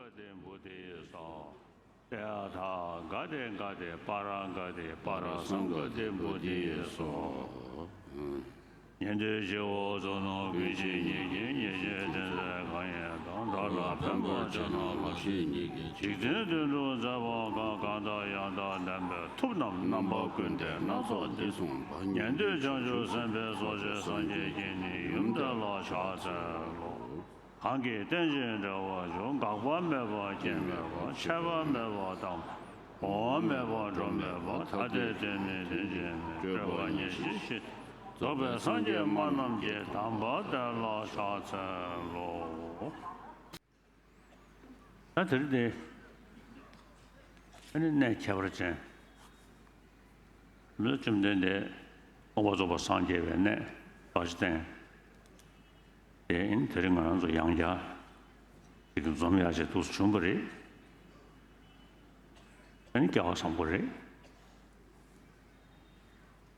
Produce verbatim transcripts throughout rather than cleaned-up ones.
ག་ཏེ་བུ་དྷི་སྭཱ་ཧཱ། ཏདྱ་ཐཱ། ག་ཏེ་ག་ཏེ་པཱ་ར་ག་ཏེ་པཱ་ར་སཾ་ག་ཏེ་བུ་དྷི་སྭཱ་ཧཱ། ཉན་ཐོས་སྤྱི་བོ་གཙུག་ན་ཀུན་མཁྱེན་ཉིད་ཀྱི། ཡེ་ཤེས་ལྡན་སྲས་གང་ཡིན་དང་། བདག་ལ་ཕན་པར་བྱེད་ན་ལག་ཤེས་ཉིད་ཀྱིས། འཇིག་རྟེན་དོན་གྲུབ་མཛད་པ་གང་། གང་དག་ཡང་དག་ལྡན་པའི། ཐུབ་རྣམས་རྣམ་པ་ཀུན་ལྡན་སྣ་ཚོགས་འདི་གསུངས་པ། ཉན་ཐོས་བྱང་ཆུབ་སེམས་དཔའི་ཚོགས། ཆེ་སངས་རྒྱས་ཀྱིས་ནི་ཡུམ་དེ་ལ་ཕྱག་འཚལ་ལོ། གང་གིས་རྟེན་ཅིང་འབྲེལ་བར་འབྱུང་། འགག་པ་མེད་པ་སྐྱེ་མེད་པ། ཆད་པ་མེད་པ་དང་། འོང་བ་མེད་པ་འགྲོ་མེད་པ། ཐ་དད་རྟེན་མེད་རྟེན་ཅན་མེད། སྤྲོས་པ་ཉེར་ཞི་ཞི། རྫོགས་པའི་སངས་རྒྱས་སྨྲ་རྣམས་ཀྱིས། དམ་པ་དེ་ལ་ཕྱག་འཚལ་ལོ། ད་དེ་རིང་འདི་ཨ་ནི་གནས་ཁྱད་པར་ཅན། ལུས་བཅོམ་ལྡན་འདས་མངོན་པར་རྫོགས་པར་སངས་རྒྱས་པའི་གནས་རྡོ་རྗེ་གདན་དེ་ཨིན། དེ་རིང་ང་རང་ཚོ་ཡང་བསྐྱར་ཅིག་འཛོམས་ཡག་ཅིག་འདུག་བྱུང་བ་རེད། ཨ་ནི་སྐལ་བ་བཟང་པོ་རེད།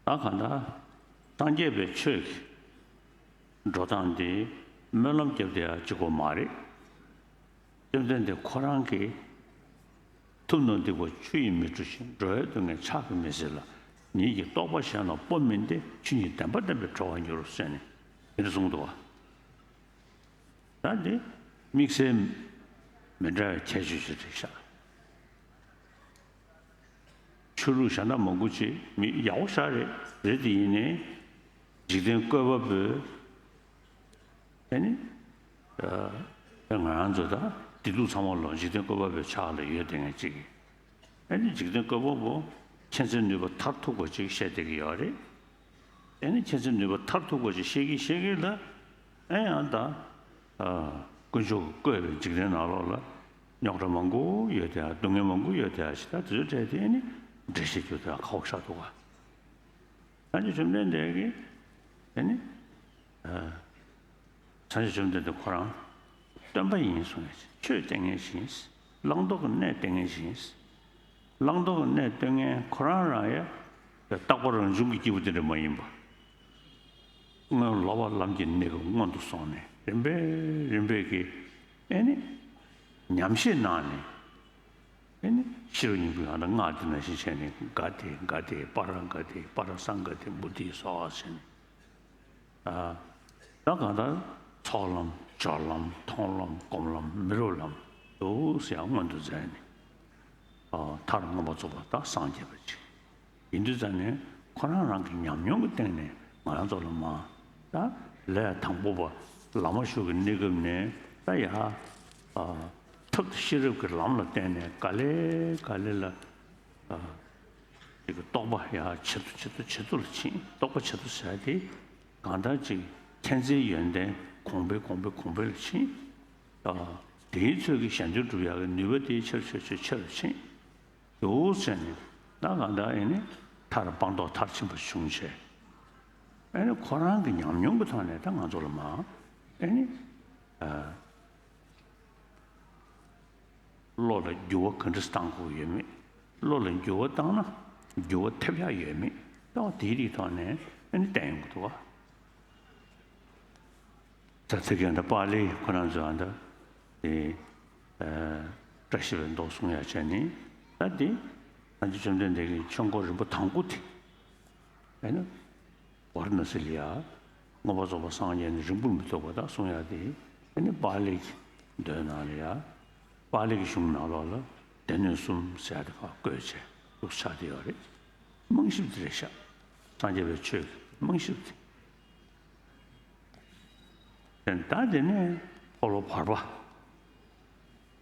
ད་གང་ལྟར་སངས་རྒྱས་པའི་ཆོས་ཀྱི་འགྲོ་སྟངས་འདི་སྨོན་ལམ་བརྒྱབ་བསྡད་ཡག་གཅིག་པོ་མ་རེད། བཅོམ་ལྡན་འདས་ཁོ་རང་གིས་ཐུབ་རྣམས་སྡིག་པ་ཆུ་ཡིས་མི་འཁྲུ་ཞིང་། འགྲོ་བའི་སྡུག་བསྔལ་ཕྱག་གིས་མི་སེལ་ལ། ཉིད་ཀྱི་རྟོགས་པ་གཞན་ལ་སྤོ་མིན་ཏེ། ཆོས་ཉིད་བདེན་པ་བསྟན་པས་གྲོལ་བར་འགྱུར་ཟེར་ནས་དེ་འདྲ་གསུངས་འདུག་བ། ད་འདི་དམིགས་བསལ་མི་འདྲ་བའི་ཁྱད་ཆོས་ཤིག་རེད་ཤག་ཆོས་ལུགས་གཞན་དག་མང་པོ་ཅིག་མི་ཡག་པོ་ཤག་རེད། རེད་དེ་ཡིན་ནའི་འཇིག་རྟེན་བཀོད་པ་པོའི་ཨ་ནི་ཨ་ང་རང་ཚོ་ད་བདེ་སྡུག་ཚང་མ་ལོ་འཇིག་རྟེན་བཀོད་པ་པོའི་ཕྱག་ལ་ཡོད་དེ་ངས་ཅིག་ཨ་ནི་འཇིག་རྟེན་བཀོད་པ་པོ་མཁྱེན་བརྩེ་ནུས་པ་མཐར་ཐུག་པ་ཅིག་བཤད་བསྡད་ཀྱི་ཡོད་རེད། ཨ་ནི་མཁྱེན་བརྩེ་ནུས་པ་མཐར་ཐུག་པ་ཅིག་བཤད་ཀྱི་བཤད་ཀྱི་ལ། ཨ་ཡང་ད་ཨ་དཀོན་མཆོག་གིས་བཀོད་པའི་འཇིག་རྟེན་ནང་ལོགས་ལ་རྙོག་དྲ་མང་པོ་ཡོད་དེ། སྡུག་བསྔལ་མང་པོ་ཡོད་དེ། ཞེ་དྲག་དེ་ཚོའི་གྲས་དེ་ཨ་ནི་འགྲེལ་བཤད་རྒྱུ་དེ་ཁག་པོ་ཤར་འདུག་ག་སངས་རྒྱས་བཅོམ་ལྡན་འདས་ཀྱིས་ཨ་ནི་ཨ་སངས་རྒྱས་བཅོམ་ལྡན་འདས་ཁོ་རང་སྟོན་པ་ཡིན་གསུངས་ཡ། ཆོས་སྟོན་མཁན་ཞིག་ཡིན། བླང་དོར་གྱི་གནས་སྟོན་མཁན་ཞིག་ཡིན། བླང་དོར་གྱི་གནས་སྟོན་མཁན་ཁོ་རང་རང་ཡ་རྟག་པ་རང་བྱུང་གི་སྐྱེས་བུ་དེ་འདྲ་མ་ཡིན་པ། སྔོན་ལོག་པ་ལམ་གྱི་གནས་སྐབས་སྔོན་དུ་སོང་ནས་རིམ་པས་རིམ་པས་ཀྱིས་ཨེ་ནི་ཉམས་བཞེས་གནང་ནས་ཨེ་ནི་ཤེས་རབ་སྙིང་པོའི་ཨ་ནི་སྔགས་དེ་ནང་བཞིན་བྱས་ནས་ག་ཏེ་ག་ཏེ་པཱ་ར་ག་ཏེ་པཱ་ར་སཾ་ག་ཏེ་བོ་དྷི་སྭཱ་ཧཱ་ཟེར་ནས། ཨ་ད་གང་ལྟར་ཚོགས་ལམ་སྦྱོར་ལམ་མཐོང་ལམ་སྒོམ་ལམ་མི་རོ་ལམ་འདུག་ཟེར་ཡང་སྔོན་དུ་མཛད་ནས། ཨ་མཐར་མངོན་པར་རྫོགས་པར་ད་སངས་རྒྱས་པ་ཅིག་ཡིན་དུས་ཙང་ནས་ཁོ་རང་རང་གི་ཉམས་མྱོང་གི་སྟེང་ནས་ང་རང་ཚོ་ལ་མ་ད་ལས་དང་པོ་པ་བླ་མ་ཞུགས་ཀྱི་གནས་སྐབས་ནས་ད་ཡ་ཨ་ཐུབ་ཤེས་རབ་ཀྱི་ལམ་ལ་བརྟེན་ནས་ག་ལེ་ག་ལེ་ལ། ཨ་ཅིག་གི་རྟོགས་པ་ཡང་ཇེ་མཐོ་ཇེ་མཐོ་ཇེ་མཐོ་ལ་ཕྱིན། རྟོགས་པ་ཇེ་མཐོ་ཟེར་ཡ་དེ་གང་ལྟར་ཅིག་མཁྱེན་བརྩེའི་ཡོན་ཏན་གོང་འཕེལ་གོང་འཕེལ་གོང་འཕེལ་ལ་ཕྱིན། ཨ་དེའི་ཚོད་ཀྱི་གཞན་དོན་སྒྲུབ་ཡག་གི་ནུས་པ་དེ་ཆེ་རུ་ཆེ་རུ་ཆེ་རུ་ཆེ་རུ་ཕྱིན་འདུག་ཟེར་ནས། ད་གང་ལྟར་ཨེ་ནི་མཐར་སྤངས་རྟོགས་མཐར་ཕྱིན་པ་བྱུང་བྱས། ཨེ་ནི་ཁོ་རང་གི་ཉམས་མྱོང་གི་ཐོག་ནས་ད་ང་ཚོ་ལ་མ་ཨེ་ནི་ཨ། བློ་ལ་འགྱུར་བ་ག་འདྲ་བཏང་དགོས་ཡོད་མེད། བློ་ལ་འགྱུར་བ་བཏང་ན་འགྱུར་བ་ཐེབས་ཡག་ཡོད་མེད་ལྟ་བ་དེའི་རིགས་ཐོག་ནས་ཨ་ནི་བསྟན་ཡོང་གི་འདུག་བ། ད་ཚིག་གི་འདི་པཱ་ལི་ཁོ་རང་ཚོ་འདི་དེ་ཨ་བཀྲ་ཤིས་པའི་མདོ་གསུང་ཡག་བྱས་ནས། ད་དེ་སངས་རྒྱས་བཅོམ་ལྡན་འདས་ཀྱི་ཆོས་འཁོར་རིམ་པ་དང་པོ་དེ་ཨ་ནི། ཝཱ་ར་ཎ་སི་ལ་ཡ། མངོན་པར་རྫོགས་པར་སངས་རྒྱས་ནས་རིང་པོར་མི་ཐོགས་པ་དག་གསུང་ཡག་དེ། ཨ་ནི་པཱ་ལི་གི་མདོའི་ནང་ལ་ཡ། པཱ་ལི་གི་གཞུང་ནང་ལོགས་ལ་སྡེ་སྣོད་གསུམ་ཟེར་ཡག་དེ་ཕར་བཀོད་བྱས་འདུག་ཆགས་བསྡད་ཡོད་རེད། རྨང་གཞི་དེ་རེད་ཤག་སངས་རྒྱས་པའི་ཆོས་ཀྱི་རྨང་གཞི་དེ། ད་དེ་ནས་འཁོར་ལོ་བར་པ།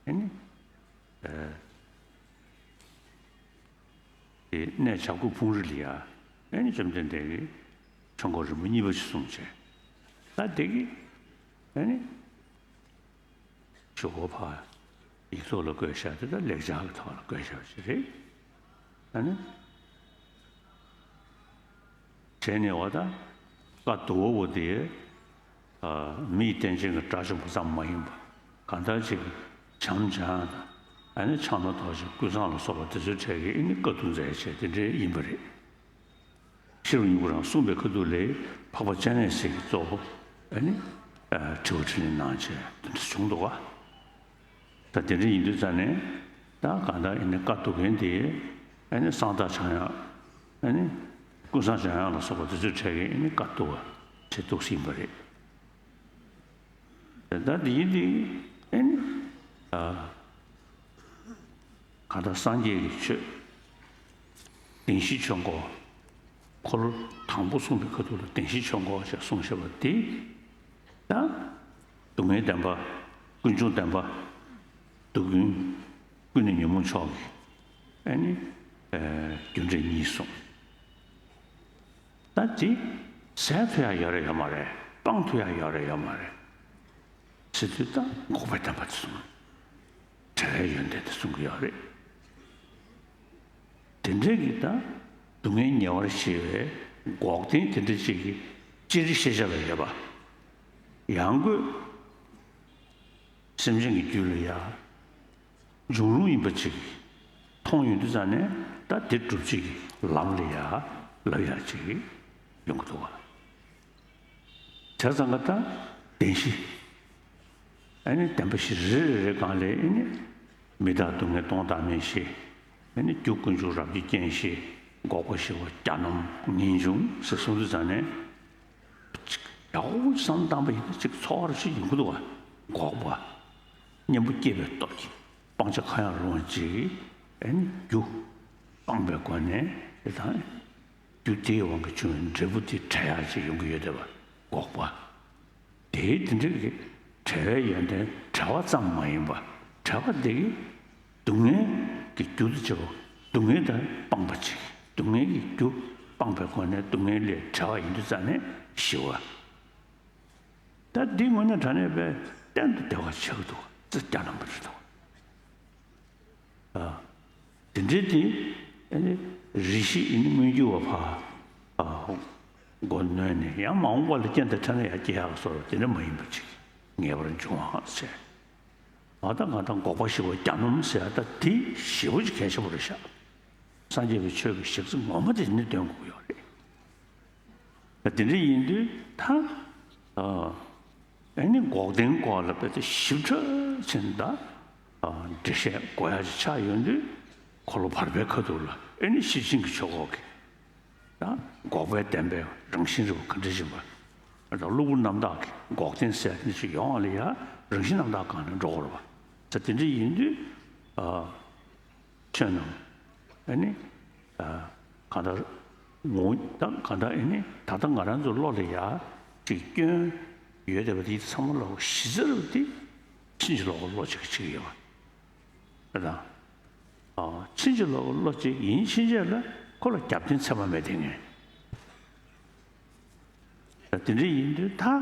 ཨ་ནི། ཨ། དེ་གནས་བྱ་རྒོད་ཕུང་རི་ལ་ཡ། ཨ་ནི་བཅོམ་ལྡན་འདས་ཀྱིས་ཆོས་འཁོར་རིམ་པ་གཉིས་པ་ཞིག་གསུངས་བྱས། ད་དེ་གི་ཨ་ནི་ཆོས་འཁོར་ཕར་ཡིག་ཐོག་ལ་བཀོད་བཞག་དེ་ད་ལེགས་སྦྱར་གྱི་ཐོག་ལ་བཀོད་བཞག་པ་ཞིག་རེད། ཨ་ནི། བྱས་ནས་བ་ད་བཀའ་བསྡུ་བ་བོ་དེ་ཨ་མི་ཡི་རྟེན་ཅན་གྱི་དགྲ་བཅོམ་པ་ཙམ་མ་ཡིན་པ། གང་ལྟར་ཅིག་བྱམས་བྱང་དང་། ཨ་ནི་ཕྱག་ན་རྡོ་རྗེ་ཀུན་བཟང་ལ་སོགས་པ་དེ་ཚོའི་གྲས་ཀྱིས་ཨ་ནི་བཀའ་བསྡུ་མཛད་བྱས་དེ་འདྲའི་ཡིན་པ་རེད། ཤེས་རབ་སྙིང་པོ་རང་གསུངས་པའི་ཁ་ཐུག་ལས་འཕགས་པ་སྤྱན་རས་གཟིགས་ཀྱིས་གཙོ་བོ་ཨ་ནི་ཨ་དྲི་བ་དྲིས་ལན་གནང་བྱས་དེ་འདྲ་བྱུང་འདུག་ག་ད་དེ་འདྲ་ཡིན་དུས་ཙང་ནས་ད་གང་ལྟར་ཨེ་ནི་བཀའ་བསྡུ་མཁན་དེ་ཨེ་ནི་གསང་བདག་ཆགས་ཡང་ཨེ་ནི་ཀུན་བཟང་ཆགས་ཡང་ལ་སོགས་པ་དེ་ཚོའི་གྲས་ཀྱིས་ཨེ་ནི་བཀའ་བསྡུ་བ་བྱེད་འདུག་ཟིན་པ་རེད། ད་འདི་ཡིན་འདི་ཨེ་ནི་ཨ་གང་ལྟར་སངས་རྒྱས་ཀྱི་ཆོས་བདེན་བཞིའི་ཆོས་འཁོར། འཁོར་ལོ་དང་པོ་གསུངས་པའི་ཁ་ཐུག་ལ་བདེན་བཞིའི་ཆོས་འཁོར་ཞེས་གསུངས་བཞག་པ་འདི་ད་སྡུག་བསྔལ་བདེན་པ། ཀུན་འབྱུང་བདེན་པ། སྡུག་ཀུན། ཀུན་ནས་ཉོན་མོངས་མཆོག་གི་ཨེ་ནི་ཨེ་རྒྱུ་འབྲས་གཉིས་གསུངས། ད་དེ་ཟད་ཐུབ་ཡ་ཡོད་རེད་ཡོད་མ་རེད། སྤང་ཐུབ་ཡ་ཡོད་རེད་ཡོད་མ་རེད་ཟེར་དུས་ད་འགོག་པའི་བདེན་པ་དེ་གསུངས། བྲལ་བའི་ཡོན་ཏན་དེ་གསུང་གི་ཡོད་རེད། དེ་འདྲའི་གི་ད་སྡུག་བསྔལ་ཉེ་བར་ཞི་བའི་འགོག་བདེན་དེ་འདྲ་ཅིག་གི་སྤྱིར་ཤེས་བྱ་ལ་ཡོད་པ། ཡང་སྒོས་སེམས་ཅན་གྱི་རྒྱུད་ལ་ཡ་འབྱུང་རུང་ཡིན་པ་ཅིག་མཐོང་ཡོང་དུས་ཙང་ནས་ད་དེ་སྒྲུབ་བྱེད་ཀྱི་ལམ་ལ་ཡ་ལབ་ཡ་ཅིག་ཡོང་གི་འདུག་བ། བྱས་ཙང་ཀ་ད་བདེན་བཞི། ཨ་ནི་བདེན་པ་བཞི་རེ་རེ་རེ་སྒང་ལས་ཨ་ནི་མི་རྟག་སྡུག་བསྔལ་སྟོང་བདག་མེད་བཞི། ཨ་ནི་རྒྱུ་ཀུན་འབྱུང་རབ་ཀྱི་རྐྱེན་བཞི། འགོག་པ་ཞི་བ་གྱ་ནོམ་ངེས་འབྱུང་ཟེར་གསུངས་དུས་ཙང་ནས། ཅིག་ཡག་པོ་བསམ་བཏང་པ་ཡིན་ན་ཅིག་ཚོར་བ་ཞིག་ཡོང་གི་འདུག་བ། འགོག་པ། གཉེན་པོ་སྐྱེས་པའི་སྟོབས་ཀྱིས་སྤང་བྱ་གང་ཡང་རུང་བ་ཅིག་ཨ་ནི་རྒྱུ་སྤངས་པའི་སྒོ་ནས་དེ་དང་། རྒྱུ་དེའི་དབང་གིས་བྱུང་བའི་འབྲས་བུ་དེ་བྲལ་ཡག་ཅིག་ཡོང་གི་ཡོད་བསྡད་པ། འགོག་པ། དེའི་དེ་འདྲ་གི་བྲལ་བའི་ཡོན་ཏན་བྲལ་བ་ཙམ་མ་ཡིན་པ། བྲལ་བ་དེ་གིས་སྡུག་བསྔལ་གྱི་རྒྱུ་དང་བཅས་པ་སྡུག་བསྔལ་དང་སྤངས་པ་ཅིག་སྡུག་བསྔལ་གྱི་རྒྱུ་སྤངས་པའི་སྒོ་ནས་སྡུག་བསྔལ་ལས་བྲལ་བ་ཡིན་དུས་ཙང་ནས་ཞི་བ། ད་འདི་དངོས་གནས་དྲང་གནས་པའི་གཏན་དུ་བདེ་བ་ཆགས་འདུག་ཙི་རྒྱ་ནམ་པ་རེད་འདུག་ཨ། དེ་འདྲའི་དེ་ཨ་ནི་རེ་ཞིག་ཨ་ནི་མངོན་གྱུར་བ་ཕར་ཨ་མགོ་གནོན་ནས་ཡང་མ་འོངས་པ་ལ་རྐྱེན་དང་འཕྲད་ན་ཡང་སྐྱེ་ཡག་བཟོ་འདྲ་དེ་འདྲ་མ་ཡིན་པ་ཅིག་ངེས་པར་འབྱུང་བ་ཟེར། ང་དང་ང་དང་འགོག་པ་ཞི་བ་གྱ་ནོམ་ཟེར་ཡ་ད་དེ་ཞེ་པོ་ཅིག་གལ་ཆེན་པོ་རེད་ཤག་སངས་རྒྱས་པའི་ཆོས་ཀྱི་གཞི་རྩ་ངོ་མ་དེ་ནི་སྟོན་དགོས་ཀྱི་ཡོད་རེད། དེ་འདྲ་ཡིན་དུས་ད་ཨ་ནི་འགོག་བདེན་སྐོར་ལ་དཔེ་དེ་ཞིབ་ཕྲ་ཕྱིན་ད་འགྲེལ་བཤད་དགོས་ཡ་ཅིག་ཆགས་ཡོང་དུས་འཁོར་ལོ་བར་པའི་ཁ་ཐུག་ལ་ཨ་ནི་ཤེར་ཕྱིན་གྱི་ཆོས་སྐོར་གྱི་ད་འགོག་པའི་བདེན་པའི་རང་བཞིན་རེད་པ། ག་འདྲ་ཞིག་པ་ད་གློ་བུར་རྣམ་དག་གི་འགོག་བདེན་ཟེར་ནི་ཅིག་ཡོང་བ་ལ་ཡ་རང་བཞིན་རྣམ་དག་སྒང་ནས་འགྲོ་དགོས་རེད་པ། ད་དེ་འདྲ་ཡིན་དུས་ཨ། ཆོས་རྣམས་ཨ་ནི་ཨ་གང་ལྟར་ངོ་ད་གང་ལྟར་ཨ་ནི་ད་ལྟ་ང་རང་ཚོ་བློ་ལ་ཡ་ཅིག་སྐྱོན་ཡོད་བསྡད་པ་དེ་ཚང་མ་ལོག་གཞི་རྩ་རུ་དེ་ཕྱིན་ཅི་ལོག་གི་བློ་ཅིག་ཅིག་ཡོད་པ་རེད་དང་། ཨ་ཕྱིན་ཅི་ལོག་གི་བློ་ཅིག་ཡིན་ཕྱིན་ཆད་ལ་ཁོ་ལ་རྒྱབ་རྟེན་ཚད་མ་མེད་དེ་ངས། ད་དེ་འདྲ་ཡིན་དུས་ད་ཨ་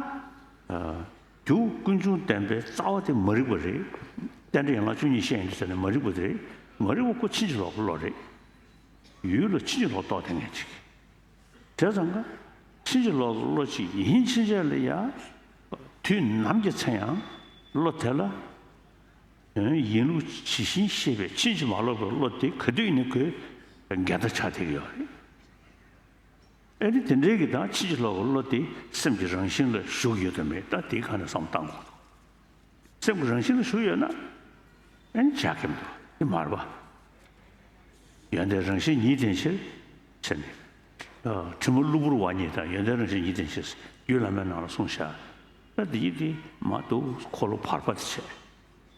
རྒྱུ་ཀུན་འབྱུང་བདེན་པའི་རྩ་བ་དེ་མ་རིག་པ་རེད། རྟེན་འབྲེལ་ཡན་ལག་བཅུ་གཉིས་བཤད་ཡིན་དུས་ཟེར་ནས་མ་རིག་པ་དེ་རེད། མ་རིག་པ་ཁོ་ཕྱིན་ཅི་ལོག་གི་བློ་རེད། ཡུལ་ལ་ཕྱིན་ཅི་ལོག་རྟོག་དེ་ངས་ཅིག་བྱས་ཙང་ཀ་ཕྱིན་ཅི་ལོག་གི་བློ་ཅིག་ཡིན་ཕྱིན་ཆད་ལ་ཡ་དུས་ནམ་གྱི་ཚེ་ཡང་བློ་དེ་ལ་ཡིན་ལུགས་ཇི་བཞིན་ཤེས་པའི་ཕྱིན་ཅི་མ་ལོག་པའི་བློ་དེ་ག་དུས་ཡིན་ནའི་ཁོའི་འགལ་ཟླ་ཆགས་བསྡད་ཀྱི་ཡོད་རེད། ཨེ་ནི་དེ་འདྲའི་གི་དང་ཕྱིན་ཅི་ལོག་གི་བློ་དེ་སེམས་ཀྱི་རང་བཞིན་ལ་ཞུགས་ཡོད་དམ་མེད་ད་དེའི་སྒང་ནས་བསམ་བློ་བཏང་དགོས་འདུག་སེམས་ཀྱི་རང་བཞིན་ལ་ཞུགས་ཡོད་ན་ཨེ་ནི་ཆགས་ཀྱི་མི་འདུག་དེ་མ་རེད་པ། ཡོན་ཏན་རང་བཞིན་ཉིད་ལྡན་ཕྱིར། ཕྱིར་ནི། ཨ་དྲི་མ་གློ་བུར་བ་ཉིད་དང་ཡོན་ཏན་རང་བཞིན་ཉིད་ལྡན་ཕྱིར་རྒྱུད་བླ་མའི་ནང་ལ་གསུངས་བཞག་ད་དེ་ཡིད་དེ་མ་གཏོགས་འཁོར་ལོ་བར་པ་དེ་བྱས།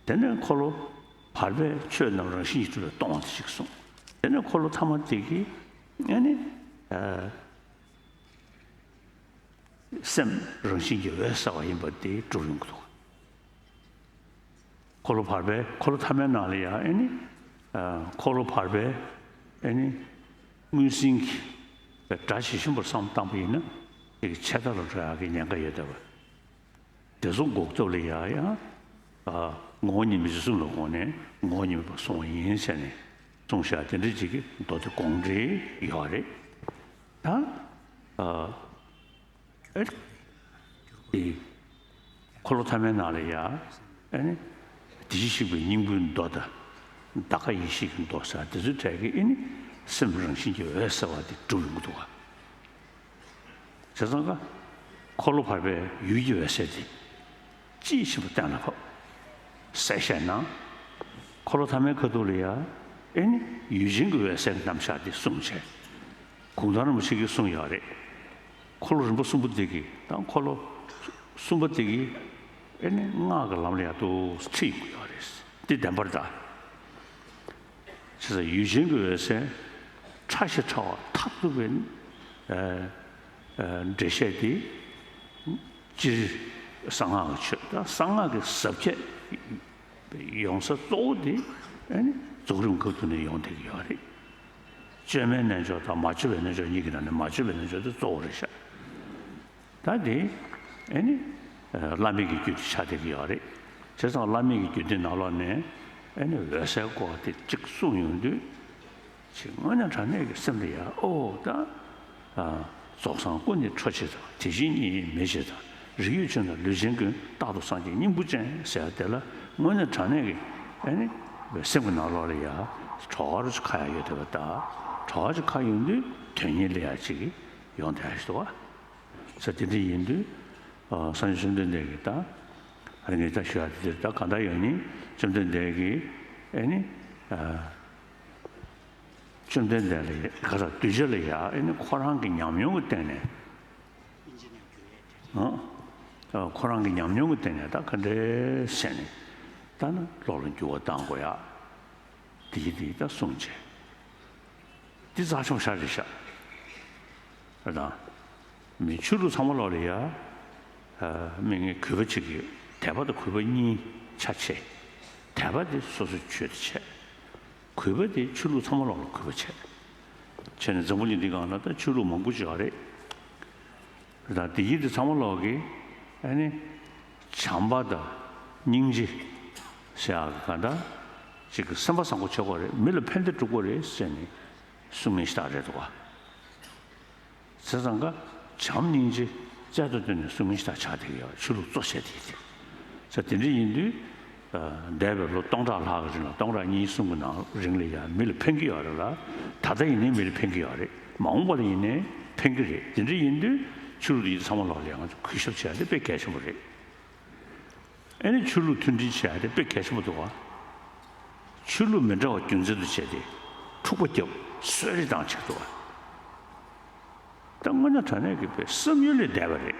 དེ་ནས་འཁོར་ལོ་བར་པའི་ཆོས་རྣམས་རང་བཞིན་གྱིས་གྲུབ་པའི་སྟོང་པ་དེ་ཞིག་གསུངས། དེ་ནས་འཁོར་ལོ་ཐ་མ་དེ་གིས་ཨ་ནི་ཨ་སེམས་རང་བཞིན་གྱིས་འོད་གསལ་བ་ཡིན་པ་དེ་གྲུབ་ཡོང་གི་འདུག་འཁོར་ལོ་བར་པའི་འཁོར་ལོ་ཐ་མའི་ནང་ལ་ཡང་ཨ་ནི་ཨ་འཁོར་ལོ་བར་པའི་ཨ་ནི་དངོས་ཟིན་གྱི་སྒྲ་ཇི་བཞིན་པར་བསམ་བཏང་པ་ཡིན་ན་དེ་གི་ཆད་ལྟ་ལ་འགྲོ་ཡག་གི་ཉེན་ཁ་ཡོད་བསྡད་པ། དེ་ཚོ་འགོག་ཐབས་ལ་ཡང་ཡང་ཨ་ངོ་བོ་ཉིད་མི་འཇིགས་གསུམ་ལ་དགོངས་ནས་ངོ་བོ་ཉིད་མེད་པར་གསུངས་པ་ཡིན་ཟེར་ནས་གསུངས་བཞག་དེ་འདྲ་ཅིག་གི་མདོ་དེ་དགོངས་འགྲེལ་ཡོད་རེད། ད་ཨ་ཨེ་དེ་འཁོར་ལོ་ཐ་མའི་ནང་ལ་ཡང་ཨེ་ནི་བདེ་གཤེགས་གཤེགས་པའི་སྙིང་པོའི་མདོ་དང་འདའ་ཀ་ཡེ་ཤེས་ཀྱི་མདོ་ཟེར་དེ་ཚོའི་གྲས་ཀྱི་ཨེ་ནི་སེམས་རང་བཞིན་གྱིས་འོད་གསལ་བ་དེ་གྲུབ་ཡོང་གི་འདུག་ག་བྱས་ཙང་ཀ་འཁོར་ལོ་བར་པའི་ཡུལ་གྱི་འོད་གསལ་དེ་དཔྱིས་ཕྱིན་པ་གཏན་ལ་ཕབ། གསལ་བཤད་ནང་ འཁོར་ལོ་ཐ་མའི་ཁ་ཐུག་ལ་ཡ། ཨེ་ནི་ཡུལ་ཅན་གྱི་འོད་གསལ་རྣམ་གཞག་འདི་གསུངས་བྱས། གུང་ཐང་རིན་པོ་ཆེ་གིས་གསུངས་ཡོད་རེད། འཁོར་ལོ་རིམ་པ་གསུམ་པོ་འདི་གི་དང་འཁོར་ལོ་གསུམ་པོ་འདི་གི་ཨེ་ནི་སྔགས་ཀྱི་ལམ་ལ་ཡ་ཏོག་ཙམ་ཁྲིད་ཡོང་གི་ཡོད་རེད། འདི་བདེན་པར་གདའ། བྱས་ཙང་ཡུལ་ཅན་གྱི་འོད་གསལ་ཕྲ་ཞིང་ཕྲ་བ་མཐར་ཐུག་པའི་ཨ་ཨ་འགྲེལ་བཤད་འདི་སྤྱིར་གསང་སྔགས་ཀྱི་ཆོས་དང་གསང་སྔགས་ཀྱི་ཟབ་ཁྱད་ཡོང་ས་གཙོ་བོ་དེ་ཨ་ནི་རྫོགས་རིམ་སྐབས་དུ་ནས་ཡོང་བསྡད་ཀྱི་ཡོད་རེད། བཅོས་མའི་རྣལ་འབྱོར་དང་མ་བཅོས་པའི་རྣལ་འབྱོར་གཉིས་ཀྱི་ནང་ནས་མ་བཅོས་པའི་རྣལ་འབྱོར་དེ་གཙོ་བོ་རེད་ཤག་ད་དེ་ཨ་ནི་བླ་མེད་ཀྱི་རྒྱུད་དེ་ཆགས་བསྡད་ཀྱི་ཡོད་རེད། བྱས་ཙང་བླ་མེད་ཀྱི་རྒྱུད་དེ་ནང་ལོགས་ནས་ཨ་ནི་འོད་གསལ་སྐོར་དེ་གཅིག་གསུངས་ཡོང་དུས། ཅིག་དངོས་གནས་དྲང་གནས་ཀྱི་སེམས་ལ་ཡ་ཨོ་ད། རྫོགས་སངས་སྐུ་ནི་འཕྲོ་ཆེ་དང་དེ་བཞིན་ཉིད་ཡིན་མི་ཆེ་དང་རིགས་ཡོད་ཆོས་དང་ལུས་ཅན་ཀུན་རྟག་ཏུ་སངས་རྒྱས་སྙིང་པོ་ཅན་ཟེར་བ་དེ་ལ་དངོས་གནས་དྲང་གནས་ཀྱི་ཨ་ནི་སེམས་ཀྱི་ནང་ལོགས་ལ་ཡ་གྲོགས་ཅིག་ཁ་ཡ་ཡོད་བསྡད་པ་དང་གྲོགས་ཅིག་ཁ་ཡོང་དུས་དོན་གཉེར་ལ་ཡ་ཅིག་ཡོང་བསྡད་ཡ་ཞིག་འདུག་བ། ས་དེ་འདྲ་ཡིན་དུས་སངས་རྒྱས་བཅོམ་ལྡན་འདས་ཀྱིས་ད་ཨ་ནི་ངས་ད་ཞུ་ཡ་དེ་འདྲ་ད་གང་ལྟར་ཡོད་ནི་བཅོམ་ལྡན་འདས་ཀྱིས་ཨ་ནི། བཅོམ་ལྡན་འདས་ལ་ཡ་ག་ས་གདུལ་བྱ་ལ་ཡ་ཨེ་ནི་ཁོ་རང་གི་ཉམས་མྱོང་གི་སྟེང་ནས། ཨ། ཁོ་རང་གི་ཉམས་མྱོང་གི་སྟེང་ནས་ད་ག་འདྲས་བཤད་ནས་ད་ནི་བློ་ལ་འགྱུར་བ་བཏང་དགོས་ཡ། དེ་ཡི་དེ་ད་གསུངས་བྱས། འདི་རྩ་ཆེན་པོ་ཞེ་དྲག་རེད་ཤག་ད་མི་ཆོས་ལུགས་ཚང་མ་ལོག་ལ་ཡ། མི་ངན་གུས་པ་གཅིག་ཡོད། དད་པ་དང་གུས་པ་གཉིས་ཆ་ཆེ། དད་པ་དེ་སོ་སོའི་ཆོས་དེ་བྱས། གུས་པ་དེ་ཆོས་ལུགས་ཚང་མ་ལོག་ལ་གུས་པ་བྱས། བྱས་ནས་འཛམ་བུ་གླིང་འདི་སྒང་ལ་ད་ཆོས་ལུགས་མང་པོ་ཅིག་ཡོད་རེད། ད་དེ་ཡི་དེ་ཚང་མ་ལོག་གི་ཨ་ནི་བྱམས་པ་དང་སྙིང་རྗེ་ཟེར་ཡག་གི་གང་ལྟར་ཅིག་གི་སེམས་པ་བཟང་པོ་བྱེད་དགོས་རེད། མི་ལ་ཕན་བདེ་སྒྲུབ་དགོས་རེད་ཟེར་ནས་གསུང་མཁན་ཞིག་ད་རེད་འདུག་ག་བྱས་ཙང་ཀ་བྱམས་སྙིང་རྗེ་རྩལ་དུ་བཏོན་ནས་གསུང་མཁན་ཞིག་ད་ཆགས་བསྡད་ཀྱི་ཡོད། ཆོས་ལུགས་གཙོ་བྱས་དེ་ཡིན་དེ། ས་དེ་འདྲ་ཡིན་དུས། འདས་པའི་ལོ་སྟོང་ཕྲག་ལྷག་གི་རིང་ལ་སྟོང་ཕྲག་གཉིས་གསུམ་གྱི་ནང་རིང་ལ་ཡང་མི་ལ་ཕན་གྱི་ཡོད་རེད་ལ། ད་ལྟ་ཡིན་ནའི་མི་ལ་ཕན་གྱི་ཡོད་རེད། མ་འོངས་པ་ལ་ཡིན་ནའི་ཕན་གྱི་རེད། དེ་འདྲ་ཡིན་དུས་ཆོས་ལུགས་འདི་ཚང་མ་ལོག་ལ་ཡང་གུས་ཞབས་བྱས་ཏེ་དཔེ་གལ་ཆེན་པོ་རེད། ཨ་ནི་ཆོས་ལུགས་མཐུན་སྒྲིལ་བྱས་ཏེ་དཔེ་གལ་ཆེན་པོ་འདུག་བ། ཆོས་ལུགས་མི་འདྲ་བ་རྒྱུ་མཚན་དུ་བྱས་ཏེ་འཁྲུག་པ་བརྒྱབ་གསོད་རེས་བཏང་བྱས་འདུག་བ། ད་དངོས་གནས་དྲང་གནས་ཀྱི་དཔེ་བསམ་ཡུལ་ལས་འདས་པ་རེད།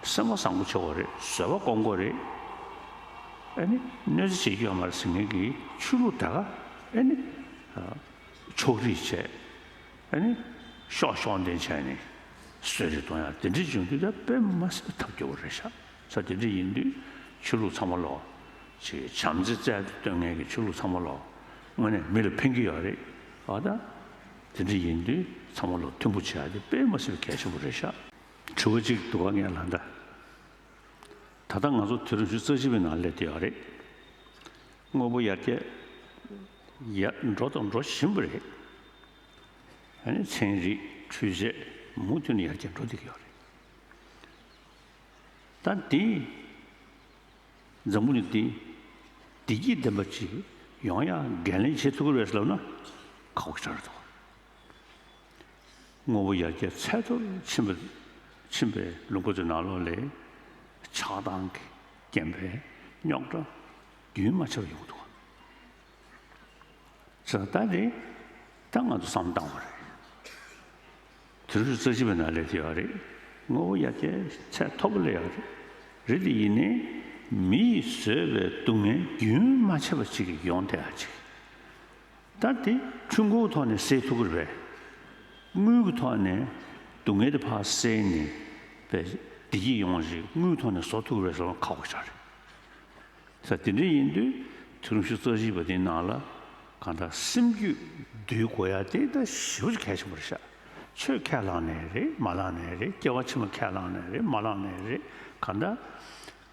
སེམས་པ་བཟང་པོ་བྱེད་དགོས་རེད། བཟོད་པ་སྒོམ་དགོས་རེད། ཨ་ནི་གནོད་འཚེ་བྱེད་རྒྱུ་ཡོད་མ་རེད་ཟེར་མཁན་གྱི་ཆོས་ལུགས་ད་ག་ཨ་ནི་ཕྱོགས་རིས་བྱས། ཨ་ནི་ཤོག་ཤོག་འདོན་བྱས་ནས་གསོད་རེས་གཏོང་ཡག་དེ་འདྲའི་བྱུང་དུས་ད་དཔེ་མ་སྲིད་པའི་ཐབས་སྐྱོ་བོ་རེད་ཤག་ས་དེ་འདྲ་ཡིན་དུས་ཆོས་ལུགས་ཚང་མ་ལོག་ཅིག་བྱམས་བརྩེ་རྩལ་དུ་སྟོན་མཁན་གྱི་ཆོས་ལུགས་ཚང་མ་ལོག་དངོས་གནས་མི་ལ་ཕན་གྱི་ཡོད་རེད། ཨ་ད། དེ་འདྲ་ཡིན་དུས་ཚང་མ་ལོག་མཐུན་པོ་བྱེད་ཡ་དེ་དཔེ་མ་སྲིད་པའི་གལ་ཆེན་པོ་རེད་ཤག་དྲི་བ་གཅིག་འདུག་ག་ངས་ལན་ད། ད་ལྟ་ང་ཚོ་དུས་རབས་ཉི་ཤུ་རྩ་གཅིག་པའི་ནང་སླེབས་བསྡད་ཡོད་རེད། དངོས་པོ་ཡར་རྒྱས་ཡར་འགྲོ་དང་འགྲོ་བཞིན་པ་རེད། ཨ་ནི་ཚན་རིག་འཕྲུལ་ཆས་མུ་མཐུད་ནས་ཡར་རྒྱས་འགྲོ་བསྡད་ཀྱི་ཡོད་རེད། ད་འདི། འཛམ་བུ་གླིང་འདི་བདེ་སྐྱིད་ལྡན་པ་ཅིག་ཡོང་ཡ་འགན་ལེན་བྱེད་ཐུབ་ཀྱི་རེད་ཟེར་ལབ་ན་ཁག་པོ་ཆགས་རེད་དོ། དངོས་པོ་ཡར་རྒྱས་ཚད་མཐོར་ཕྱིན་པ་ཕྱིན་པའི་ལུང་པ་ཚོའི་ནང་ལོགས་ལས་ཆགས་སྡང་གི་རྐྱེན་པས་རྙོག་དྲ་རྒྱུན་མ་ཆད་པ་ཡོང་གི་འདུག་ཟེར་ད་དེ་ད་ང་ཚོ་བསམ་བཏང་བ་རེད། དུས་རབས་རྩ་གཅིག་པའི་ནང་སླེབས་ཡོད་རེད། དངོས་པོ་ཡར་རྒྱས་ཚད་མཐོ་པོ་སླེབས་ཡོད་རེད། རེད་དེ་ཡིན་ནའི་མི་ཡིས་བཟོས་པའི་སྡུག་བསྔལ་རྒྱུན་མ་ཆད་པ་ཅིག་ཡོང་བསྡད་ཡ་ཅིག་ད་དེ་ཆུ་འགོའི་ཐོག་ནས་སེལ་ཐུབ་ཀྱི་རེད་པས། དངུལ་གྱི་ཐོག་ནས་སྡུག་བསྔལ་དེ་ཕར་སེལ་ནས་པའི་བདེ་སྐྱིད་ཡོང་བ་ཞིག་དངུལ་གྱི་ཐོག་ནས་བཟོ་ཐུབ་ཀྱི་རེད་ཟེར་བ་ཁག་པོ་ཆགས་རེད། ས་དེ་འདྲ་ཡིན་དུས་དུས་རབས་ཉི་ཤུ་རྩ་གཅིག་པ་དེའི་ནང་ལ་གང་ལྟར་སེམས་རྒྱུད་འདུལ་དགོས་ཡ་དེ་ད་ཞེ་པོ་ཅིག་གལ་ཆེན་པོ་རེད་ཤག་ཆོས་ཁས་བླངས་ནའི་རེད། མ་བླངས་ནའི་རེད། སྐྱེ་བ་ཕྱི་མ་ཁས་བླངས་ནའི་རེད། མ་བླངས་ནའི་རེད། གང་ལྟར་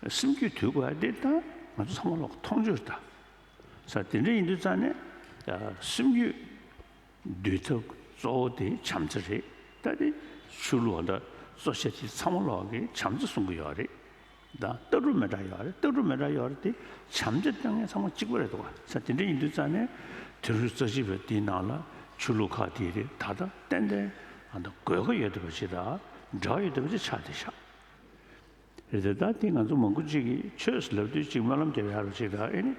སེམས་རྒྱུད་འདུལ་དགོས་ཡ་དེ་ད་ང་ཚོ་ཚང་མ་ལོག་མཐོང་ཆོས་རེད་ད། ས་དེ་འདྲ་ཡིན་དུས་ཙང་ནས་སེམས་རྒྱུད། འདུལ་ཐབས་གཙོ་བོ་དེ་བྱམས་བརྩེ་རེད། ད་དེ་ཆོས་ལུགས་ད་གཙོ་ཆེ་དེ་ཚང་མ་ལོག་གིས་བྱམས་བརྩེ་གསུང་གི་ཡོད་རེད། ད་ལྟ་གྲུབ་མི་འདྲ་ཡོད་རེད། ལྟ་གྲུབ་མི་འདྲ་ཡོད་རེད་དེ་བྱམས་བརྩེ་སྟོན་མཁན་ཚང་མ་གཅིག་པ་རེད་འདུག་ག་ས་དེ་འདྲ་ཡིན་དུས་ཙང་ནས་དུས་རབས་རྩ་གཅིག་པའི་དེའི་ནང་ལ་ཆོས་ལུགས་ཁག་དེ་རེད་ད་ལྟ་ཏན་ཏན་ཨ་ད་དགོས་མཁོ་ཡོད་བསྡད་པ་ཅིག་དང་འབྲེལ་བ་ཡོད་བསྡད་པ་ཅིག་ཆགས་བསྡད་ཤག་རེད་དེ་ད་དེ་ང་ཚོ་མང་པོ་ཅིག་གིས་ཆོས་ཟེར་ལབ་དུས་ཅིག་སྨོན་ལམ་རྒྱབ་ཡག་རུ་ཅིག་དང་ཨེ་ནི་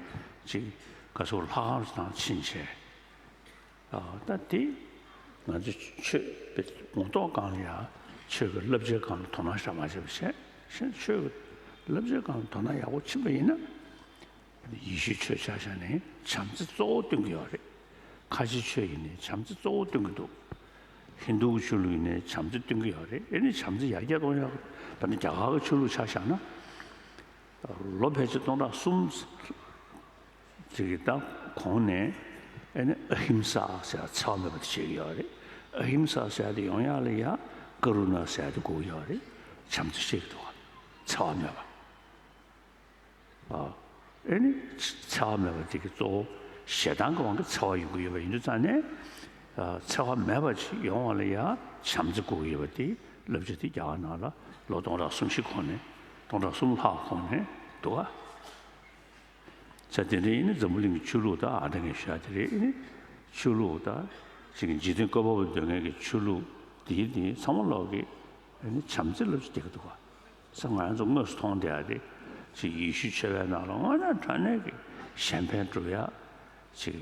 ཅིག་ ག་ཚོད་ལྷ་ཁང་ནང་ཕྱིན་བྱས། ཨ་ད་དེ་ང་ཚོ་ཆོས་པའི་ངོ་ཐོག་སྒང་ལ་ཡང་ཆོས་ཀྱི་བསླབ་བྱའི་སྒང་ལ་དོ་སྣང་བཞག་མ་བྱས་པ་བྱས། གཞན་ཆོས་ཀྱི་བསླབ་བྱའི་སྒང་ལ་དོ་སྣང་ཡག་པོ་ཕྱིན་པ་ཡིན་ན། ཡེ་ཤུའི་ཆོས་ཆ་བཞག་ནས་བྱམས་བརྩེ་གཙོ་བོ་སྟོན་གྱི་ཡོད་རེད། ཁ་ཆེའི་ཆོས་ཡིན་ནའི་བྱམས་བརྩེ་གཙོ་བོ་སྟོན་གྱི་འདུག་ཧིན་རྡུ་གི་ཆོས་ལུགས་ཡིན་ནའི་བྱམས་བརྩེ་སྟོན་གྱི་ཡོད་རེད། ཨེ་ནི་བྱམས་བརྩེ་ཡར་རྒྱས་གཏོང་ཡག་ད་ནི་རྒྱ་གར་གྱི་ཆོས་ལུགས་ཆ་བཞག་ན། ལོ་ཕལ་ཆེར་སྟོང་ཕྲག་གསུམ་ཅིག་གི་ད་གོང་ནས་ཨེ་ནི་ཨ་ཧིམ་ས་ཟེར་བ་འཚེ་བ་མེད་པ་དེ་བྱེད་ཀྱི་ཡོད་རེད། ཨ་ཧིམ་ས་ཟེར་བ་དེ་ཡོང་ཡག་ལ་ཡ་ཀ་རུ་ན་ཟེར་བ་དེ་དགོས་ཀྱི་ཡོད་རེད། བྱམས་བརྩེ་བཤད་ཀྱི་འདུག་ག་འཚེ་བ་མེད་པ། ཨ་ཨེ་ནི་འཚེ་བ་མེད་པ་དེ་གི་གཙོ་བོ་ཞེ་སྡང་གི་དབང་གིས་འཚེ་བ་ཡོང་གི་ཡོད་པ་ཡིན་དུས་ཙང་ནས། ཨ་འཚེ་བ་མེད་པ་ཅིག་ཡོང་བ་ལ་ཡང་བྱམས་བརྩེ་དགོས་ཀྱི་ཡོད་པ་དེ་བསླབ་བྱ་དེ་རྒྱ་གར་ནང་ལ་ལོ་སྟོང་ཕྲག་གསུམ་བཞི་གོང་ནས་སྟོང་ཕྲག་གསུམ་ལྷག་གོང་ནས་འདུག་ག་ས་དེ་འདྲ་ཡིན་ན་འཛམ་བུ་གླིང་གི་ཆོས་ལུགས་དང་ཨ་འདྲ་ངས་ཞུ་ཡ་དེ་རེད། ཨེ་ནི་ཆོས་ལུགས་དང་ཅིག་འཇིག་རྟེན་བཀོད་པ་པོ་འདོད་མཁན་གྱི་ཆོས་ལུགས་དེ་དེ་ཚང་མ་ལོག་གི་ཨེ་ནི་བྱམས་བརྩེ་བསླབ་བྱ་བསྡད་ཀྱི་འདུག་ག་ས་ང་ཚོ་དངོས་སུ་མཐོང་བསྡད་ཡ་དེ་ཅིག་ཡེ་ཤུའི་ཆོས་པའི་ནང་ལ་དངོས་གནས་དྲང་གནས་ཀྱི་གཞན་ཕན་སྒྲུབ་ཡ། ཅིག་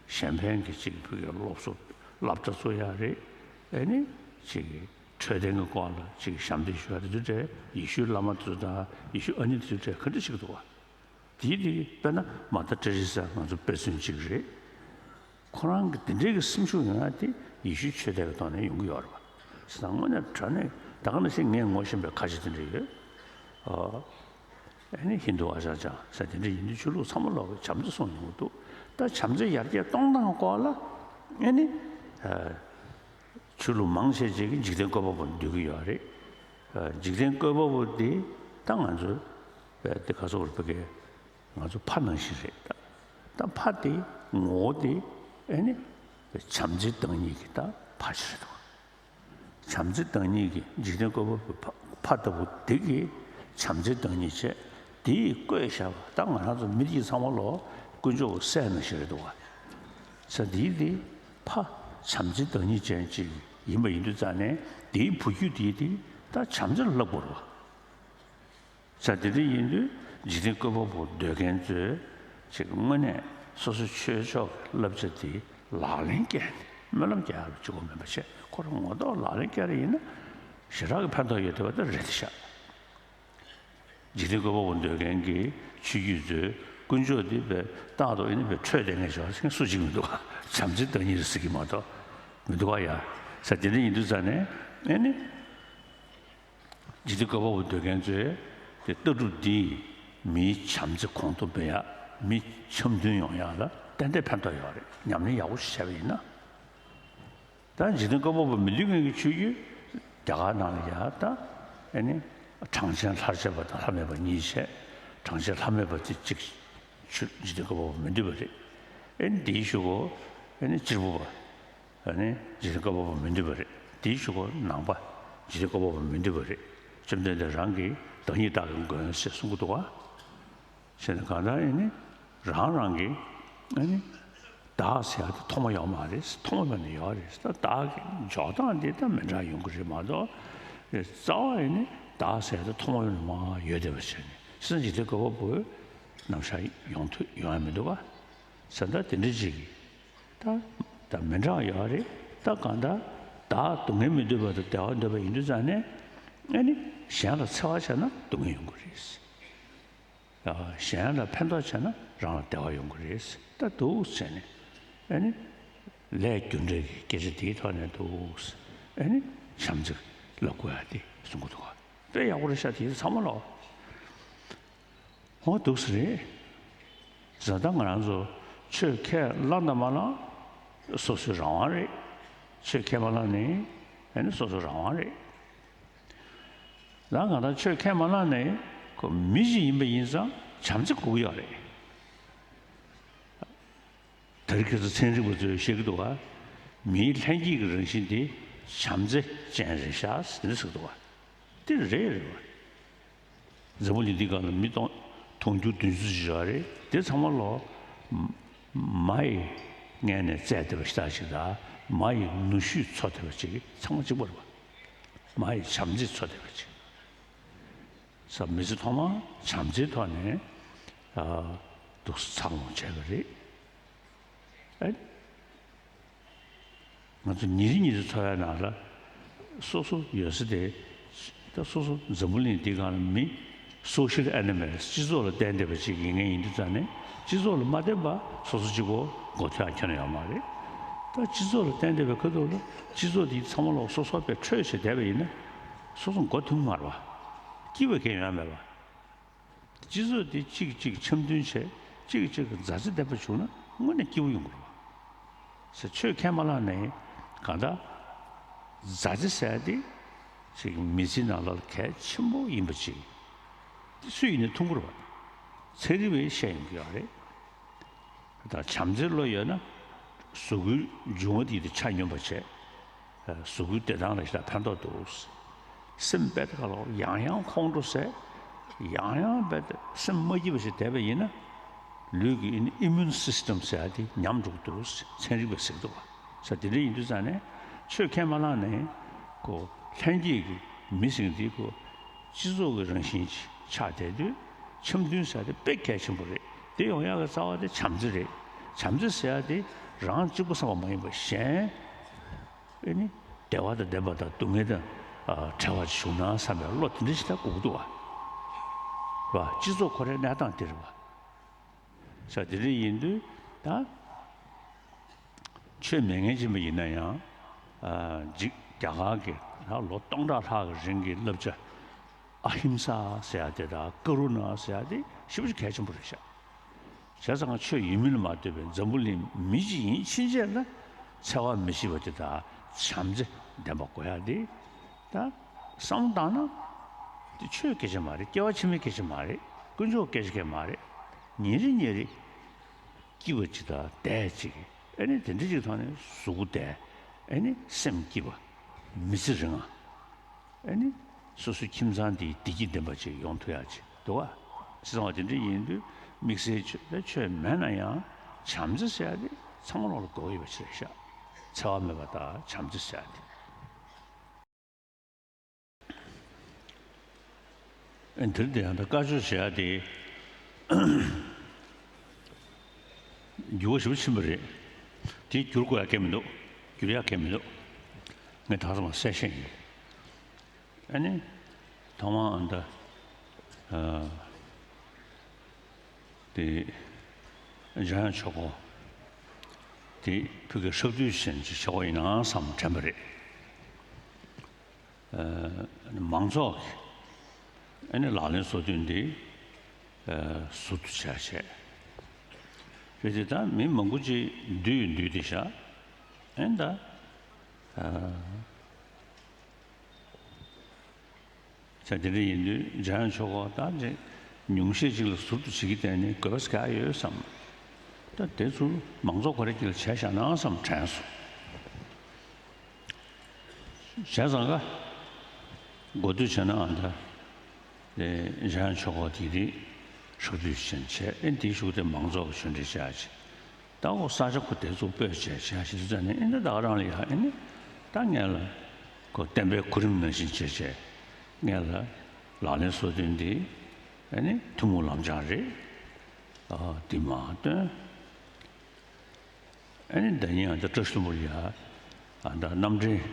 གཞན་ཕན་གྱི་ཅིག་ཕ་གིའི་སློབ་གསོ་སློབ་གྲྭ་བཙུགས་ཡ་རེད། ཨེ་ནི་ཅིག་འཕྲོད་བསྟེན་གྱི་སྐོར་ལ་ཅིག་ཞབས་འདེགས་ཞུ་ཡ་དེ་ཚོ་འདྲ། ཡེ་ཤུའི་བླ་མ་དེ་ཚོ་དང་ཡེ་ཤུ་ཨ་ནེ་དེ་ཚོ་འདྲ་ག་འདྲ་ཞིག་འདུག་ག་དེའི་དེ་དཔེར་ན་མ་ཏར་ཏྲེ་རི་ཟ་ང་ཚོ་དཔེ་མཚོན་གཅིག་རེད། ཁོ་རང་གི་དེ་འདྲའི་གི་སེམས་ཤུགས་ཡོང་ཡ་དེ་ཡེ་ཤུའི་ཆོས་དད་ཀྱི་ཐོག་ནས་ཡོང་གི་ཡོད་རེད་པ། ཟེར་ན་དངོས་གནས་དྲང་གནས་ད་ག་ནང་བཞིན་ངས་ངོ་ཤེས་པའི་ཁ་ཆེ་དེ་འདྲ་ཡོད། ཨ་ཨེ་ནི་ཧིན་དུ་ཨ་ཅག་ཅག་ཟེར་དེ་འདྲ་ཡིན་དུས་ཆོས་ལུགས་ཚང་མ་ལོག་གི་བྱམས་བརྩེ་གསུངས་ཡོང་གི་འདུག་ད་བྱམས་བརྩེ་ཡར་རྒྱས་གཏོང་སྟངས་སྐོར་ལ་ཨེ་ནི་ཨ་ཆོས་ལུགས་མང་ཆེ་ཅིག་གིས་འཇིག་རྟེན་བཀོད་པ་པོ་འདོད་ཀྱི་ཡོད་རེད། ཨ་འཇིག་རྟེན་བཀོད་པ་པོ་དེ་ད་ང་ཚོ་དེ་ག་ཚོད་རེད་ཕ་གི་ང་ཚོ་ཕ་ནང་བཞིན་རེད་ད། ད་ཕ་དེ་ངོ་བོ་དེ་ཨེ་ནི་བྱམས་བརྩེའི་བདག་ཉིད་ཀྱི་ད་ཕ་ཞིག་རེད་དོ། བྱམས་བརྩེའི་བདག་ཉིད་ཀྱི་འཇིག་རྟེན་བཀོད་པ་པོ་ཕ་ཕ་ལྟ་བུ་དེ་གིས་བྱམས་བརྩེའི་བདག་ཉིད་བྱས། དེས་བཀོད་བཞག་པ་ད་ང་རང་ཚོ་མི་རིགས་ཚང་མ་ལོ་དཀོན་མཆོག་གི་སྲས་ནང་བཞིན་རེད་འདུག་ག་ས་དེའི་དེ་ཕ་བྱམས་བརྩེའི་བདག་ཉིད་ཅན་ཅིག་ཡིན་པ་ཡིན་དུས་ཙང་ནས་དེའི་བུ་རྒྱུད་དེའི་དེ་ད་བྱམས་བརྩེ་ལ་བསླབ་དགོས་རེད་པ། ས་དེ་འདྲ་ཡིན་དུས་འཇིག་རྟེན་བཀོད་པ་པོ་འདོད་མཁན་ཚོས་ཅིག་དངོས་གནས་སོ་སོ་ཆོས་ཕྱོགས་ཀྱི་བསླབ་བྱ་དེ་ལག་ལེན་བཀལ་ནས་སྨོན་ལམ་རྒྱག་ཡག་ལ་གཅིག་པོ་མིན་པ་བྱས། ཁོ་རང་ངོ་ཐོག་ལག་ལེན་བཀལ་རེ་ཡིན་ན་ཞེ་དྲག་གི་ཕན་ཐོགས་ཡོད་བསྡད་པ་དེ་རེད་དེ་ཤག་འཇིག་རྟེན་བཀོད་པ་པོ་འདོད་མཁན་གྱི་ཆོས་བརྒྱུད་ཚོས་དཀོན་མཆོག་འདི་བས་རྟག་ཏུ་ཨེ་ནི་བས་ཁྲོས་བསྡད་མཁན་ཞིག་སུ་གཅིག་མི་འདུག་ག་བྱམས་བརྩེའི་བདག་ཉིད་རེད་ཟེར་གྱི་མ་གཏོགས་མི་འདུག་ག་ཡ་ས་དེ་འདྲ་ཡིན་དུས་ཙང་ནས་ཨེ་ནི། འཇིག་རྟེན་བཀོད་པ་པོ་འདོད་མཁན་ཚོས་དེ་ལྟ་གྲུབ་འདིས་མིའི་བྱམས་བརྩེ་གོང་དུ་འཕེལ་ཡག་མི་འཆམ་མཐུན་ཡོང་ཡག་ལ་ཏན་ཏན་ཕན་ཐོགས་ཡོད་རེད། ཉམས་ལེན་ཡག་པོ་ཞིག་བྱས་པ་ཡིན་ན། ད་འཇིག་རྟེན་བཀོད་པ་པོ་མི་འདོད་མཁན་གྱི་ཆོས་བརྒྱུད་རྒྱ་གར་ནང་ལ་ཡ་ད་ཨེ་ནི་གྲངས་ཅན་ལྷར་བཅས་པ་དང་ལྷ་མེད་པ་གཉིས་བྱས། གྲངས་ཅན་ལྷ་མེད་པ་དེ་གཅིག་ཆོས་འཇིག་རྟེན་བཀོད་པ་པོ་མི་འདོད་པ་རེད། ཨེ་ནི་དེའི་གཞུག་གུ་ཨེ་ནི་གཅེར་བུ་པ། ཨ་ནི་འཇིག་རྟེན་བཀོད་པ་པོ་མི་འདོད་པ་རེད། དེའི་གཞུག་གུ་ནང་པ་འཇིག་རྟེན་བཀོད་པ་པོ་མི་འདོད་པ་རེད། བཅོམ་ལྡན་འདས་རང་གིས་བདག་ཉིད་བདག་གི་མགོན་ཞེས་གསུང་གི་འདུག་ག་བྱས་ན་གང་ལྟར་ཨེ་ནི་རང་རང་གིས་ཨ་ནི་བདག་ཟེར་ཡག་དེ་ཐོག་མ་ཡོད་མ་རེད། ཐོག་མ་ཡོད་ནས་ཡོད་རེད། ད་བདག་གི་འཇོག་སྟངས་དེ་ད་མི་འདྲ་ཡོང་གི་རེད་མ་གཏོགས། རྩ་བ་ཨེ་ནི་བདག་ཟེར་ཡག་དེ་ཐོག་མ་ཡོད་ནས་མར་ཡོད་བསྡད་པ་བྱས་ནས་སེམས་ཅན་འཇིག་རྟེན་བཀོད་པ་པོའི་རྣམ་གཞག་ཡོང་ཐུབ་ཡོང་ཡ་མི་འདུག་ག་ས་ད་དེ་འདྲ་ཅིག་གིས། ད་ད་མི་འདྲ་ཡོད་རེད། ད་གང་ལྟར་བདག་སྡུག་བསྔལ་མི་འདོད་པ་དང་བདེ་བ་འདོད་པ་ཡིན་དུས་ཙང་ནས་ཨ་ནི་གཞན་ལ་འཚེ་བ་བྱས་ན་སྡུག་བསྔལ་ཡོང་གི་རེད། གཞན་ལ་ཕན་ཐོགས་བྱས་ན་རང་ལ་བདེ་བ་ཡོང་གི་རེད། ད་འདུག་བྱས་ནས་ཨ་ནི་ལས་རྒྱུ་འབྲས་ཀྱི་སྐད་ཆ་དེའི་ཐོག་ནས་འདུག་ཨ་ནི་བྱམས་བརྩེ་ལབ་དགོས་ཡ་དེ་གསུང་གི་འདུག་ག་དཔེ་ཡག་པོ་རེད་ཤག་དེ་ཚང་མ་ལོག་འོ་འདུག་སེ་རེད། བཟའ་ཟླ་ང་རང་ཚོ་ཆོས་ཁས་བླངས་དང་མ་བླངས་སོ་སོའི་རང་དབང་རེད། ཆོས་ཁས་མ་བླངས་ནི་ཨ་ནི་སོ་སོའི་རང་དབང་རེད། ད་ང་རང་ཆོས་ཁས་མ་བླངས་ནས་ཁོ་མི་ཞིག་ཡིན་པ་ཡིན་ཙང་བྱམས་བརྩེ་དགོས་ཀྱི་ཡོད་རེད། དེ་རིང་ཁྱེད་ཚོ་ཚན་རིག་པ་ཚོས་བཤད་ཀྱི་འདུག་ག་མིའི་ལྷན་སྐྱེས་ཀྱི་རང་བཞིན་དེ་བྱམས་བརྩེ་ཅན་རེད་ཤག་ཟེར་ནས་ཟེར་གྱི་འདུག་ག་དེ་རེད་རེད་བ། འཛམ་བུ་གླིང་འདི་སྒང་ལ་མི་སྟོང་དུང་ཕྱུར་བདུན་ཅུ་ཞིག་ཡོད་རེད། དེ་ཚང་མ་ལོ་མ་ཡི་མངལ་ནས་བཙས་བསྡད་པ་ཞིག་དང་མ་ཡི་ནུ་ཞོས་འཚོ་བསྡད་པ་ཅིག་ཚང་མ་གཅིག་པ་རེད་བ། མ་ཡི་བྱམས་བརྩེས་འཚོ་བསྡད་པ་ཅིག་ས་མི་ཚེ་ཐོག་མར་བྱམས་བརྩེའི་ཐོག་ནས་ཨ་འདུག་སེ་འཚར་ལོངས་བྱས་པ་རེད། ཨ། ང་ཚོ་ཉིན་རེ་ཉིན་རེ་འཚོ་བའི་ནང་ལ་སོ་སོ་ཡོད་ས་དེ། ད་སོ་སོ་འཛམ་བུ་གླིང་འདི་སྒང་ལ་མི་social animals། སྤྱི་ཚོགས་ལ་བརྟེན་བསྡད་པ་ཅིག་ཡིན་མཁན་ཡིན་དུས་ཙང་ནས། སྤྱི་ཚོགས་ལ་མ་བརྟེན་པ་སོ་སོ་གཅིག་པོ་མགོ་ཐོན་ཡ་ཁྱོན་ནས་ཡོད་མ་རེད། ད་སྤྱི་ཚོགས་ལ་བརྟེན་བསྡད་པའི་ཁ་ཐུག་ལ་སྤྱི་ཚོགས་འདི་ཚང་མ་ལོག་སོ་སོ་པའི་འཕྲོད་བྱས་བསྡད་པ་ཡིན་ན། སོ་སོ་མགོ་ཐོན་གྱི་མ་རེད་པ། སྐྱིད་པ་གང་ཡང་ཡོད་མེད་པ། སྤྱི་ཚོགས་དེ་གཅིག་གཅིག་འཆམ་མཐུན་བྱས། གཅིག་གཅིག་གི་མཛའ་བརྩེ་ལྡན་པ་བྱུང་ན་དངོས་གནས་སྐྱིད་པོ་ཡོང་གི་རེད་པ། ཟེར། ཆོས་ཁས་མ་བླངས་ནའི་གང་ལྟར་མཛའ་བརྩེ་ཟེར་ཡ་དེ་ཅིག་མི་ཚེའི་ནང་ལ་གལ་ཆེན་པོ་ཡིན་པ་ཅིག་དེ་སུ་ཡིན་ནའི་མཐོང་གི་རེད་པ། ཚན་རིག་པས་བཤད་ཡོང་གི་ཡོད་རེད། ད་བྱམས་བརྩེ་བློ་ཡོད་ན་གཟུགས་པོའི་འབྱུང་བ་དེ་དེ་ཆ་སྙོམས་པ་བྱས། གཟུགས་པོའི་བདེ་ཐང་ལ་ཞེ་དྲག་ཕན་ཐོགས་འདུག། སེམས་རྦད་དེ་ཁ་ལོག་ཡང་ཡང་ཁོང་ཁྲོ་ཟ། ཡང་ཡང་རྦད་དེ་སེམས་མ་སྐྱིད་པ་ཞིག་བསྡད་པ་ཡིན་ན། ལུས་ཀྱི་ཨེ་ནི་immune system ཟེར་ཡ་དེ་ཉམས་འགྲོ་གི་འདུག། ཚན་རིག་པས་ཟེར་གི་འདུག་པ། ས་དེ་འདྲ་ཡིན་དུས་ཙང་ནས་ཆོས་ཁས་མ་བླངས་ནས་ཁོ་ལྷན་སྐྱེས་ཀྱི་མི་ཟེར་མཁན་དེ་ཁོ་སྤྱི་ཚོགས་ཀྱི་རང་བཞིན་ཆགས་བསྡད་དུས། འཆམ་མཐུན་ཟེར་ཡ་དེ་དཔེ་གལ་ཆེན་པོ་རེད། དེ་ཡོང་ཡག་གི་རྩ་བ་དེ་བྱམས་བརྩེ་རེད། བྱམས་བརྩེ་ཟེར་ཡ་དེ་རང་གཅིག་པུ་བསམ་པ་མ་ཡིན་པར་གཞན། ཨེ་ནི། བདེ་བ་དང་ལྡན་པ་དང་སྡུག་བསྔལ་དང་། ཨ། བྲལ་བ་ཞིག་བྱུང་ན་བསམ་པའི་བློ་དེ་འདྲ་ཞིག་ད་དགོས་ཀྱི་འདུག་པ། རེད་པ། སྤྱི་ཚོགས་ཁོ་རའི་གནས་སྟངས་དེ་རེད་པ། ས་དེ་འདྲ་ཡིན་དུས་ད། ཆོས་མེད་མཁན་ཅིག་ཡིན་ན་ཡང་། ཨ། འཇིག་རྒྱ་གར་གྱི་ལོ་སྟོང་ཕྲག་ལྷག་གི་རིང་གི་བསླབ་བྱ། ཨ་ཧིམ་ས་ཟེར་ཡ་དེ་དང་ཀ་རུ་ཎ་ཟེར་ཡ་དེ་ཞེ་པོ་ཅིག་གལ་ཆེན་པོ་རེད་ཤག། བྱས་ཙང་ཆོས་ཡིན་མིན་ལ་མ་ལྟོས་པའི་འཛམ་བུ་གླིང་མི་གཅིག་ཡིན་ཕྱིན་ཆད་ལ་འཚེ་བ་མི་བྱེད་པ་དེ་དང་བྱམས་བརྩེ་ལྡན་པ་དགོས་ཡ་དེ། ད་བསམ་བློ་བཏང་ན། དེ་ཆོས་སྐད་ཆ་མ་རེད། སྐྱེ་བ་ཕྱི་མའི་སྐད་ཆ་མ་རེད། དཀོན་མཆོག་སྐད་ཆ་གང་མ་རེད། ཉིན་རེ་ཉིན་རེ་སྐྱིད་པ་ཅིག་དང་བདེ་ཅིག། ཨེ་ནི་དེ་འདྲ་ཅིག་ཐོག་ནས་གཟུགས་པོ་བདེ། ཨེ་ནི་སེམས་སྐྱིད་པ། མི་ཚེ་རིང་བ། ཨེ་ནི་སོ་སོའི་ཁྱིམ་ཚང་འདི་བདེ་སྐྱིད་ལྡན་པ་ཅིག་ཡོང་ཐུབ་ཡ་ཅིག་འདུག་པ། བྱས་ཙང་དེ་འདྲ་ཡིན་དུས་དམིགས་བསལ་ཆོས་ཆོས་མེད་ན་ཡང་བྱམས་བརྩེ་ཟེར་ཡ་དེ་ཚང་མ་ལོག་ལ་དགོས་ཡོད་པ་ཅིག་རེད་ཤག། འཚེ་བ་མེད་པ་དང་བྱམས་བརྩེ་ཟེར་ཡ་དེ། ཨེ། དེར་དེ་ཡང་ད་བཀའ་ཆོས་བྱེད་ཡ་དེ་འགྱུར་བ་ཞེ་པོ་ཕྱིན་པ་རེད། དེ་བསྒྱུར་དགོས་ཡ་གང་ཡང་མི་འདུག། བསྒྱུར་ཡ་གང་ཡང་མི་འདུག། ངས་ད་ཚང་མ་གསལ་བཤད་ཡིན། ཨ་ནི། ཐོག་མར་ཨ་ད། ཨ། དེ། འཇམ་དབྱངས་ཆོས་འཁོར་དེ་ཕ་གིར་ཧྲག་བསྡུས་ཅན་གྱི་ཆོས་འཁོར་ཡིན་ན་བསམ་དྲན་པ་རེད། ཨ། མང་ཚོགས་ཀྱི་ཨ་ནི་ལག་ལེན་སོ་བདུན་འདི། ཨ། ཟུར་དུ་བྱས་བྱས། རེད་དེ་ད་མི་མང་པོ་ཅིག་འདུས་ཡོད་འདུས་དེ་ཤག། ཨ་ནི་ད། ཨ། ས་དེ་འདྲ་ཡིན་དུས་འཇམ་དབྱངས་ཆོས་འཁོར་ད་ཅིག་ཉུང་ཤས་ཅིག་ལ་ཟུར་དུ་བྱེད་ཀྱི་བསྡད་ནས་དགོས་པ་ག་ཡོད་བསམ། ད་དེ་ཚོ་མང་ཚོགས་ཁོ་རའི་དཀྱིལ་ལ་བྱས་བཞག་ན་བསམ་དྲན་སོང་། བྱས་ཙང་ཀ་གོ་ཐོས་བྱས་ན་ཨ་ད། དེ་འཇམ་དབྱངས་ཆོས་འཁོར་དེ་རིགས་ཧྲག་བསྡུས་ཅན་བྱས། ཨེ་འདིའི་གཞུག་དེ་མང་ཚོགས་ཀྱི་ཆོས་འབྲེལ་བྱས་ཅིག། ད་འོ་ས་ཆ་ཁོ་དེ་ཚོ་སྤོས་བྱས་བྱས་ཞེས་ཟེར་ནས། ཨེ་འདི་ད་ག་རང་ལ་ཡ། ཨེ་ནི་ད་ངས་ལ་ཁོ་བསྟན་པའི་གོ་རིམ་ནང་བཞིན་བྱས་བྱས། ངས་ལ་ལག་ལེན་སོ་བདུན་འདི་ཨེ་ནི་ཐུན་མོང་ལམ་སྦྱང་རེད། ཨ། འདི་མར་བཏོན། ཨེ་ནི་ད་ཡིན་ཡང་ད་བཀྲ་ཤིས་ལྷུན་པོར་ཡ། ཨ། ད་རྣམ་འདྲེན།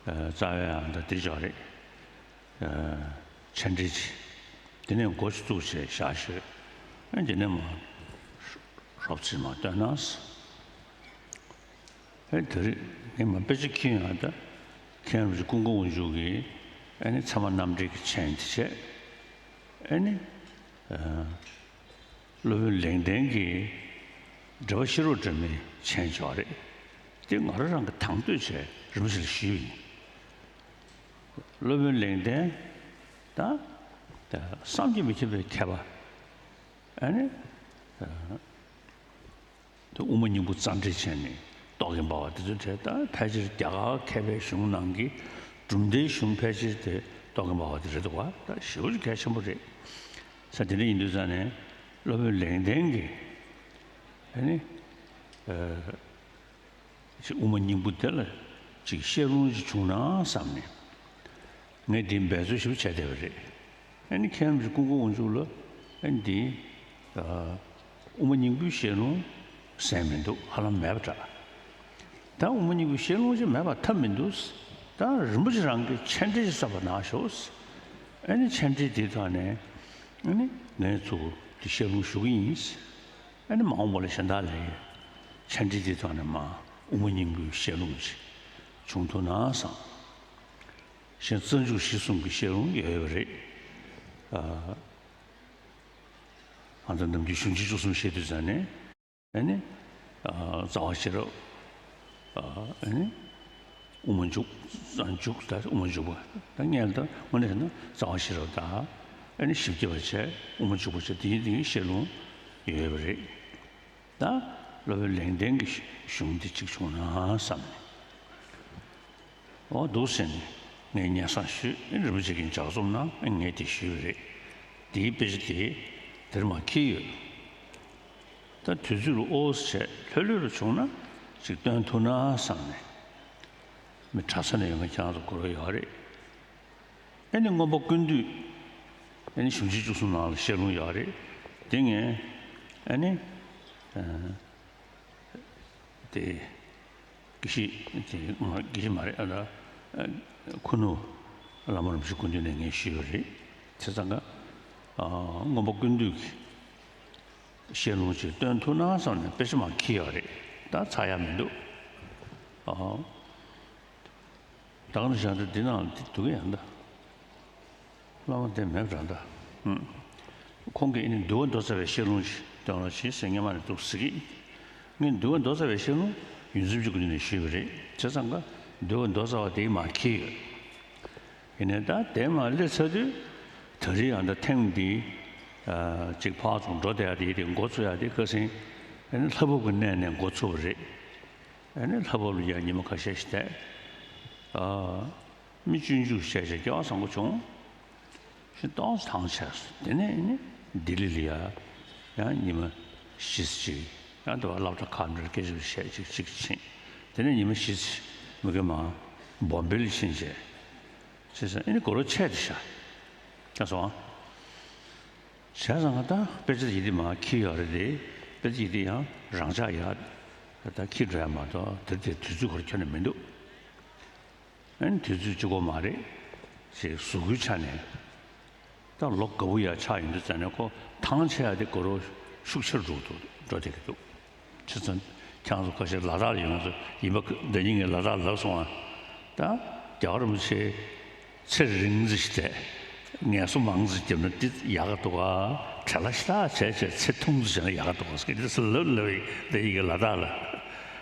ཨ། རྩ་བའི་ཨ་ད་དེ་ཅོག་རེད། ཨ། མཆན་འགྲེལ་གྱི། དེ་ནས་འགོ་ཅིག་བཙུགས་བྱས་བཞག་ཤོད། ཨ། དེ་ནས་མར་རོབ་ཙམ་མར་བཏོན་ན། ཨ། དེ་རིང་ངས་མར་དཔེ་ཆ་འཁྱེར་ཡོང་ད། མཁན་རིན་པོ་ཆེ་ཀུན་དགའ་དབང་ཕྱུག་གིས་ཨ་ནི་ཚད་མ་རྣམ་འགྲེལ་གྱི་མཆན་དེ་བྱས། ཨ་ནི། ཨ། སློབ་དཔོན་ལེགས་ལྡན་གྱིས་འགྲེལ་པ་ཤེས་རབ་སྒྲོན་མེའི་མཆན་ཅོག་རེད། དེ་ང་རང་རང་གིས་དང་དོད་བྱས་རིན་པོ་ཆེ་ལ་ཞུས་པ་ཡིན། སློབ་དཔོན་ལེགས་ལྡན་ད། ད་བསམ་གྱིས་མི་ཁྱབ་པའི་མཁས་པ། ཨ་ནི། ཨ། དབུ་མ་སྙིང་པོ་རྩ་འགྲེལ་བྱས་ནས་རྟོག་གེ་འབར་བ་དེ་ཚོ་དེ་ད་ཕལ་ཆེར་རྒྱ་གར་མཁས་པའི་གཞུང་ནང་གི་གྲུབ་མཐའི་གཞུང་ཕལ་ཆེར་དེ་རྟོག་གེ་འབར་བ་དེ་རེད་འདུག་པ། ད་ཞེ་པོ་ཅིག་གལ་ཆེན་པོ་རེད། ས་དེ་འདྲ་ཡིན་དུས་ཙང་ནས་སློབ་དཔོན་ལེགས་ལྡན་གྱིས་ཨ་ནི། ཨ། ཅིག་དབུ་མ་སྙིང་པོ་དེ་ལ་ཅིག་བཤད་ལུང་ཅིག་བྱུང་ན་བསམ་ནས། ངས་འདི་འབད་རྩོལ་ཞིབ་བྱས་བསྡད་པ་རེད། ཨ་ནི་མཁན་རིན་པོ་ཆེ་ཀུན་དགའ་དབང་ཕྱུག་ལ་ཨ་ནི་འདི། ཨ། དབུ་མ་སྙིང་པོའི་བཤད་ལུང་ གསན་མི་འདུག་ཧ་ལམ་མེད་པ་འདྲ། ད་དབུ་མ་སྙིང་པོའི་བཤད་ལུང་ཅིག་མེད་པ་ཐབས་མི་འདུག་ད་རིན་པོ་ཆེ་རང་གིས་མཆན་འགྲེལ་ཅིག་གསར་པ་གནང་ཤོག་ཨ་ནི་མཆན་འགྲེལ་དེའི་ཐོག་ནས་ཨ་ནི་ངས་ཚུར་དེ་བཤད་ལུང་ཞུ་གི་ཡིན། ཨ་ནི་མ་འོངས་པ་ལ་གཞན་དག་ལ་མཆན་འགྲེལ་དེའི་ཐོག་ནས་མ་དབུ་མ་སྙིང་པོའི་བཤད་ལུང་ཅིག་བྱུང་ཐུབ་ན་བསམ། གཞན་རྩ་འཇུག་གཞི་གསུམ་གྱི་བཤད་ལུང་ཡོད་པ་རེད། ཨ་ཨ་ད་ནམ་རྒྱུན་གཞུང་ཆེན་བཅུ་གསུམ་བཤད་དུས་ཙང་ནས། ཨ་ནི། ཨ་རྩ་བ་ཤེས་རབ། ཨ་ནི། དབུ་མ་འཇུག་རྩ་འཇུག་ད་དབུ་མ་འཇུག་པ་ད་ངས་ད་དངོས་གནས་ན་རྩ་བ་ཤེས་རབ་དང་ཨ་ནི་ཞིབ་རྒྱས་པ་བྱས་དབུ་མ་འཇུག་པ་བྱས་དེའི་དེའི་བཤད་ལུང་ཡོད་པ་རེད། ད་སློབ་དཔོན་ལེགས་ལྡན་གྱི་གཞུང་འདི་གཅིག་བྱུང་ན་བསམ་ནས། འོ་འདུག་ཟེར་ནས་ངས་སྙན་སེང་ཞུས། རིན་པོ་ཆེ་གིས་ལྗགས་རྩོམ་གནང་། ངས་དེ་ཞུས་པ་རེད། དེའི་དཔེ་ཆ་དེ་དེར་མར་འཁྱེར་ཡོད། ད་དུས་ཚོད་ལ་ཨོ་ཙི་བྱས་ལྷོད་ལྷོད་རུ་བྱུང་ན་ཅིག་སྟོན་ཐུབ་ན་བསམ་ནས། མི་གྲྭ་ས་ནས་ཡོང་མཁན་ཁྱེད་རང་ཚོ་གོ་རོགས་ཡོད་རེད། ཨ་ནི་མངོན་པ་ཀུན་བཏུས། ཨ་ནི་གཞུང་ཆེན་བཅུ་གསུམ་ནང་ལ་བཤད་ལུང་ཡོད་རེད། དེ་ངས་ཨ་ནི། ཨ། དེ། དགེ་བཤེས་དེ་ང་དགེ་བཤེས་མ་རེད། ཨ་ད། ཨ། ཁུ་ནུ་བླ་མ་རིན་པོ་ཆེ་སྐུ་མདུན་ནས་ངས་ཞུས་པ་རེད། བྱས་ཙང་ཀ་ཨ། མངོན་པ་ཀུན་བཏུས་ཀྱི་བཤད་ལུང་ཅིག་སྟོན་ཐུབ་ན་བསམ་ནས་དཔེ་ཆ་མར་འཁྱེར་ཡོད་རེད། ད་ཚར་ཡ་མི་འདུག་ཨ། ད་ག་ནང་བཞིན་ད་འདི་ནང་ལ་འདི་འདུག་གི་ཡང་ད། བླ་མ་དེ་མེད་པ་འདྲ་ད། ཧུམ། ཁོང་གིས་ཨ་ནི་འདུལ་བ་མདོ་རྩ་བའི་བཤད་ལུང་ཞིག་སྟོན་རོགས་བྱེད་ཟེར་སྔོན་མ་ནས་འདུག་ཟེར་གི། ངས་འདུལ་བ་མདོ་རྩ་བའི་བཤད་ལུང་ཡོངས་འཛིན་གྱི་སྐུ་མདུན་ནས་ཞུས་པ་རེད། བྱས་ཙང་ཀ་འདུལ་བ་མདོ་རྩ་བ་དེའི་མར་འཁྱེར་ཡོད། ཡིན་ནའི་ད་དེ་མར་སླེབས་ཚར་དུས་ད་རེས་ཡང་ད་ཐེངས་འདི་ཨ་ཅིག་ཕར་ཚུར་འགྲོ་བསྡད་ཡ་དེ་དེ་འགོ་ཚུགས་ཡ་དེ་ཁ་སང་ཨ་ནི་ལྷ་བབས་ཀྱི་གནས་ནས་འགོ་ཚུགས་པ་རེད། ཨ་ནི་ལྷ་བབས་ལ་ཡང་ཉི་མ་ཁ་ཤས་ཤིག་བསྡད། ཨ། མི་སྤྱོད་འཇུག་བྱས་བྱས་སྐལ་བ་བཟང་པོ་བྱུང་། ཤིན་ཏུ་ཐང་ཆད་སོང་། དེ་ནས་ཨ་ནི་ལྡི་ལི་ལ་ཡ་ཡང་ཉི་མ་བཞི་ཙམ་ཅིག་ཡང་དེ་བ་སློབ་གྲྭ་ཁག་འདྲ་སྐད་ཆ་བཤད་ཅིག་ཅིག་ཕྱིན། དེ་ནས་ཉི་མ་བཞི་ཙམ་མི་དགོས་མ་བོམ་བེ་ལ་ཕྱིན་བྱས། བྱས་ཙང་ཨ་ནི་གོ་རོ་ཆད་དེ་ཤ། ད་སོང་། བྱས་ཙང་ང་ད་དཔེ་ཆ་ཡི་དེ་མར་འཁྱེར་ཡོད་རེད་དེ། དཔེ་ཆ་ཡི་དེ་ཡང་རང་འཇགས་ཡ། ད་འཁྱེར་འགྲོ་ཡ་མ་གཏོགས་དེར་དེ་དུས་ཚོད་ཁོ་ར་ཁྱོན་ནས་མི་འདུག་ཨ་ནི་དུས་ཚོད་གཅིག་པོ་མ་རེད། ཞེས་གཟུགས་པོའི་ཆ་ནས་ད་ལོ་དགའ་པོ་ཡ་ཆགས་ཡོང་དུས་ཙང་ནས་ཁོ་ཐང་ཆད་ཡ་དེ་གོ་རོ་ཤུགས་ཆེར་འགྲོ་འགྲོ་བསྡད་ཀྱི་འདུག་བྱས་ཙང་ཁྱེད་རང་ཚོ་ཁ་ཤས་ལ་དྭགས་ལ་ཡོང་ཚོ་ཡིན་པ་ད་ཉིན་ངས་ལ་དྭགས་ལབ་སོང་ཨ། ད་རྒྱལ་བ་རིན་པོ་ཆེ་ཚེ་རིང་ཙི་ཞིག་བསྡད། ངལ་གསོ་མང་ཙི་བརྒྱབ་ན་འདི་ཡག་ག་འདུག་ག་བྲེལ་བ་ཞེ་དྲག་བྱས་བྱས་ཚེ་ཐུང་ཙི་བྱས་ན་ཡག་ག་འདུག་ག་ཟེར་གི་འདི་ཚོ་ལབ་ལབ་ཡིན། འདི་ཡི་གེ་ལ་དྭགས་ལ་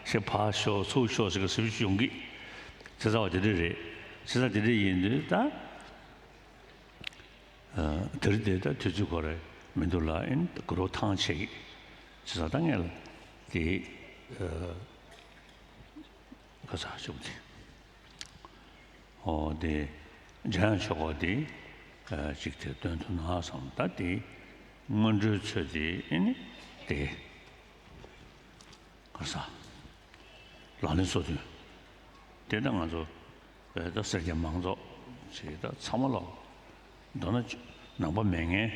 ཞེས་ཕར་ཤོག་ཚུར་ཤོག་ཟེར་གི་ཟེར་བ་ཅིག་ཡོང་གི། བྱས་ཙང་བ་དེ་འདྲ་རེད། བྱས་ཙང་དེ་འདྲ་ཡིན་དུས་ད། ཨ། དེ་རིང་དེ་ལྟར་དུས་ཚོད་ཁོ་རེ་མི་འདུག་ལ་ཨིན་གུ་རུ་ཐང་ཆད་ཀྱི། བྱས་ཙང་ད་ངས་ལ་དེ་ཨ་ཁ་ས་ཞུགས་ཏེ། ཨོ་དེ་འཇམ་དབྱངས་ཆོས་འཁོར་དེ་ཨ་ཅིག་དེ་སྟོན་ཐུབ་ན་བསམ། ད་དེ་སྔོན་འགྲོའི་ཚོད་དེ་ཨེ་ནི་དེ། ག་ས། ལག་ལེན་སོ་བདུན། དེ་ལྟར་ང་ཚོ་བོད་ད་སེར་སྐྱ་མང་ཚོགས་ཅིག་ད་ཚང་མ་ལ་མདོར་ན་ནང་པ་མེད་མཁན་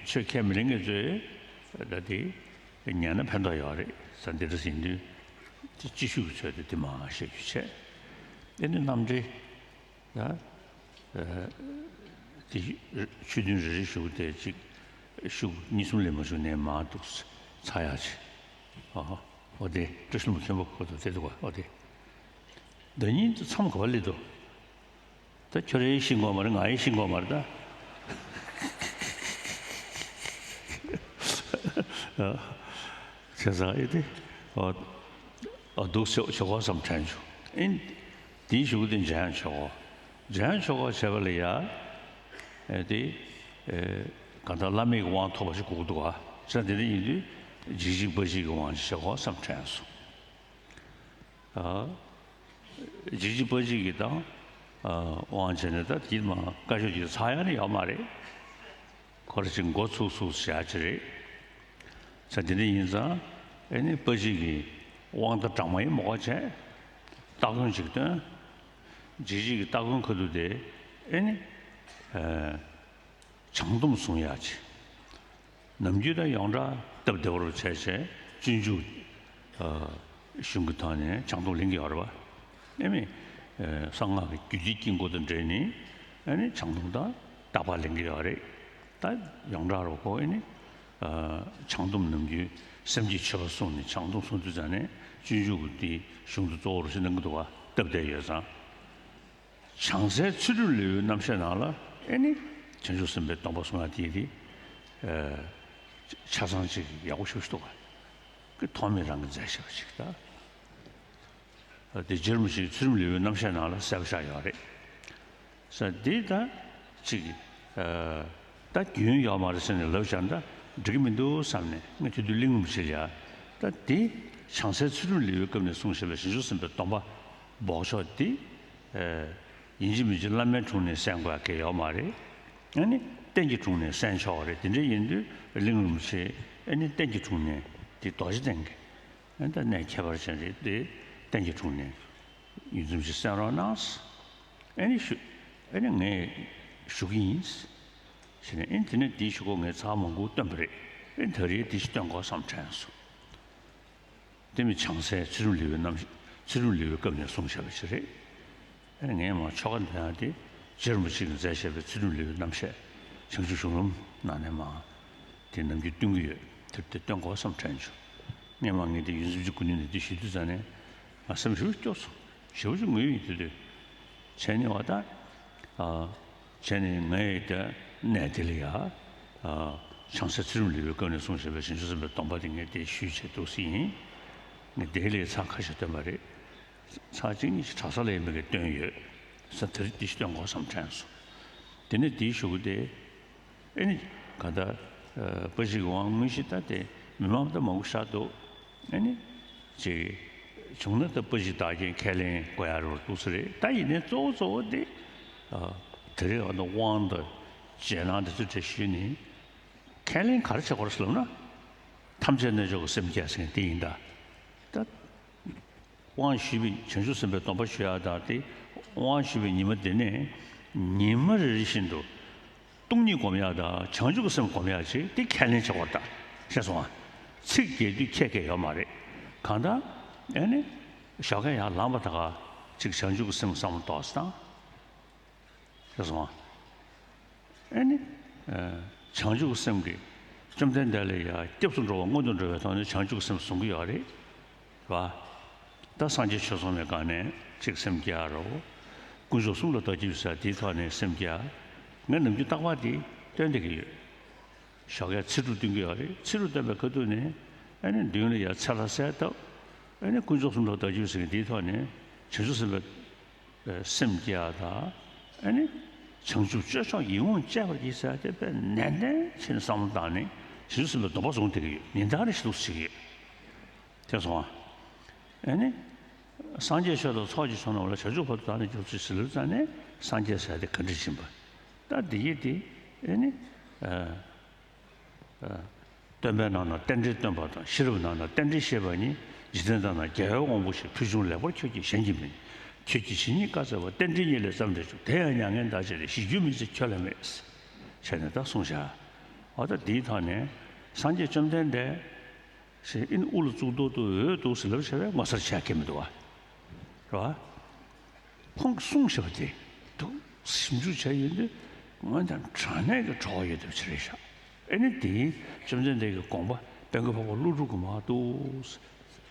ཆོས་ཁས་མི་ལེན་མཁན་ཚོས་ད་དེ་ཉན་ན་ཕན་ཐོགས་ཡོད་རེད་ཟེར། འདི་འདྲ་ཡིན་དུས་དེ་སྤྱི་ཞུགས་ཚོས་དེ་དེ་མ་བཤད་རྒྱུ་བྱས། དེ་ནི་རྣམ་འགྲེལ། ཡ། ཨ། དེ་ཆོས་མཐུན་རེ་རེ་ཞུགས་ཏེ་གཅིག་ཞུགས་གཉིས་གསུམ་ལས་མ་ཞུགས་ནས་མ་འདུག་ཚར་ཡག་ཅིག་ཨོ་ཨོ་དེ་བཀྲ་ཤིས་ལྷུན་པོ་མཁན་པོ་ཁོ་ཐུག་དེ་འདུག་ག་ཨོ་དེ། ཟླ་ཉིན་དུ་མཚམས་ག་པར་སླེབས་འདུག་ད་ཁྱོད་རའི་ཤེས་དགོས་མ་རེད། ང་ཡི་ཤེས་དགོས་མ་རེད་ད། བྱས་ཙང་ཨེ་དེ། ཨོ་ཨོ་འདུག་ཞོག་ཞོག་གོ་བསམ་དྲན་བྱུང་ཨིན། དེའི་གཞུག་དེ་འཇམ་དབྱངས་ཆོས་འཁོར། འཇམ་དབྱངས་ཆོས་འཁོར་བྱས་པ་ལ་ཡ། ཨེ་དེ། ཨེ་གང་ལྟར་བླ་མེད་ཀྱི་དབང་ཐོབ་པ་ཞིག་དགོས་ཀྱི་འདུག་ག་བྱས་ཙང་དེ་འདྲ་ཡིན་དུས་འཇིགས་བྱེད་དཔའ་བྱད་ཀྱི་དབང་ཞིག་བྱེད་དགོས་བསམ་དྲན་སོང་། ཨ། འཇིགས་བྱེད་དཔའ་བྱད་ཀྱི་དང་། ཨ། དབང་བྱས་ནས་ད་དེ་མ་བཀའ་ཆོས་ཀྱི་ཚར་ཡག་ནི་ཡོད་མ་རེད། ཁོ་ར་ཅིག་འགོ་ཚུགས་ཚུགས་བྱ་ཅི་རེད། ས་དེ་འདྲ་ཡིན་ཙང་ཨེ་ནི་དཔའ་བྱད་ཀྱི་དབང་ད་དྲང་མ་ཡིན་མོ་གོ་བྱས། སྟ་གོན་ཅིག་སྟོན། འཇིགས་བྱེད་ཀྱི་སྟ་གོན་ཁ་ཐུག་དེ་ཨེ་ནི། ཨ། བྱང་སྡོམ་བཟུང་ཡག་ཅིག་ནམ་རྒྱུན་ད་ཡོངས་གྲགས་སྟབས་བདེ་བོར་བྱས་བྱས་སྤྱོད་འཇུག་གཞུང་གི་ཐོག་ནས་བྱང་སྡོམ་ལེན་གྱི་ཡོད་རེད་བ། ཨེ་མི། གསང་སྔགས་ཀྱི་རྒྱུད་སྡེའི་དཀྱིལ་འཁོར་དང་འབྲེལ་ནས་ཨ་ནི་བྱང་སྡོམ་དང་བརྟག་པ་ལེན་གྱི་ཡོད་རེད། ད་ཡོངས་གྲགས་རུ་ཁོ་ཨེ་ནི། བྱང་སྡོམ་ནམ་རྒྱུན་སེམས་བསྐྱེད་མཆོད་པ་གསུངས་ནས་བྱང་སྡོམ་གསུང་དུས་ཙང་ནས་སྤྱོད་འཇུག་གི་དེ་གཞུང་དུ་གཙོ་བོ་རུ་ཞིག་གནང་གི་འདུག་བ། སྟབས་བདེ་ཡོད་ཙང་། བྱང་སའི་ཚུལ་ཁྲིམས་ལེའུའི་རྣམ་བཤད་ནང་ལ་ཨེ་ནི་བྱང་ཆུབ་སེམས་དཔའི་སྡོམ་པ་གསུང་ཡ་དེ་དེ་ཆ་ཚང་ཅིག་ཡག་པོ་ཞེ་པོ་ཞིག་འདུག་བ། ཀྱི་ཐོག་མའི་རང་གི་མཛད་བྱས་པ་ཅིག་ད། དེ་རྗེ་རིན་པོ་ཆེའི་ཚུལ་ཁྲིམས་ལེའུའི་རྣམ་བཤད་ནང་ལ་གསལ་པོ་ཆགས་ཡོད་རེད། ས་འདི་ད་ཅིག་ད་རྒྱུན་ཡོད་མ་རེད་ཟེར་ནས་ལབ་བཞག་ན་ད་འགྲིག་གི་མི་འདུག་བསམ་ནས་ངས་དེ་དུས་གླིང་རིན་པོ་ཆེ་ལ་ཡ། ད་དེ་བྱང་སའི་ཚུལ་ཁྲིམས་ལེའུའི་སྐབས་ནས་གསུངས་བཞག་པའི་བྱང་ཆུབ་སེམས་དཔའི་སྡོམ་པ་འབོགས་ཆོག་དེ། ཡིན་གཅིག་མིན་གཅིག་བླ་མའི་དྲུང་ནས་གསན་དགོས་ཡ་གལ་ཡོད་མ་རེད། ཨ་ནི་རྟེན་གྱི་དྲུང་ནས་གསན་ཆོག་རེད། དེ་འདྲ་ཡིན་དུས་གླིང་རིན་པོ་ཆེ་ཨ་ནི་རྟེན་གྱི་དྲུང་ནས་དེ་རྡོ་རྗེ་གདན་གྱི་ཨ་ནི་ད་གནས་ཁྱད་པར་ཅན་རེད་དེ། རྟེན་གྱི་དྲུང་ནས་ཡོངས་འཛིན་ཅིག་གསན་རོགས་གནང་། ཨ་ནི་ཞུ་ཨ་ནི་ངས་ཞུ་གི་ཡིན་ཟེར་ནས། ཨ་ནི་དེ་ནས་དེའི་གཞུག་གུ་ངས་ཚར་མང་པོ་བཏོན་པ་རེད། ཨ་ནི་ད་རེས་དེ་ཞིག་བཏོན་དགོས་བསམ་དྲན་སོང་། དེ་མིན་བྱང་སའི་ཚུལ་ཁྲིམས་ལེའུའི་རྣམ་ཚུལ་ཁྲིམས་ལེའུའི་སྐབས་ནས་གསུངས་བཞག་པ་ཞིག་རེད། ཨ་ནི་ངས་མར་ཆོ་ག་འདོན་ཡག་དེ་རྗེ་རིན་པོ་ཆེ་གིས་མཛད་བཞག་པའི་ཚུལ་ཁྲིམས་ལེའུའི་རྣམ་བཤད་བྱང་ཆུབ་གཞུང་ལམ་ནང་ནས་མར་དེ་ནམ་རྒྱུན་བཏོན་གྱི་ཡོད། དེ་དེ་བཏོན་དགོས་བསམ་དྲན་བྱུང་། སྔོན་མ་ངས་དེ་ཡོངས་འཛིན་གྱི་སྐུ་མདུན་ནས་དེ་ཞུས་དུས་ཙང་ནས་ང་སེམས་ཞེ་པོ་སྐྱོ་སོང་། ཞེ་པོ་ཅིག་ངུས་ཡིན་དེ་དུས། བྱས་ནས་བ་ད། བྱས་ནས་ངས་ད་གནས་དེ་ལ་ཡ། བྱང་སའི་ཚུལ་ཁྲིམས་ལེའུའི་སྐབས་ནས་གསུངས་བཞག་པའི་བྱང་ཆུབ་སེམས་དཔའི་སྡོམ་པ་དེ་ངས་དེ་ཞུས་བྱས་འདུག་སེ་ཡིན། ངས་དེ་ལས་ཚར་ཁ་ཤས་བཏོན་པ་རེད། ཚར་གཅིག་གཉིས་ཤིག་གྲྭ་ས་ལ་ཡིན་པའི་གི་བཏོན་ཡོད། ས་དེ་རིང་དེ་ཞིག་བཏོན་དགོས་བསམ་དྲན་སོང་། དེ་ནས་དེའི་གཞུག་གུ་དེ། ཨེ་ནི། ག་ད། པ་ཞིག་དབང་དངོས་གཞི་ད་དེ་མི་མང་ད་མང་པོ་ཤ་འདུག་ཨེ་ནི། ཅིག་བྱུང་ན་ད་པ་ཞིག་བདག་རྐྱེན་ཁས་ལེན་དགོས་ཡ་རུ་འདུག་ས་རེད། ད་ཡིན་ནའི་གཙོ་བོ་གཙོ་བོ་དེ། དེ་རིང་ཨ་ནི་དབང་དང་རྗེས་གནང་དེ་ཚོ་དེ་ཞུས་ནས། ཁས་ལེན་ག་རེ་བྱེད་དགོས་རེད་ཟེར་ལབ་ན། ཐམས་ཅད་རྣལ་འབྱོར་གྱི་སེམས་བསྐྱེད་ཟེར་མཁན་དེ་ཡིན་ད། ད། དབང་ཞུས་པའི་བྱང་ཆུབ་སེམས་དཔའི་སྡོམ་པ་ཞུ་ཡག་དང་དེ། དབང་ཞུས་པའི་ཉི་མ་དེ་ནས་ཉི་མ་རེ་རེ་བཞིན་དུ་སྟོང་ཉིད་སྒོམ་ཡག་དང་བྱང་ཆུབ་ཀྱི་སེམས་སྒོམ་ཡག་ཅིག་དེ་ཁས་ལེན་བྱེད་དགོས་རེད་ད། ཤེས་སོང་ང་། ཚིག་རྒྱས་བསྡུས་ཁྱད་ཁྱད་ཡོད་མ་རེད། གང་ལྟར་ཨེ་ནི་ཞོགས་ཀས་ཡར་ལངས་པ་ད་ག་ཅིག་བྱང་ཆུབ་ཀྱི་སེམས་བསམ་བློ་ཏོག་ཙམ་བཏང་། ཤེས་སོང་ང་། ཨེ་ནི། ཨ། བྱང་ཆུབ་སེམས་ཀྱིས་བཅོམ་ལྡན་འདས་ལ་ཡང་སྐྱབས་སུ་འགྲོ་བ་སྔོན་དུ་འགྲོ་བའི་ཐོག་ནས་བྱང་ཆུབ་སེམས་བཟུང་གི་ཡོད་རེད། རེད་བ། ད་སངས་རྒྱས་ཆོས་ཚོགས་མའི་སྒང་ནས་གཅིག་སེམས་བསྐྱེད་རོགས། དཀོན་མཆོག་གསུམ་ལ་བདག་གཅེས་ཡོད་ཟེར་དེའི་ཐོག་ནས་སེམས་བསྐྱེད། ངས་ནམ་རྒྱུན་རྟག་པར་དེ་བཏོན་བསྡད་ཀྱི་ཡོད། ཞོགས་ཀས་ཚིག་འབྲུ་བཏོན་གྱི་ཡོད་རེད། ཚིག་འབྲུ་བཏོན་པའི་ཁ་ཐུག་ནས་ཨ་ནི་མདུན་ལ་ཡར་ཚེ་ལྷ་གསལ་བཏབ། ཨ་ནི་དཀོན་མཆོག་གསུམ་ལ་བདག་གཅེས་ཡོད་ཟེར་མཁན་དེའི་ཐོག་ནས་བྱང་ཆུབ་སེམས་དཔའི་སེམས་བསྐྱེད་དང་། ཨ་ནི། བྱང་ཆུབ་སྤྱོད་མཆོག་ཡིད་འོང་སྤྱད་པར་བགྱི་ཟེར་དེ་དཔེ་ནན་ཏན་བྱས་ནས་བསམ་བློ་བཏང་ནས་བྱང་ཆུབ་སེམས་དཔའི་སྡོམ་པ་བཟུང་བསྡད་ཀྱི་ཡོད། ཉིན་ལྟར་རེ་བཞིན་འདུག་སེ་བྱེད་ཀྱི་ཡོད། དེ་སོང་ང་། ཨ་ནི། སངས་རྒྱས་ཆོས་དང་ཚོགས་ཀྱི་མཆོག་རྣམས་ལ་བྱང་ཆུབ་བར་དུ་བདག་ནི་སྐྱབས་སུ་མཆི་ཟེར་ལབ་ཙང་ནས་སངས་རྒྱས་ཟེར་དེ་ག་འདྲ་ཕྱིན་པ། ད་འདི་ཡི་དེ་ཨ་ནི། སྟོན་པའི་ནང་ན་རྟེན་འབྲེལ་སྟོན་པ་དང་ཤེས་རབ་ནང་ན་རྟེན་འབྲེལ་བཤད་པ་ཉིད། འཇིག་རྟེན་དག་ན་རྒྱལ་བའི་དབང་པོ་ཞིག་ཕུལ་བྱུང་ལེགས་པར་ཁྱོད་ཀྱིས་གཞན་གྱིས་མིན། ཁྱོད་ཀྱི་ཇི་སྙེད་བཀའ་སྩལ་པ། རྟེན་འབྲེལ་ཉིད་ལས་བརྩམས་འབྲས་བཅུ། དེ་ཡང་མྱ་ངན་འདའ་བྱེད་ལས། གཞི་རྒྱུ་མེད་ཚེ་ཁྱོད་ལ་མེད། བྱས་ནས་ད་གསུངས་བཞག་འོ་ད་འདིའི་ཐོག་ནས་སངས་རྒྱས་བཅོམ་ལྡན་འདས་ཞེས་ཨིན་དབུ་ལ་བཙུགས་ཏོག་ཏོ་འོད་འདུག་ཟེར་ལབ་བྱས་པས་ངོ་མཚར་ཆེ་བ་གང་ཡང་མི་འདུག་བ། རེད་བ། ཁོང་གིས་གསུངས་བཞག་པ་དེ་འདུག་ཞིབ་འཇུག་བྱས་ཡོང་དུས་ངོས་དང་དྲང་གནས་ཀྱི་གྲོགས་ཡོད་བསྡད་པ་ཅིག་རེད་ཤག་ཨེ་ནི་དེའི་བཅོམ་ལྡན་འདས་ཀྱི་དགོངས་པ་དཔལ་མགོན་འཕགས་པ་ཀླུ་སྒྲུབ་ཀྱིས་མར་འདུག་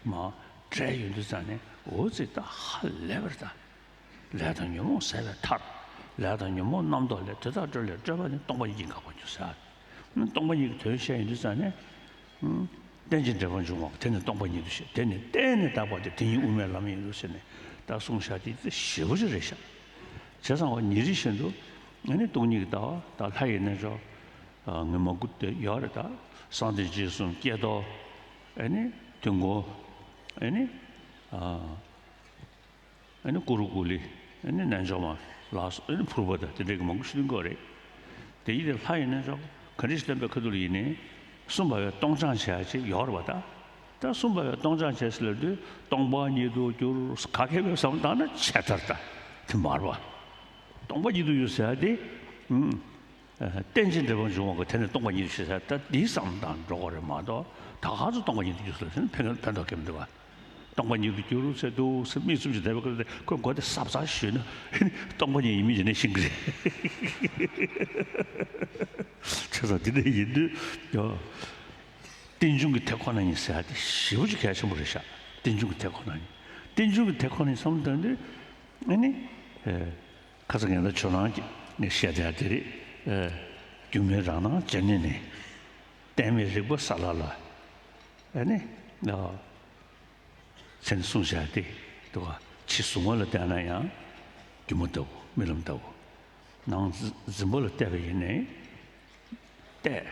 མར་བསྒྲད་ཡོང་དུས་ཙང་ནས་འོ་ཙི་ད་ཧ་ལས་པ་རེད་ད། ལས་དང་ཉོན་མོངས་ཟད་པའི་མཐར། ལས་དང་ཉོན་མོངས་རྣམ་རྟོག་ལས། དེ་དག་སྒྲོལ་ལས་སྤྲོས་པ་ནི། སྟོང་པ་ཉིད་ཀྱིས་འགག་པར་འགྱུར་ཟེར། སྟོང་པ་ཉིད་ཀྱི་དོན་བཤད་ཡོང་དུས་ཙང་ནས། རྟེན་ཅིང་འབྲེལ་པར་འབྱུང་བ་དེ་ནི་སྟོང་པ་ཉིད་དུ་ཤེས། དེ་ནི་བརྟེན་ནས་དག་པ་སྟེ། དེ་ཉིད་དབུ་མའི་ལམ་ཡིན་ནོ་ཟེར་ནས་ད་གསུངས་བཞག་དེ་ཞེ་པོ་ཅིག་རེད་ཤག་བྱས་ཙང་བ་ཉིན་རེ་བཞིན་དུ་ཨ་ནི་སྟོང་ཉིད་ཀྱི་ལྟ་བ་ད་ལྷ་ཡི་རྣལ་འབྱོར། ངས་མ་གུ་དེ་ཡོད་རེད་ད། གསང་བདེ་རྗེས་གསུམ་བསྐྱེད་རྫོགས། ཨ་ནི་དུས་འཁོར། ཨ་ནི། ཨ་ནི་ཀུ་རུ་ཀུ་ལི། ཨ་ནི་རྣལ་འབྱོར་མ་ལ་སོགས། ཨ་ནི་ཕུར་པ་དང་དེ་འདྲའི་གི་མང་པོ་ཞིག་སྟོན་གྱི་ཡོད་རེད། དེ་ཡིན་དེ་ལྷ་ཡི་རྣལ་འབྱོར་ག་འདྲ་ཞིག་སྟོན་པའི་ཁ་ཐུག་ལ་ཡིན་ནའི། གསུམ་པ་བས་སྟོང་སྦྱང་བྱེད་ཡ་ཅིག་ཡོད་རེད་བ་ད། ད་གསུམ་པ་བས་སྟོང་སྦྱང་བྱེད་ཟེར་ལབ་དུས་སྟོང་པ་ཉིད་དུ་གྱུར་ག་གེ་བས་བསམ་བཏང་ན་ཆད་ཐལ་ད། དེ་མ་རེད་བ། སྟོང་པ་ཉིད་དུ་གྱུར་ཟེར་ཡ་དེ། ཨུམ། རྟེན་ཅིང་འབྲེལ་པར་འབྱུང་བ་གི་དེ་ནི་སྟོང་པ་ཉིད་དུ་ཤེས་ས་ད་འདི་བསམ་བློ་བཏང་འགྲོ་དགོས་རེད་མ་གཏོགས་ད་ག་ཚོད་སྟོང་པ་ཉིད་དུ་གྱུར་སོང་ཟེར་ན་ཕན་ཕན་ཐོགས་ཀྱི་མི་འདུག་བ། སྟོང་པ་ཉིད་དུ་འགྱུར་ཟེར་འདུག་ཟེར། མིག་གསུམ་གྱི་དད་པ་ཁོ་ཁོས་མགོ་དེ་སྲབ་སྲབ་ཞུས་ན་སྟོང་པ་ཉིད་ཡིན་མིན་ཅི་ནས་ཤེས་ཀྱི་རེད། བྱས་ཙང་དེ་འདྲ་ཡིན་དུས་ཡོ། རྟེན་འབྱུང་གི་དེ་ཁོ་ན་ཡིན་ཟེར་ཡ་དེ་ཞེ་པོ་ཅིག་གལ་ཆེན་པོ་རེད་ཤག་རྟེན་འབྱུང་གི་དེ་ཁོ་ན་ཡིན། རྟེན་འབྱུང་གི་དེ་ཁོ་ན་ཡིན་བསམ་བློ་བཏང་དུས་ཨ་ནི། ཨེ། ཁ་སང་ངས་ད་ཇོ་ནང་གི་ངས་བཤད་བསྡད་ཡ་དེ་རེད། ཨེ། སྒྱུ་མའི་རང་སྣང་ཇི་སྙེད་ནས། གཏད་མེད་རིག་པ་ས་ལ་ལ། ཨ་ནི། ཨ། ཟེར་ནས་གསུངས་བཞག་སྟེ། འདུག་ག་ཕྱི་གཟུགས་ངོ་ལ་བལྟས་ན་ཡང་སྒྱུ་མ་ལྟ་བུ། རྨི་ལམ་ལྟ་བུ། ནང་འཛིན་པ་ལ་བལྟས་པ་ཡིན་ནའི་བལྟས་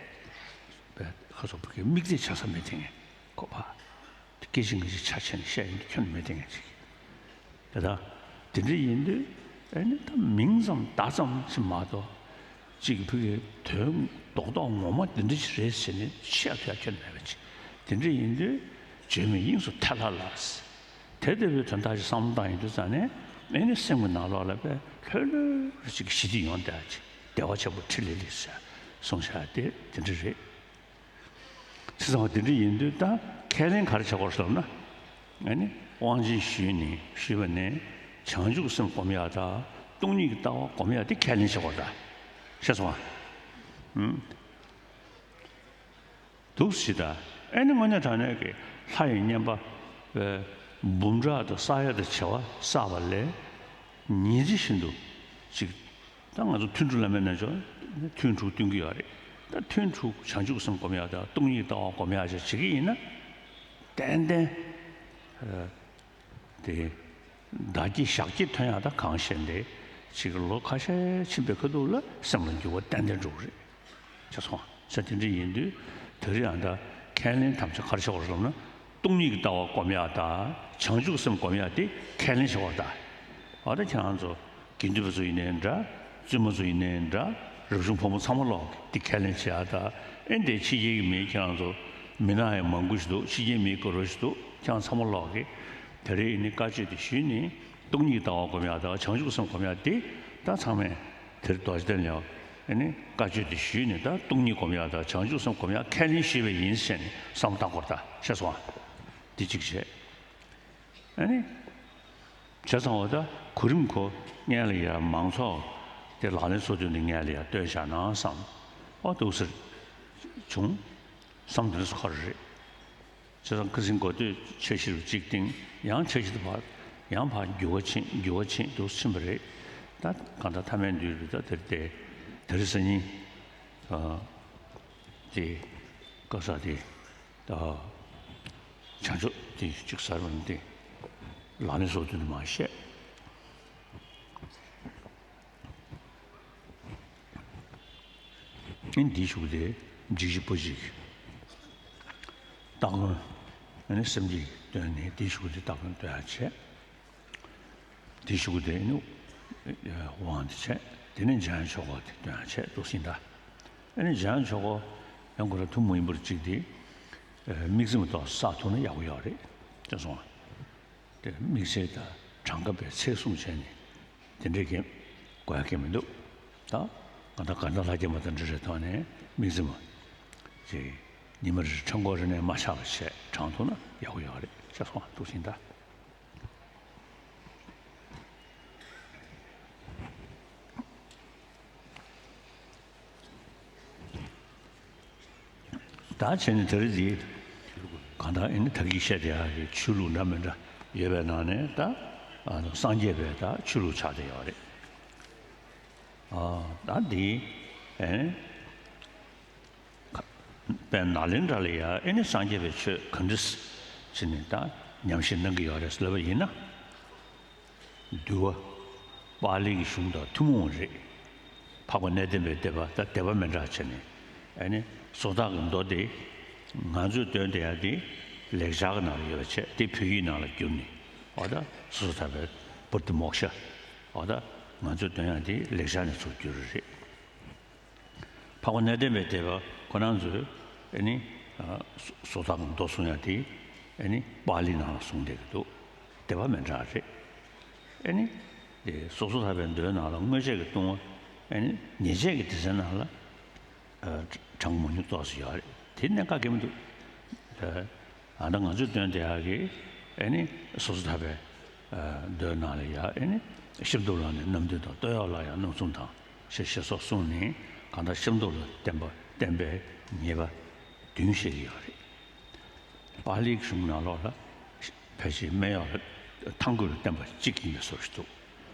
པའི་ཁ་སོགས་ཕ་གི་མིག་རྩེ་བྱ་ས་མེད་དེ་ངས་ཁོ་པ། སྐད་ཅིག་ངེད་ཅིག་ཆ་ཆེ་ནས་བཤད་ཡིན་དུས་ཁྱོན་ནས་མེད་དེ་ངས་ཅིག་དེ་དག་དེ་འདྲ་ཡིན་དུས་ཨ་ནི་ད་མིང་ཙམ་བརྡ་ཙམ་ཞིག་མ་གཏོགས། གཅིག་ཕ་གི་དོན་རྡོག་རྡོག་ངོ་མ་འདི་འདྲ་ཞིག་རེད་ཟེར་ནས་བཤད་ཐུབ་ཡ་ཁྱོན་མེད་པ་ཅིག་དེ་འདྲ་ཡིན་དུས་བརྗོད་མེད་དབྱིངས་སུ་ཐལ་ལ་ལ། དེ་ལྟ་བུའི་དོན་དག་ཅིག་བསམ་བློ་བཏང་ཡོང་དུས་ཙང་ནས་ཨེ་ནི་སེམས་ཀྱི་ནང་ལོགས་ལ་དཔེ་ལྷོད་ལྷོད་ཅིག་ཞི་བདེ་ཡོང་བསྡད་ཅིག་བདེ་བ་ཆེན་པོ་འཕྲིན་ལས་ལས་ཟེར་གསུངས་བཞག་དེ་དེ་འདྲ་རེད། བྱས་ཙང་དེ་འདྲ་ཡིན་དུས་ད་ཁས་ལེན་ག་རེ་བྱེད་དགོས་ཟེར་ན། ཨ་ནི་དབང་ཆེན་ཞུས་ནས་ཞུས་པ་ནས་བྱང་ཆུབ་སེམས་སྒོམ་ཡག་དང་སྟོང་ཉིད་ཀྱི་ལྟ་བ་སྒོམ་ཡག་དེ་ཁས་ལེན་བྱེད་དགོས་ད། ཤེས་སོང་ཨ། ཨུམ། འདུག་སེ་ད། ཨ་ནི་དངོས་གནས་དྲང་གནས་ཀྱི་ལྷ་ཡི་བསྙེན་པ། ཨེ། འབུམ་ཕྲག་དང་བསགས་ཡག་དང་བྱེ་བ་བསགས་པ་ལས། ཉིན་གཅིག་བཞིན་དུ་ཅིག་ད་ང་ཚོ་ཐུན་དྲུག་བླ་མའི་རྣལ་འབྱོར་ཐུན་དྲུག་སྟོན་གྱི་ཡོད་རེད། ད་ཐུན་དྲུག་བྱང་ཆུབ་སེམས་སྒོམ་ཡག་དང་སྟོང་ཉིད་ལྟ་བ་སྒོམ་ཡག་བྱས་བྱེད་ཀྱི་ཡིན་ན། ཏན་ཏན། ཨ། དེ། བདག་བསྐྱེད་ཞག་བསྐྱེད་ཐོན་ཡག་ད་གང་ཤེས་འདི། ཅིག་ལོ་ཁ་ཤས་ཕྱིན་པའི་ཁ་ཐུག་ལ་སེམས་ལ་འགྱུར་བ་ཏན་ཏན་འགྲོ་གི་རེད། ཤེས་སོང་། ས་དེ་འདྲ་ཡིན་དུས་དེ་རིང་ཨ་ད་ཁས་ལེན་དམ་བཅའ་ག་རེ་བྱེད་དགོས་རེད་ལབ་ན། སྟོང་ཉིད་ཀྱི་ལྟ་བ་སྒོམ་ཡག་དང་བྱང་ཆུབ་སེམས་སྒོམ་ཡག་དེ་ཁས་ལེན་བྱེད་དགོས་རེད་ད། འོ་ད་ཁྱེད་རང་ཚོ་དགེ་འདུན་པ་ཚོ་ཡིན་ནའི་འདྲ། བཙུན་མ་ཚོ་ཡིན་ནའི་འདྲ། རབ་བྱུང་ཕོ་མོ་ཚང་མ་ལོག་འདི་ཁས་ལེན་བྱེད་ཡག་ད། ཨེ་འདི་ཕྱི་རྒྱལ་གྱི་མི་ཁྱེད་རང་ཚོ་མི་ནག་ཡང་མང་པོ་ཞིག་འདུག་ཕྱི་རྒྱལ་མི་དགའ་རབ་ཞིག་འདུག་ཁྱེད་རང་ཚང་མ་ལོག་གི་དེ་རིང་ཨེ་ནི་བཀའ་ཆོས་དེ་ཞུས་ནས་སྟོང་ཉིད་ལྟ་བ་སྒོམ་ཡག་དང་བྱང་ཆུབ་སེམས་སྒོམ་ཡག་དེ་ད་ཚང་མས་དེར་རྡོ་རྗེ་གདན་ལ་ཨེ་ནི་བཀའ་ཆོས་དེ་ཞུས་ནས་ད་སྟོང་ཉིད་སྒོམ་ཡག་དང་བྱང་ཆུབ་སེམས་སྒོམ་ཡག་ཁས་ལེན་ཞུས་པ་ཡིན་ཟེར་ནས་བསམ་བློ་བཏང་དགོས་རེད་ད། ཤེས་སོང་ཨ། འདི་གཅིག་བྱས། ཨ་ནི། བྱས་ཙང་འོ་ད་གོ་རིམ་ཁོ་སྔོན་ལ་ཡ་མང་ཚོགས་དེ་ལག་ལེན་སོ་བདུན་དེ་སྔོན་ལ་ཡ་སྟོན་བཞག་ན་བསམ། ཨོ་འདུག་སེ་བྱུང་། བསམ་དོན་སུ་ཁར་རེད། བྱས་ཙང་ཁ་སང་གོ་ཐོས་འཆར་གཞི་རུ་གཅིག་བཏིང་ཡང་འཆར་གཞི་དེ་ཕར་ཡང་ཕར་འགྱུར་བ་ཕྱིན་འགྱུར་བ་ཕྱིན་འདུག་ཕྱིན་པ་རེད། ད་གང་ལྟར་མཐའ་མའི་མདུན་དུ་ད་དེར་བལྟས། དེ་རིང་སང་ཉིན། ཨ། དེ། བཀའ་ཤག་དེ། ད། བྱང་ཆུབ་དེ་གཅིག་གསར་བ་དེ་ལག་ལེན་སོ་བདུན་དུ་མ་བཤད། ཨིན་འདིའི་གཞུག་དེ་འཇིགས་བྱེད་པོ་ཞིག་སྟ་གོན། ཨ་ནི་སེམས་བསྐྱེད་བཏོན་ནས་འདིའི་གཞུག་དེ་སྟ་གོན་བཏོན་ཡག་བྱས། དེའི་གཞུག་དེ་ནི་དབང་དེ་བྱས། དེ་ནས་འཇམ་དབྱངས་ཆོས་འཁོར་དེ་བཏོན་ཡག་བྱས་འདུག་སེ་ཡིན་ད། ཨ་ནི་འཇམ་དབྱངས་ཆོས་འཁོར་ཡང་ཁོ་རང་ཐུན་མོང་མ་ཡིན་པར་གཅིག་དེ། དམིགས་བརྩེ་མ་གཏོགས་བསགས་ཐུབ་ན་ཡག་པོ་ཡོད་རེད་ཅེས་གསུངས། དེ་དམིགས་བརྩེ་དང་གྲངས་ཀ་བས་ཚད་བཟུང་བྱས་ནས་དེ་འདྲའི་གི་དགོས་ཡག་གི་མི་འདུག་ད་ང་ད་ག་འདྲ་ལྷ་རྒྱལ་མ་དང་འདྲ་རེད་ཐོག་ནས་དམིགས་བརྩེ་མ་ཅིག་ཉི་མ་རེ་ཕྲེང་སྐོར་རེ་ནས་མ་ཆག་པ་བྱས་བགྲང་ཐུབ་ན་ཡག་པོ་ཡོད་རེད་ཅེས་གསུངས་འདུག་སེ་ཡིན་ད། ད་བྱས་ནས་དེ་རིང་འདི་གང་ལྟར་ཨེ་ནི་ད་གིན་བཤད་བསྡད་ཡག་གི་ཆོས་ལུགས་འདྲ་མི་འདྲ་ཡོད་པའི་ནང་ནས་ད་ཨ་སངས་རྒྱས་པའི་ད་ཆོས་ལུགས་ཆགས་བསྡད་ཡོད་རེད། ཨ་ད་འདི་ཨེ་ནི། དཔེར་ན་ནཱ་ལེནྡྲ་ལ་ཡ་ཨེ་ནི་སངས་རྒྱས་པའི་ཆོས་ག་འདྲ་བྱས་ནས་ད་ཉམས་བཞེས་གནང་གི་ཡོད་རེད་ལབ་པ་ཡིན་ན། འདུལ་བ། པཱ་ལི་གི་གཞུང་དང་ཐུན་མོང་རེད། འཕགས་པ་གནས་བརྟན་པའི་སྡེ་པ་ད་སྡེ་པ་མི་འདྲ་བྱས་ནས་ཨེ་ནི་སོ་ཐར་གྱི་མདོ་དེ་ང་ཚོས་འདོན་བསྡད་ཡ་དེ་ལེགས་སྦྱར་གྱི་ནང་ལ་ཡོད་པ་བྱས་དེ་བོད་ཡིག་ནང་ལ་བསྒྱུར་ནས་འོ་ད་སོ་སོ་ཐར་པའི་པུ་རི་ཏི་མོཀྵ། འོ་ད་ང་ཚོས་འདོན་ཡ་དེ་ལེགས་སྦྱར་ནས་ཚུར་བསྒྱུར་རེད། འཕགས་པ་གནས་བརྟན་པའི་སྡེ་པ་ཁོ་རང་ཚོས་ཨེ་ནི་སོ་ཐར་གྱི་མདོ་གསུང་ཡ་དེ་ཨེ་ནི་པཱ་ལི་ནང་ལ་གསུང་བསྡད་ཀྱི་འདུག་སྡེ་པ་མི་འདྲ་རེད། ཨེ་ནི་དེ་སོ་སོ་ཐར་པའི་མདོའི་ནང་ལ་དངོས་བྱས་ཀྱི་ལྟུང་བ་ཨེ་ནི་ཉེས་བྱས་ཀྱི་སྡེ་ཚན་ནང་ལ་གྲངས་མང་ཉུང་ཏོག་ཙམ་ཡོད་རེད། དེ་གནད་འགག་གི་མི་འདུག་ཨ་ད་ང་ཚོས་འདོན་བསྡད་ཡ་གི་ ཨེ་ནི་སོ་སོ་ཐར་པའི་མདོའི་ནང་ལ་ཡང་ཨེ་ནི་ཤེས་རབ་ཏུ་ལ་ནི་རྣམ་བདུན་དང་། སྟོད་གཡོགས་ལ་ཡང་རྣམ་གསུམ་དང་ཞེས་ཞེས་སོགས་གསུངས་ནས། གང་ལྟར་ཤེས་རབ་ཏུ་ལ་བསྟན་པ་བསྟན་པའི་ཉེས་པ་བདུན་བཤད་ཀྱི་ཡོད་རེད། པཱ་ལིའི་གཞུང་ནང་ལོགས་ལ་ཕལ་ཆེར་སྨད་གཡོགས་ལ་ཐང་རྒོད་ལ་བསྟན་པ་གཅིག་ཡིན་པའི་བཟོ་ཞིག་འདུག་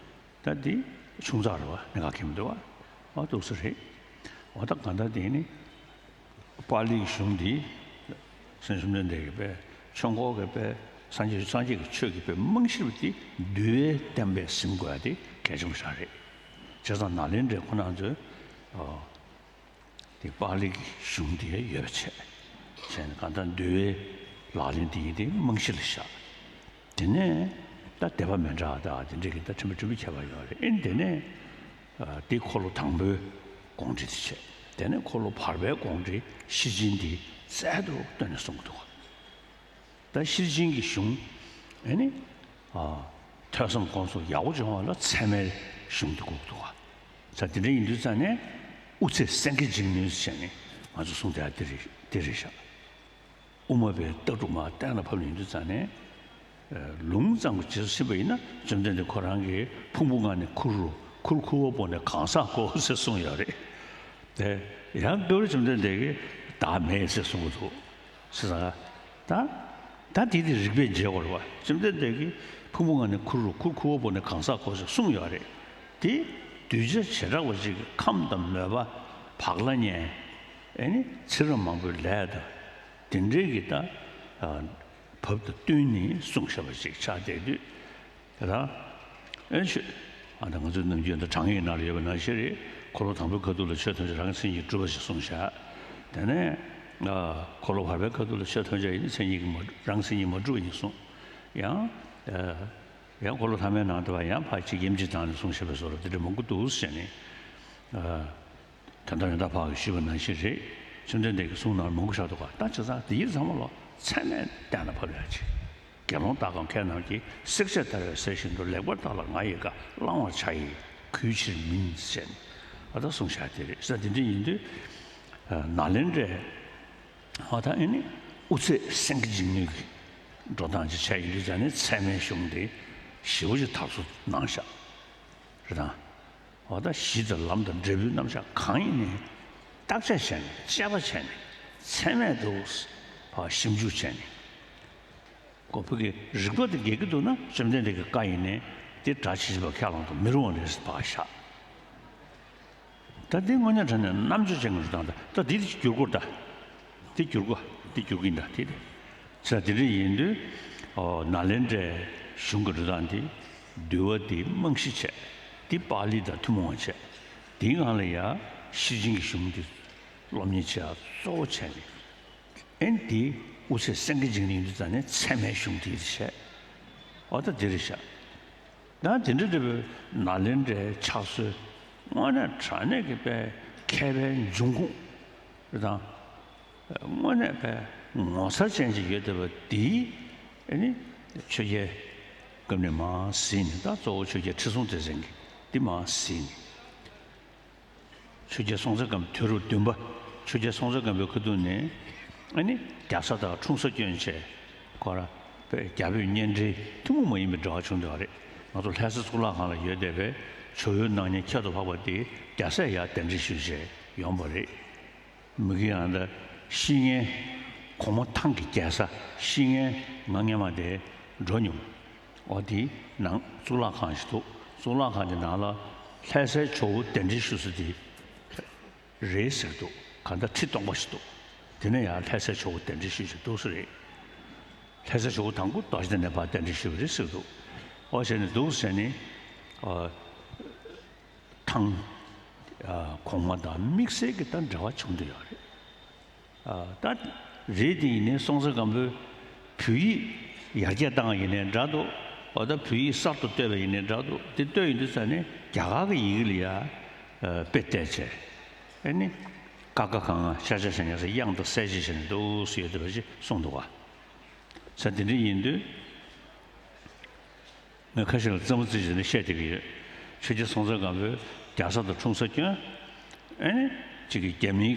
ད་འདི་ཆུང་ཙག་རེད་བ། གནད་འགག་གང་ཡང་མི་འདུག་བ། འོ་འདུག་ས་རེད། འོ་ད་གང་ལྟར་དེ་ནི་པཱ་ལིའི་གཞུང་འདི་སེམས་ཤུགས་ལྡན་འདས་ཀྱིས་པས། ཆོས་འཁོར་གྱིས་པས། སངས་རྒྱས་སངས་རྒྱས་ཀྱི་ཆོས་ཀྱིས་པས། རྨང་གཞིར་དེ་འདུལ་བའི་བསྟན་པས་ཟིན་དགོས་ཡ་དེ་གལ་ཆེན་པོ་ཞིག་རེད། བྱས་ཙང་ནཱ་ལེནྡྲའི་ཁོ་རང་ཚོས་ཨ་དེ་པཱ་ལིའི་གཞུང་དེ་ཡོད་པ་བྱས། བྱས་ནས་གང་ལྟར་འདུལ་བའི་ལག་ལེན་དེ་ཡིན་དེ་རྨང་གཞི་ལ་བཞག་དེ་ནས་ད་སྡེ་པ་མི་འདྲ་བ་དང་དེ་འདྲས་ཀྱི་ད་ཕྲན་བུ་ཕྲན་བུ་ཁྱད་པར་ཡོད་རེད། ཨེ་དེ་ནས་ཨ་དེ་འཁོར་ལོ་དང་པོའི་དགོངས་འགྲེལ་དེ་བྱས། དེ་ནས་འཁོར་ལོ་བར་པའི་དགོངས་འགྲེལ་ཤེར་ཕྱིན་དེ་རྩལ་དུ་བཏོན་ནས་གསུང་གི་འདུག་ད་ཤེར་ཕྱིན་གྱི་གཞུང་ཨེ་ནི་ཨ་ཐོས་བསམ་སྒོམ་གསུམ་ཡག་པོ་སྦྱོང་བ་ལ་ཚད་མའི་གཞུང་དེ་དགོས་ཀྱི་འདུག་ད་དེ་འདྲ་ཡིན་དུས་ཙང་ནས་དབུ་ཚད་སེང་གེ་འཇིགས་ནུས་ཟེར་ནས་ང་ཚོ་གསུང་བསྡད་ཡ་དེ་རེད་དེ་རེད་ཤག་དབུ་མ་པའི་ལྟ་གྲུབ་མར་གཏན་ལ་ཕབ་ཡོང་དུས་ཙང་ནས། ཨ་ལུང་ཙམ་གྱི་རྗེས་སུ་ཕྱིན་པ་ཡིན་ན། བཅོམ་ལྡན་འདས་ཁོ་རང་གིས་ཕུང་པོ་ལྔ་ནི་ཁུར་རོ། ཁུར་ཁུར་བ་པོ་ནི་གང་ཟག་གོ་ཟེར་གསུངས་ཡོད་རེད། དེ་ཡང་སྐབས་རེ་བཅོམ་ལྡན་འདས་ཀྱིས་བདག་མེད་ཟེར་གསུང་གི་འདུག་ཟེར་ཙང་། ད་ད་དེ་དེ་རིགས་པས་འཇལ་དགོས་རེད་བ། བཅོམ་ལྡན་འདས་ཀྱིས་ཕུང་པོ་ལྔ་ནི་ཁུར་རོ། ཁུར་ཁུར་བ་པོ་ནི་གང་ཟག་གོ་ཟེར་གསུངས་ཡོད་རེད། དེ་གདུལ་བྱ་བྱེ་བྲག་པ་ཅིག་གིས་ཁམས་དང་མོས་པ་བག་ལ་ཉལ། ཨེ་ནི་ཚེ་རབས་མང་པོའི་ལས་དང་། དེ་འདྲའི་གི་ད་ཨ་བབ་དང་བསྟུན་ནས་གསུངས་བཞག་པ་ཞིག་ཆགས་བསྡད་དུས། དེ་དག་ཨེ་ཆོས་ཨ་ད་ང་ཚོའི་ནམ་རྒྱུན་ད་དྲང་ངེས་ནང་ལ་ཡོད་པ་ནང་བཞིན་རེད། འཁོར་ལོ་དང་པོའི་ཁ་ཐུག་ལ་ཆོས་ཐམས་ཅད་རང་གི་མཚན་ཉིད་གྲུབ་པ་ཞིག་གསུངས་བཞག་དེ་ནས་ཨ་འཁོར་ལོ་བར་པའི་ཁ་ཐུག་ལ་ཆོས་ཐམས་ཅད་ཡིན་ན་མཚན་ཉིད་ཀྱིས་མ་རང་མཚན་ཉིད་མ་གྲུབ་པ་ཡིན་གསུངས། ཡང་ཨ་ཡང་འཁོར་ལོ་ཐ་མའི་ནང་དུ་བ་ཡང་ཕར་ཅིག་ཡེམ་ཅིག་བཏང་ནས་གསུངས་བཞག་པའི་བཟོ་འདྲ་དེ་འདྲ་མང་པོ་འདུག་ཟེར་ནས་ཨ། དོན་དམ་ཡང་དག་ཕར་ཞུས་པ་ནང་བཞིན་རེད། བཅོམ་ལྡན་འདས་ཀྱི་གསུང་ནང་མང་པོ་བཞག་འདུག་ག་ད་བྱས་ཙང་དེ་ཡི་ཚང་མ་ལོ་ཚད་མས་གཏན་ལ་ཕབ་ཡ་ཆེ། དགེ་སློང་དག་གམ་མཁས་རྣམས་ཀྱིས། བསྲེག་བཅད་བརྡར་བའི་གསེར་བཞིན་དུ། ལེགས་པར་བརྟགས་ལ་ང་ཡི་བཀའ། བླང་བར་བྱ་ཡི་གུས་ཕྱིར་མིན། ཟེར་ནས་ཨ་ད་གསུངས་བཞག་དེ་རེད། ས་དེ་འདྲ་ཡིན་དུས་ནཱ་ལེནྡྲའི་ཨ་ད་ཨེ་ནི་དབུ་ཚད་སེང་གེ་འཇིགས་ནུས་ཀྱི་འགྲོ་སྟངས་ཅིག་བྱས་ཡིན་དུས་ཙང་ནས་ཚད་མའི་གཞུང་དེ་ཞེ་པོ་ཅིག་དར་སོ་གནང་བཞག་རེད་དང་། འོ་ད་གཞི་དང་ལམ་དང་འབྲས་བུའི་རྣམ་གཞག་གང་ཡིན་ནའི་བརྟག་དཔྱད་བྱས་ནས་དཔྱད་པ་བྱས་ནས་ཚད་མས་འདུག་ཕར་ཞིབ་འཇུག་བྱས་ནས། ཁོ་བོད་ཀྱི་རིག་པ་དེ་རྒྱས་ཀྱི་འདུག་ན་བཅོམ་ལྡན་འདས་ཀྱི་བཀའ་ཡིན་ནའི་དེ་སྒྲ་ཇི་བཞིན་པ་ཁས་བླངས་དང་མི་རུང་བ་རེད་ཟེར་ཕར་བཞག་ད་འདི་དངོས་གནས་དྲང་གནས་རྣམ་དཔྱོད་ཅན་གྱི་རུ་སྟངས་དང་ད་འདི་བསྒྱུར་དགོས་ད། འདི་བསྒྱུར་དགོས། འདི་བསྒྱུར་གྱིན་ད་དེ་རེད། ས་དེ་འདྲ་ཡིན་དུས་ཨོ་ནཱ་ལེནྡྲའི་གཞུང་གི་རུ་སྟངས་འདི་འདུལ་བ་འདི་རྨང་གཞི་བྱས། འདི་པཱ་ལི་དང་ཐུན་མོང་བ་བྱས། འདིའི་ངང་ལ་ཡང་ཤེར་ཕྱིན་གྱི་གཞུང་འདི་སློབ་གཉེར་བྱེད་ཡག་གཙོ་བོ་བྱས་ནས། ཨེ་འདི་དབུ་ཚད་སེང་གེ་འཇིགས་ནུས་འདི་ཙང་ནས་ཚད་མའི་གཞུང་འདི་བྱས། ཨོ་ད་འདི་རེད་ཤག་ད་དེ་འདྲ་འདྲ་བའི་ནཱ་ལེནྡྲའི་ཕྱག་སྲོལ་དངོས་གནས་དྲང་གནས་ཀྱི་དཔེ་མཁས་པའི་འབྱུང་ཁུངས་རེད་དང་། དངོས་གནས་དཔེ་ངོ་མཚར་ཅན་ཅིག་ཡོད་བསྡད་པ་འདིའི་ཨེ་ནི་ཆོས་རྒྱལ་སྐབས་ནས་མར་གཟིགས་ནས། ད་གཙོ་བོ་ཆོས་རྒྱལ་ཁྲི་སྲོང་ལྡེ་བཙན་གྱིས་འདི་མར་གཟིགས་ནས། ཆོས་རྒྱལ་སྲོང་བཙན་སྒམ་པོ་དུས་རབས་བདུན་པ། ཆོས་རྒྱལ་སྲོང་བཙན་སྒམ་པོའི་ཁ་ཐུག་ནས་ཨ་ནི་རྒྱ་བཟའ་དང་འཁྲུངས་ས་སྐྱོན་བྱས། ཁོ་རང་དཔེ་རྒྱ་བོད་གཉེན་འབྲེལ་ཐུན་མོང་མ་ཡིན་པའི་འབྲེལ་བ་བྱུང་བསྡད་པ་རེད། ང་ཚོ་ལྷ་ས་གཙུག་ལག་ཁང་ལ་ཡོད་བསྡད་པའི་ཇོ་བོའི་སྣང་བརྙན་ཁྱད་དུ་འཕགས་པ་དེ་རྒྱ་བཟས་ཡར་གདན་འདྲེན་ཞུས་བྱས་ཡོང་བ་རེད། མི་གི་ཡང་ད་བཤེས་གཉེན་གོང་མ་ཐང་གི་རྒྱལ་ས་བཤེས་གཉེན་ང་སྔས་མ་དེ་འགྲོ་མྱོང་། འོ་དེའི་ནང་གཙུག་ལག་ཁང་ཞིག་འདུག་གཙུག་ལག་ཁང་དེ་ནང་ལ་ལྷ་སའི་ཇོ་བོ་གདན་འདྲེན་ཞུ་ས་དེ་རེད་ཟེར་འདུག་གང་ལྟར་ཁྲི་སྟོང་པ་ཞིག་འདུག་དེ་ནས་ཡང་ལྷ་སའི་ཇོ་བོ་གདན་འདྲེན་ཞུ་ཞིག་འདུག་ས་རེད། ལྷ་སའི་ཇོ་བོ་དང་པོ་རྡོ་རྗེ་གདན་ནས་ཕར་གདན་འདྲེན་ཞུས་པ་རེད་ཟེར་འདུག་འོ་བྱས་ནས་འདུག་ཟེར་ནས་ཨ། ཐང་། ཨ་གོང་མ་དང་དམིགས་བསལ་གྱི་ད་འབྲེལ་བ་བྱུང་བསྡད་ཡོད་རེད། ཨ་ད་རེད་དེ་ཡིན་ནའི་སྲོང་བཙན་སྒམ་པོས་བོད་ཡིག་ཡར་རྒྱས་བཏང་བ་ཡིན་ནའི་འདྲ་འདུག་འོ་ད་བོད་ཡིག་གསར་དུ་བཏོད་པ་ཡིན་ནའི་འདྲ་འདུག་དེ་བཏོད་ཡོང་དུས་ཙ་ནས་རྒྱ་གར་གྱི་ཡི་གེ་ལ་ཡ་ཨ་དཔེ་བལྟས་བྱས། ཨ་ནི་ཀ་ཁ་ག་ང་ཤ་ཤ་ཞ་ཉ་ས་དབྱངས་དང་གསལ་བྱེད་བྱས་ནས་འདུག་སེ་ཡོད་བསྡད་པ་ཞིག་གསུངས་འདུག་ག་ས་དེ་འདྲ་ཡིན་དུས། ང་ཁ་ཤས་ལ་རྩེད་མོ་རྩེ་བྱས་ནས་བཤད་བསྡད་ཀྱི་ཡོད། ཆོས་རྒྱལ་སྲོང་བཙན་སྒམ་པོས་རྒྱ་བཟའ་དང་འཁྲུངས་ས་སྐྱོན། ཨེ་ནི་གཅིག་གིས་རྒྱ་མིའི་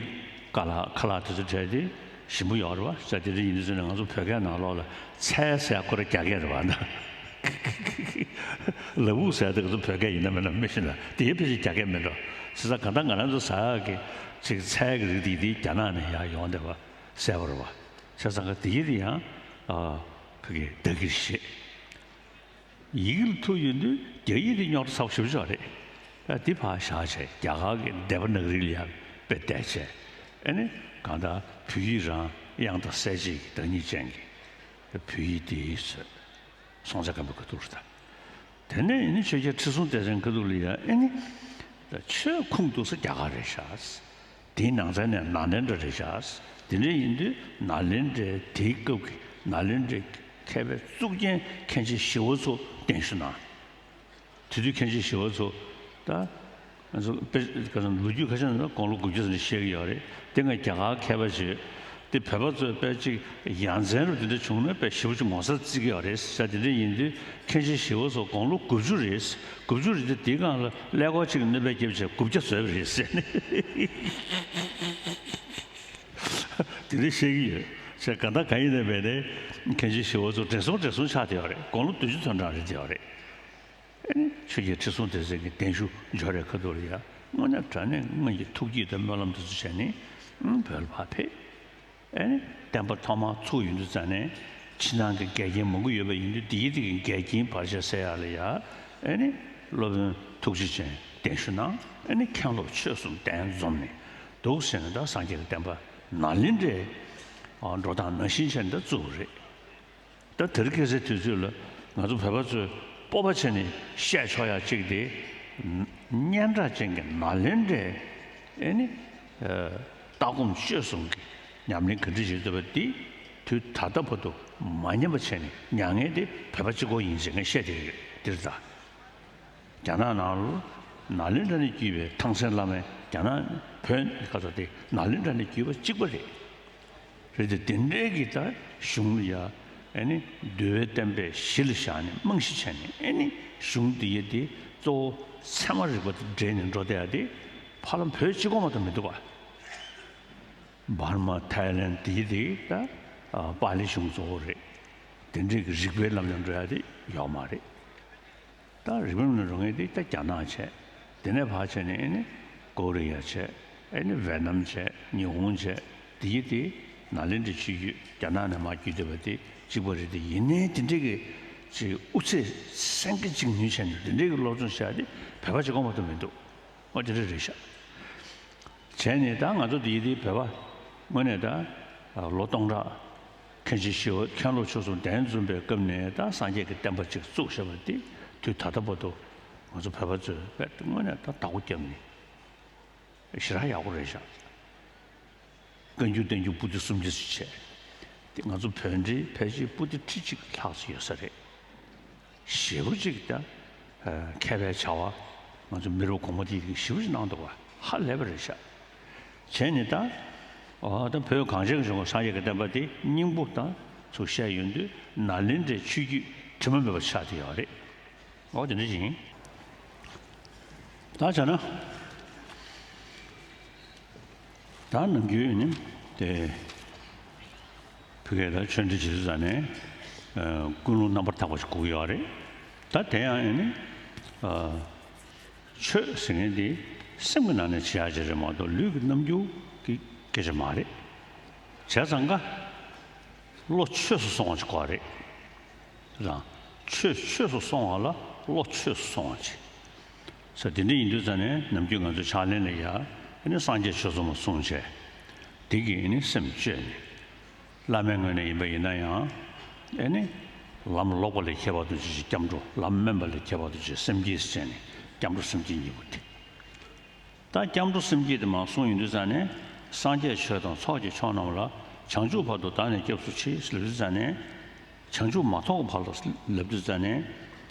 ཀ་ལ་ཁ་ལག་དེ་ཚོ་བྲལ་ཏེ་ ཞིམ་པོ་ཡོད་རེད་བ། ས་དེ་འདྲ་ཡིན་དུས་ཙམ་ནས་ང་ཚོ་བོད་སྐད་ནང་ལོགས་ལ་ཚལ་ཟེར་ཁོ་རང་རྒྱ་སྐད་རེད་བ་ན། ལ་ཕུག་ཟེར་དེ་ང་ཚོ་བོད་སྐད་ཡིན་ན་མིན་ན་མི་ཤེས་ན་དེའི་ཕལ་ཆེར་རྒྱ་སྐད་མིན་འགྲོ། བྱས་ཙང་གང་ལྟར་ང་རང་ཚོ་ཟ་ཡག་གི་ཅིག་ཚལ་གྱི་རིགས་དེ་དེ་རྒྱ་ནག་ནས་ཡར་ཡོང་བསྡད་པ་གསལ་པོ་རེད་བ། བྱས་ཙང་ག་དེ་ཡི་དེ་ཡང་ཨ་ཕ་གི་བདག་གིར་བཞེས། ཡི་གེ་ལ་ཐུག་ཡོང་དུས་རྒྱ་ཡིག་དེ་རྙོག་དྲ་ཚ་པོ་ཞེ་པོ་ཅིག་རེད། ཨ་འདི་ཕར་བཞག་བྱས་རྒྱ་གར་གྱི་སྡེ་པ་ནག་རིལ་ལ་ཡང་དཔེ་བལྟས་བྱས། ཨ་ནི་གང་ལྟར་བོད་ཡིག་རང་དབྱངས་དང་གསལ་བྱེད་ཀྱི་བདག་ཉིད་ཅན་གྱི་བོད་ཡིག་དེ་བཟོས། སྲོང་བཙན་སྒམ་པོའི་ཁ་ཐུག་རེད་ད། དེ་ནས་ཨ་ནི་ཆོས་རྒྱལ་ཁྲི་སྲོང་ལྡེ་བཙན་ཁ་ཐུག་ལ་ཡང་ཨ་ནི་ད་ཆོས་ཁུངས་གཏུགས་ས་རྒྱ་གར་རེད་ཤག་དེའི་ནང་ཚན་ནས་ནཱ་ལེནྡྲ་རེད་ཤག་དེ་འདྲ་ཡིན་དུས་ནཱ་ལེནྡྲའི་དེའི་སྐབས་ཀྱི་ནཱ་ལེནྡྲའི་མཁས་པའི་གཙུག་རྒྱན་མཁན་ཆེན་ཞི་བ་འཚོ་གདན་ཞུ་གནང་། དེ་དུས་མཁན་ཆེན་ཞི་བ་འཚོ་ད་ང་ཚོ་དཔེ་ཁ་སང་ལོ་རྒྱུས་ཁ་ཤས་ནང་ལ་དགུང་ལོ་དགུ་བཅུ་ཙམ་ཞིག་བཤད་ཀྱི་ཡོད་རེད། དེ་སྔ་རྒྱ་གར་མཁས་པ་ཞིག་དེ་བོད་པ་ཚོས་དཔེ་ཅིག་ཡ་མཚན་རུ་དེ་འདྲ་བྱུང་ན་དཔེ་ཞེ་པོ་ཅིག་ངོ་མཚར་བརྩི་གི་ཡོད་རེད་ཟེར། དེ་འདྲ་ཡིན་དུས་མཁན་ཆེན་ཞི་བ་འཚོ་དགུང་ལོ་དགུ་བཅུ་རེད། དགུ་བཅུ་རེད་དེ་དེའི་སྒང་ལ་ཀླད་ཀོར་གཅིག་གི་གནོད་པས་བརྒྱབ་བྱས་དགུ་བརྒྱ་བཟོས་པ་རེད་ཟེར་ནས་དེ་འདྲ་བཤད་ཀྱི་ཡོད། བྱས་གང་ལྟར་གང་ཡིན་ནའི་མེད་ནའི་མཁན་ཆེན་ཞི་བ་འཚོ་བགྲེས་སོང་བགྲེས་སོང་ཆགས་བསྡད་ཡོད་རེད། དགུང་ལོ་བདུན་ཅུ་ཐམ་གྲངས་རེད་བསྡད་ཡོད་རེད། ཨ་ནི་ཆོས་རྒྱལ་ཁྲི་སྲོང་ལྡེ་བཙན་གྱི་གདན་ཞུ་འབྱོར་བའི་ཁ་ཐུག་ལ་ཡ་དངོས་གནས་དྲང་གནས་སྔོན་གྱི་ཐུགས་བསྐྱེད་དང་སྨོན་ལམ་དེ་ཚོ་བྱས་ནས་ཨང་བོད་ལ་ཕར་ཕེབས། ཨ་ནི་བསྟན་པ་ཐོག་མར་ཚུགས་ཡོང་དུས་ཙང་ནས་ཕྱི་ནང་གི་འགལ་རྐྱེན་མང་པོ་ཡོད་པ་ཡིན་དུས་དེའི་དེ་གི་འགལ་རྐྱེན་བར་ཆད་སེལ་ཡག་ལ་ཡ་ཨ་ནི་སློབ་དཔོན་ཐུགས་རྗེ་ཅན་གདན་ཞུ་གནང་། ཨ་ནི་མཁན་སློབ་ཆོས་གསུམ་གདན་འཛོམས་ནས་འདུག་ཟེར་ནས་ད་སངས་རྒྱས་ཀྱི་བསྟན་པ་ནཱ་ལེནྡྲའི་འགྲོ་སྟངས་ནང་བཞིན་བྱས་ནས་ད་བཙུགས་པ་རེད། ད་དེ་རིང་ཁ་སང་དུས་ཚོད་ལ་ང་ཚོ་བོད་པ་ཚོས་སྤོབས་པ་བྱས་ནས་བཤད་ཆོག་ཡག་གཅིག་དེ། སྙན་གྲགས་ཅན་གྱི་ནཱ་ལེནྡྲའི་ཨེ་ནི་ལྟ་སྒོམ་སྤྱོད་གསུམ་གྱི་ཉམས་ལེན་ག་འདྲ་བྱེད་འདོད་པ་འདི་དུས་ད་ལྟ་བར་དུ་མ་ཉམས་པ་བྱས་ནས་མྱ་ངན་དེ་བོད་པ་གཅིག་པོ་ཡིན་ཟེར་ངས་བཤད་དེ་ཡོད་འདིར་ད། རྒྱ་ནག་ནང་ལ་ནཱ་ལེནྡྲ་ནས་བརྒྱུད་པའི་ཐང་སན་བླ་མའི་རྒྱ་ནག་བོད་ཁ་ཐོག་དེ་ནཱ་ལེནྡྲ་ནས་བརྒྱུད་པ་གཅིག་པ་རེད། རེད་དེ་དེ་འདྲའི་གི་ད་གཞུང་ལ་ཡ་ཨེ་ནི་འདུལ་བའི་བསྟན་པའི་གཞི་ལ་བཞག་ནས་རྨང་གཞི་བྱས་ནས་ཨེ་ནི་གཞུང་འདི་ཡ་དེ་གཙོ་བོ་ཚད་མ་རིག་པ་དང་འབྲེལ་ནས་འགྲོ་བསྡད་ཡ་དེ་ཕ་ལམ་བོད་གཅིག་པོ་མ་གཏོགས་མི་འདུག་ག་བར་མ་ཐའི་ལན་དེ་ཡ་དེ་ད་པཱ་ལི་གཞུང་གཙོ་བོ་རེད། དེ་འདྲའི་གི་རིག་པའི་ལམ་ནས་འགྲོ་ཡ་དེ་ཡོག་མ་རེད། ད་རིག་པའི་ལམ་ནས་འགྲོ་མཁན་དེ་ད་རྒྱ་ནག་བྱས། དེ་ནས་ཕར་བྱས་ནས་ཨེ་ནི་ཀོ་རི་ཡ་བྱས། ཨེ་ནི་ཝེ་ནམ་བྱས། ཉི་ཧོང་བྱས། དེ་ཡི་དེ་ནཱ་ལེནྡྲའི་ཆོས་བརྒྱུད་རྒྱ་ནག་ནས་མར་བརྒྱུད་བསྡད་པ་དེ་གཅིག་པ་རེད་དེ། ཡིན་ནའི་དེ་འདྲའི་གི་ཅིག་དབུ་ཚད་སེང་གེ་གཅིག་ཉུལ་བྱས་ནས་དེ་འདྲའི་གི་སློབ་སྦྱོང་བྱས་ཏེ་བོད་པ་གཅིག་པོ་མ་གཏོགས་མི་འདུག་འོ་དེ་འདྲ་རེད་ཤག་བྱས་ནས་ད་ང་ཚོ་འདི་ཡི་དེ་བོད་པ་དངོས་གནས་ད་ལོ་སྟོང་ཕྲག་མཁན་ཆེན་ཞི་བ་མཁན་སློབ་ཆོས་གསུམ་གདན་འཛོམས་པའི་སྐབས་ནས་ད་སངས་རྒྱས་ཀྱི་བསྟན་པ་ཅིག་བཙུགས་བཞག་པ་དེ་དུས་ད་ལྟ་བར་དུ་ང་ཚོ་བོད་པ་ཚོས་དཔེ་དངོས་གནས་ད་བདག་པོ་བརྒྱབ་ནས་ཞེ་དྲག་ཡག་པོ་རེད་ཤག་བཀའ་འགྱུར་བསྟན་འགྱུར་པོ་ཏི་སུམ་བརྒྱ་ཙམ་བྱས། དེ་ང་ཚོ་བོད་འདྲའི་ཕལ་ཆེར་པོ་ཏི་ཁྲི་གཅིག་ལྷག་ཙམ་ཡོད་ས་རེད། ཞེ་པོ་ཅིག་ད་མཁས་པའི་བྱ་བ་ང་ཚོ་མི་རབས་གོང་མ་དེ་ཞེ་པོ་ཅིག་གནང་འདུག་བ། ཧ་ལས་པ་རེད་ཤག་བྱས་ནས་ད་ཨོ་ད་བོད་གངས་ཅན་གྱི་ལྗོངས་སངས་རྒྱས་ཀྱི་བསྟན་པ་དེ་སྙིང་པོ་དང་ཚུར་བཤད་ཡོང་དུས་ནཱ་ལེནྡྲའི་ཆོས་བརྒྱུད་དྲི་མ་མེད་པ་ཆགས་བསྡད་ཡོད་རེད། ཨོ་དེ་འདྲ་ཞིག་ཡིན། ད་བྱས་ན། ད་ནམ་རྒྱུན་ནི་དེ་ཕ་གིར་ད་ཆོས་འབྲེལ་བྱེད་དུས་ཙང་ནས་ཀུན་སློང་རྣམ་པར་དག་པ་ཞིག་དགོས་ཀྱི་ཡོད་རེད། ད་དེ་ཡང་ནི་ཆོས་ཟེར་མཁན་དེ་སེམས་ཀྱི་ནང་ནས་བྱེད་ཡག་ཅིག་རེད་མ་གཏོགས་ལུས་ཀྱི་རྣམ་འགྱུར་གྱི་སྐད་ཆ་མ་རེད། བྱས་ཙང་ཀ་བློ་ཆོས་སུ་སོང་བ་ཅིག་དགོས་རེད། རང་ཆོས་ཆོས་སུ་སོང་བ་ལ་བློ་ཆོས་སུ་སོང་བ་ཅིག་ས་དེ་འདྲ་ཡིན་དུས་ཙང་ནས་ནམ་རྒྱུན་ང་ཚོ་ཕྱག་ལེན་ལ་ཡ་ཨེ་ནི་སངས་རྒྱས་ཆོས་ཚོགས་མ་གསུངས་བྱས། དེ་གིས་ཨེ་ནི་སེམས་བཅོས་ནས། བླ་མའི་ངོས་ནས་ཡིན་པ་ཡིན་ན་ཡང་ཨེ་ནི་ལམ་ལོག་པ་ལས་ཁྱད་པར་དུ་བྱེད་ཅིང་སྐྱབས་འགྲོ། ལམ་དམན་པ་ལས་ཁྱད་པར་དུ་བྱེད་སེམས་བསྐྱེད་ཟེར་ནས་སྐྱབས་འགྲོ་སེམས་བསྐྱེད་གཉིས་པོ་དེ། ད་སྐྱབས་འགྲོ་སེམས་བསྐྱེད་དེ་མར་གསུངས་ཡོང་དུས་ཙང་ནས་སངས་རྒྱས་ཆོས་དང་ཚོགས་ཀྱི་མཆོག་རྣམས་ལ་བྱང་ཆུབ་བར་དུ་བདག་ནི་སྐྱབས་སུ་མཆི་ལབ་དུས་ཙང་ནས་བྱང་ཆུབ་མ་ཐོབ་ཀྱི་བར་དུ་ལབ་དུས་ཙང་ནས་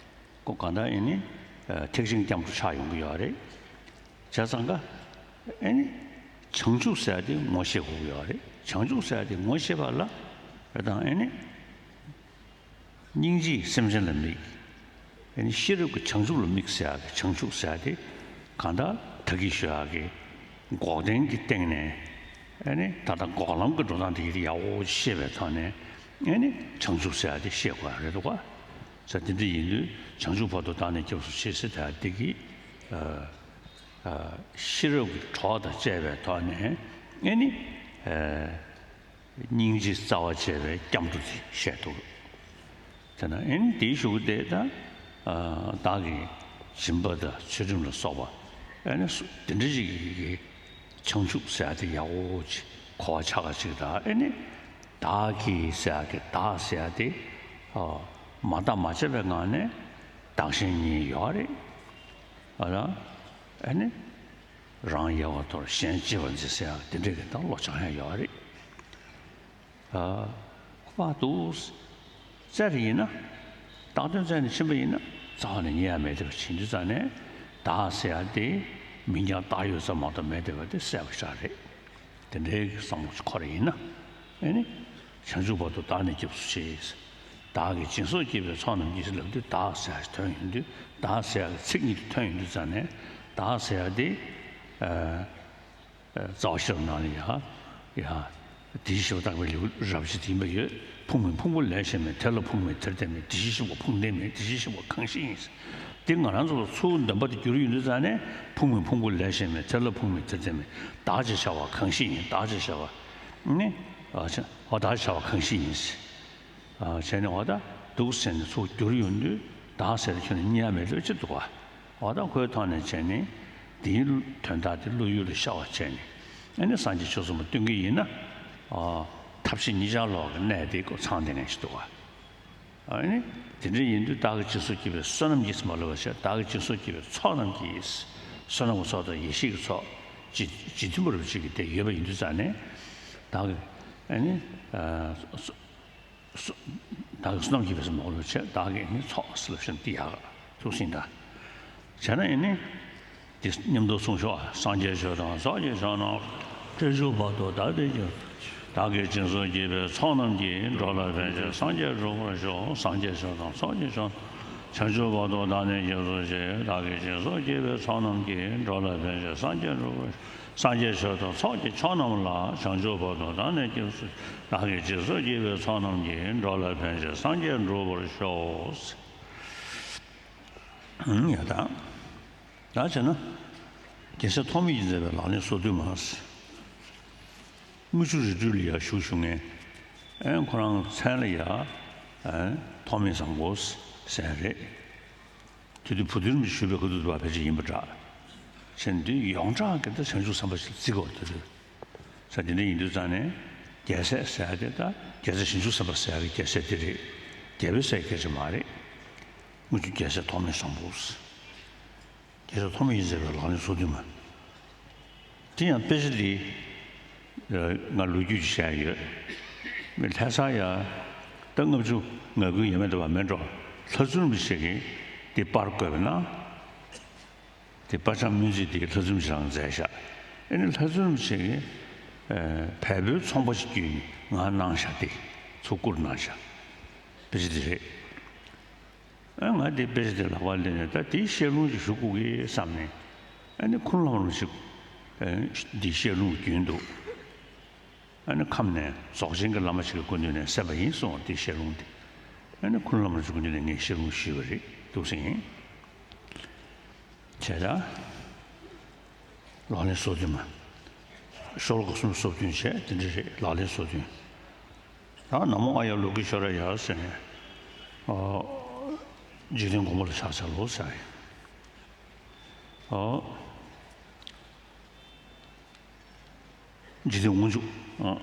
ཁོ་གང་ལྟར་ཨེ་ནི་ཐེག་ཆེན་སྐྱབས་འགྲོ་ཆགས་ཡོང་གི་ཡོད་རེད། བྱས་ཙང་ཀ་ཨེ་ནི་བྱང་ཆུབ་ཟེར་ཡ་དེ་ངོ་ཤེས་དགོས་ཀྱི་ཡོད་རེད། བྱང་ཆུབ་ཟེར་ཡ་དེ་ངོ་ཤེས་པ་ལ་ཨེ་དང་ཨེ་ནི། སྙིང་རྗེས་སེམས་ཅན་ལ་དམིགས། ཨེ་ནི་ཤེས་རབ་ཀྱི་བྱང་ཆུབ་ལ་དམིགས་ཟེར་ཡག་གི་བྱང་ཆུབ་ཟེར་ཡག་དེ་གང་ལྟར་ད་གིན་ཞུ་ཡག་གི་འགོག་བདེན་གྱི་སྟེང་ནས་ ཨ་ནི་ད་ལྟ་འགོག་ལམ་གྱི་འགྲོ་སྟངས་དེ་ཡག་པོ་ཤེས་པའི་ཐོག་ནས་ཨ་ནི་བྱང་ཆུབ་ཟེར་ཡ་དེ་ཤེས་དགོས་རེད་འདུག་ག་ས་དེ་འདྲ་ཡིན་དུས་བྱང་ཆུབ་བར་དུ་བདག་ནི་སྐྱབས་སུ་མཆི་ཟེར་ད་དེ་གི་ཤེས་རབ་ཀྱི་གྲོགས་དང་བཅས་པའི་ཐོག་ནས་ཨ་ནི་སྙིང་རྗེ་རྩ་བ་བཅས་པའི་སྐྱབས་འགྲོ་དེ་བཤད་འདུག་དེ་ན་ཨེ་ནི་དེའི་གཞུག་གུ་དེ་ད་བདག་གིས་སྦྱིན་པ་དང་ཚུལ་ཁྲིམས་ལ་སོགས་པ་ཨེ་ནི་སུ་དེ་འདྲ་ཞིག་གི་བྱང་ཆུབ་ཟེར་ཡ་དེ་ཡག་པོ་ཅིག་གོ་བ་ཆགས་པ་ཅིག་དང་ཨེ་ནི་བདག་གིས་ཟེར་ཡ་གི་བདག་ཟེར་ཡ་དེ་མ་བརྟགས་མ་དཔྱད་པའི་ངང་ནས་བདག་གཞན་གཉིས་ཡོད་རེད། ཨ་ལ་ཨེ་ནི་རང་ཡལ་བར་དོར་གཞན་གཅེས་པར་འཛིན་ཟེར་ཡ་དེ་འདྲ་གི་ད་བློ་སྦྱང་ཡ་ཡོད་རེད། ཨ། ཁོ་པ་འདུག་བཙལ་བ་ཡིན་ན། བཏགས་དོན་བཙལ་ནས་ཕྱིན་པ་ཡིན་ན་རྩ་བ་ནས་རྙེད་ཡ་མེད་བསྡད་པ་བྱེད་དུས་ཙང་ནས་བདག་ཟེར་ཡ་དེ་མིང་རྐྱང་བཏགས་ཡོད་ཙམ་མ་གཏོགས་མེད་བསྡད་པ་དེ་གསལ་པོ་ཞིག་རེད། དེ་འདྲའི་བསམ་བློ་ཞིག་འཁོར་ཡིན་ན་ཨེ་ནི། བྱང་ཆུབ་བར་དུ་བདག་ནི་སྐྱབས་སུ་མཆི། བདག་གིས་སྦྱིན་སོགས་བགྱིས་པའི་ཚོགས་རྣམས་ཀྱིས་ལབ་དུས་བདག་ཟེར་ཡ་ཞིག་ཐོན་ཡོང་དུས་བདག་ཟེར་ཡ་གི་ཚིག་གཉིས་དེ་ཐོན་ཡོང་དུས་ཙང་ནས་བདག་ཟེར་ཡ་དེ། ཨ། རྩ་བ་ཤེས་རབ་ནང་ལ་ཡ། ཡ། དེའི་ཤེས་པ་བརྟག་པའི་ལེའུ་རབ་བྱེད་དེ་ཡིན་པ་ཡོད། ཕུང་མིན་ཕུང་པོ་ལས་གཞན་མེད། དེ་ལ་ཕུང་མེད་དེར་བརྟེན་མེད། དེ་བཞིན་གཤེགས་པ་ཕུང་ལྡན་མེད། དེ་བཞིན་གཤེགས་པ་གང་ཞིག་ཡིན། དེ་ང་རང་ཚོ་ལ་ཚུར་འདོན་པ་དེ་བསྒྱུར་ཡོང་དུས་ཙང་ནས་ཕུང་མིན་ཕུང་པོ་ལས་གཞན་མེད། དེ་ལ་ཕུང་མེད་དེར་བརྟེན་མེད། བདག་ཅེས་བྱ་བ་གང་ཞིག་ཡིན། བདག་ཅེས་བྱ་བ་ནི། ཨ་ཅེ། འོ་བདག་ཅེས་བྱ་བ་གང་ཞིག་ཡིན། བྱས་ནས་འོ་ད་འདུག་ཟེར་ནས་ཚུར་བསྒྱུར་ཡོང་དུས་བདག་ཟེར་དུས་ཁྱོན་ནས་རྙེད་ཡ་མེད་ལོས་ཅི་འདུག་ག་འོ་ད་ཁོའི་ཐོག་ནས་བྱས་ནས་དེའི་དོན་དག་དེ་བློ་ཡུལ་ལ་ཤར་བ་བྱས་ནས་ཨ་ནི་སངས་རྒྱས་ཆོས་གསུངས་པ་སྟོན་གྱི་ཡིན་ན། ཨ། ཐབས་ཤེས་གཉིས་ཆར་ལོག་གི་གནད་དེ་ཁོ་ཚང་དེ་ནས་ཞིག་འདུག་ག་ཨ་ནི་དེ་འདྲ་ཡིན་དུས་བདག་གིས་སྦྱིན་སོགས་བགྱིས་པའི་བསོད་ནམས་ཀྱིས་མ་ལབ་པ་བྱས་བདག་གིས་སྦྱིན་སོགས་བགྱིས་པའི་ཚོགས་རྣམས་ཀྱིས། བསོད་ནམས་ཀྱི་ཚོགས་དང་ཡེ་ཤེས་ཀྱི་ཚོགས་ཇི་ཇི་མཐུན་པར་བྱེད་ཀྱི་དེ་ཡོད་པ་ཡིན་དུས་ཙང་ནས་བདག་གིས་ཨ་ནི། ཨ། སོ། སོ། བདག་གིས་བསོད་ནམས་ཀྱིས་བས་སུ་མ་ལོ་བྱས་བདག་གིས་ནི་ཚོགས་ཟེར་ལབ་ཤིང་འདི་ཡག་ཐུགས་སྲིད་ད། བྱས་ན་ཨེ་ནི། འདི་མཉམ་དུ་གསུངས་ཤོག་སངས་རྒྱས་ཆོས་དང་ཚོགས་ཀྱི་མཆོག་རྣམས། བརྟན་བཞུགས་བར་དུ་བདག་བདེ་གྱུར། བདག་གིས་སྦྱིན་སོགས་བགྱིས་པའི་ཚོགས་རྣམས་ཀྱིས། འགྲོ་ལ་ཕན་ཕྱིར་སངས་རྒྱས་འགྲུབ་པར་ཤོག་སངས་རྒྱས་ཆོས་དང་ཚོགས་ཀྱི་མཆོག་རྣམས། བྱང་ཆུབ་བར་དུ་བདག་ནི་སྐྱབས་སུ་མཆི། བདག་གིས་སྦྱིན་སོགས་བགྱིས་པའི་ཚོགས་རྣམས་ཀྱིས། འགྲོ་ལ་ཕན་ཕྱིར་སངས་རྒྱས་འགྲུབ་པར། སངས་རྒྱས་ཆོས་དང་ཚོགས་ཀྱི་མཆོག་རྣམས་ལ། བྱང་ཆུབ་བར་དུ་བདག་ནི་སྐྱབས་སུ། བདག་གིས་སྦྱིན་སོགས་བགྱིས་པའི་ཚོགས་རྣམས་ཀྱིས། འགྲོ་ལ་ཕན་ཕྱིར་སངས་རྒྱས་འགྲུབ་པར་ཤོག་ཡ་ད། ད་བྱས་ན། རྒྱལ་སྲས་ཐོགས་མེད་ཀྱིས་མཛད་པའི་ལག་ལེན་སོ་བདུན་མ། དངུལ་ཆུ་རི་ཁྲོད་ལ་ཡ་བཞུགས་བཞུགས་མཁན། ཨན་ཁོ་རང་མཚན་ལ་ཡ། ཨན་ཐོགས་མེད་བཟང་པོ་ཟེར་རེད། དེ་དུས་བུ་སྟོན་རིན་པོ་ཆེ་བཞུགས་པའི་ཁ་ཐུག་ཏུ་བ་ཕལ་ཆེར་ཡིན་པ་འདྲ། བྱས་ནས་དེ་ཡོངས་གྲགས་ཀྱི་ད་བྱང་ཆུབ་སེམས་དཔའ་ཞིག་བརྩི་དགོས་དེ་དུས། ས་དེ་འདྲ་ཡིན་དུས་ཙང་ནས་རྒྱལ་སྲས་ཟེར་ཡ་དེ་ད་རྒྱལ་སྲས་བྱང་ཆུབ་སེམས་དཔའ་ཟེར་ཡ་གི་རྒྱལ་སྲས་དེ་རེད། རྒྱལ་པོའི་སྲས་སྐད་ཆ་མ་རེད། དངུལ་ཆུ་རྒྱལ་སྲས་ཐོགས་མེད་བཟང་པོ། རྒྱལ་སྲས་ཐོགས་མེད་ཀྱིས་མཛད་པའི་ལག་ལེན་སོ་བདུན་མ། དེ་ཡང་དཔེ་ཆ་འདི། ང་ལོ་རྒྱུས་ཀྱི་བཤད་ཡོད། མི་ལྷ་ས་ཡ། ད་ལྔ་བཅུ་ང་དགུ་ཡས་མས་འདྲ་བ་མེད་འགྲོ། ལྷ་བཙུན་རིན་པོ་ཆེ་གིས་འདི་པར་བཀོད་པ་ན། དེ་པ་ཅང་སྨོན་ཚིག་དེ་ལྷ་བཙུན་རིན་པོ་ཆེ་རང་མཛད་ཤག་ཨེ་ནི་ལྷ་བཙུན་རིན་པོ་ཆེ་གིས། ཨ། བལ་པོའི་ཚོང་པ་ཞིག་བརྒྱུད་ནས་ང་གནང་ཤག་དེ་ཚུར་བསྐུར་གནང་ཤག་དཔེ་ཆ་དེ་རེད། ཨ། ང་དེ་དཔེ་ཆ་དེ་ལག་པར་སླེབས་ནས་ད་དེའི་བཤད་ལུང་ཅིག་ཞུ་དགོས་ཀི་བསམ་ནས། ཨ་ནི་ཁུངས་ལམ་རུ་ཞིག་ཨ། འདི་བཤད་ལུང་རྒྱུན་འདུག་ཨ་ནི་ཁམས་ནས་རྫོགས་ཆེན་གྱི་བླ་མ་ཞིག་གི་སྐུ་མདུན་ནས་གསན་པ་ཡིན་གསུངས་པ་དེའི་བཤད་ལུང་དེ། ཨ་ནི་ཁུངས་ལམ་རུ་ཞིག་སྐུ་མདུན་ནས་ངས་བཤད་ལུང་ཞུས་པ་རེད་འདུག་ཟེར་ཡིན། བྱས་ཙང་། ལག་ལེན་སོ་བདུན་མ། ཤོ་ལོ་ཀ་སུམ་ཅུ་སོ་བདུན་བྱས་དེ་འདྲ་རེད་ལག་ལེན་སོ་བདུན། ད་ན་མོ་ཨཱ་ཡ་ལོ་ཀེ་ཤྭ་ར་ཡ་ཟེར་ནས། ཨ། འཇིག་རྟེན་མགོན་པོ་ལ་ཕྱག་འཚལ་ལོ་ཟེར་ཡ། ཨ། འཇིག་རྟེན་དབང་ཕྱུག་ཨ།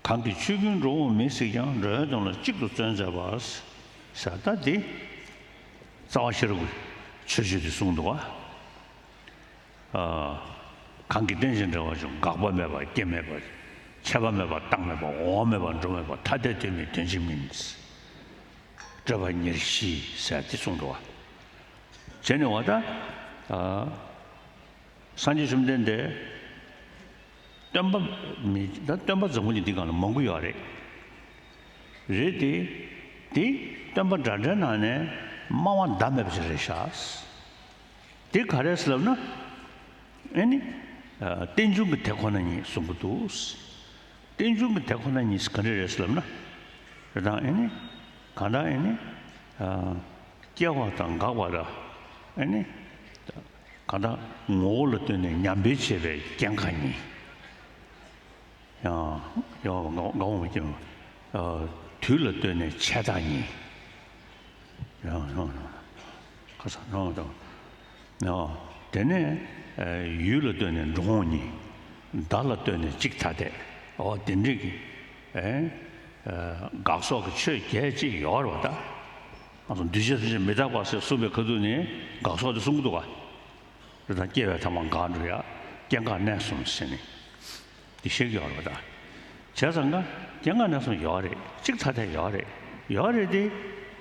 གང་གིས་ཆོས་ཀུན་འགྲོ་འོང་མེད་གཟིགས་ཀྱང་། འགྲོ་བའི་དོན་ལ་གཅིག་ཏུ་བརྩོན་མཛད་པ། ཟེར་ད་འདི། རྩ་བ་ཤེས་རབ་ཀྱི་མཆོད་བརྗོད་འདི་གསུངས་འདུག་ག་ཨ། གང་གིས་རྟེན་ཅིང་འབྲེལ་བར་འབྱུང་། འགག་པ་མེད་པ་སྐྱེ་མེད་པ། ཆད་པ་མེད་པ་རྟག་མེད་པ། འོང་མེད་པ་འགྲོ་མེད་པ། ཐ་དད་དོན་མེད་དོན་གཅིག་མིན། སྤྲོས་པ་ཉེར་ཞི་ཟེར་འདི་གསུངས་འདུག་ག་བྱས་ནས་འོ་ད། ཨ། སངས་རྒྱས་བཅོམ་ལྡན་འདས། སྟོན་པ་མི་ད་སྟོན་པ་འཛམ་བུ་གླིང་འདི་སྒང་ལ་མང་པོ་ཡོད་རེད། རེད་དེ། དེ་སྟོན་པ་འདྲ་འདྲའི་ནང་ནས་སྨྲ་བ་ཟླ་མེད་པ་ཅིག་རེད་ཤག་དེ་ག་རེ་ཟེར་ལབ་ན། ཨེ་ནི། རྟེན་འབྱུང་གི་དེ་ཁོ་ན་ཉིད་གསུང་གི་འདུག། རྟེན་འབྱུང་གི་དེ་ཁོ་ན་ཉིད་ག་འདྲ་རེད་ཟེར་ལབ་ན། རེད་དང་ཨེ་ནི། གང་ལྟར་ཨེ་ནི། སྐྱེ་བ་དང་འགག་པ་དང་ཨེ་ནི། གང་ལྟར་ངོ་བོ་ལ་ལྟོས་ནས་ཉམས་སྤེལ་བྱེད་པའི་སྐྱེ་འགག་གཉིས། ཡང་ཡང་འགག་འགག་འོང་བའི་སྐྱེ་བ། དུས་ལ་ལྟོས་ནས་ཆད་རྟགས་གཉིས། ཡང་ཡང་ཁ་སང་ཡང་དང་། ཡང་དེ་ནས་ཡུལ་ལ་ལྟོས་ནས་འགྲོ་འོང་གཉིས། བརྡ་ལ་ལྟོས་ནས་གཅིག་ཐ་དད། འོ་དེ་འདྲ་གི་ཨེ། དགག་སོགས་ཀྱི་ཆོས་བརྒྱད་ཅིག་ཡོད་རེད་པ་ད། ང་ཚོ་འདུས་བྱས་ཐམས་ཅད་མི་རྟག་པ་ཟེར་གསུངས་པའི་ཁ་ཐུག་ནས་དགག་སོགས་དེ་གསུང་གི་འདུག་ག། རེད་དང་སྐྱེ་བའི་ཐ་མ་འགག་འགྲོ་ཡ། སྐྱེ་འགག་གནས་གསུམ་ཟེར་ནས། འདི་ཤེས་ཀྱི་ཡོད་རེད་པ་ད། བྱས་ཙང་ཀ་སྐྱེ་འགག་གནས་གསུམ་ཡོད་རེད། གཅིག་ཐ་དད་ཡོད་རེད། ཡོད་རེད་དེ།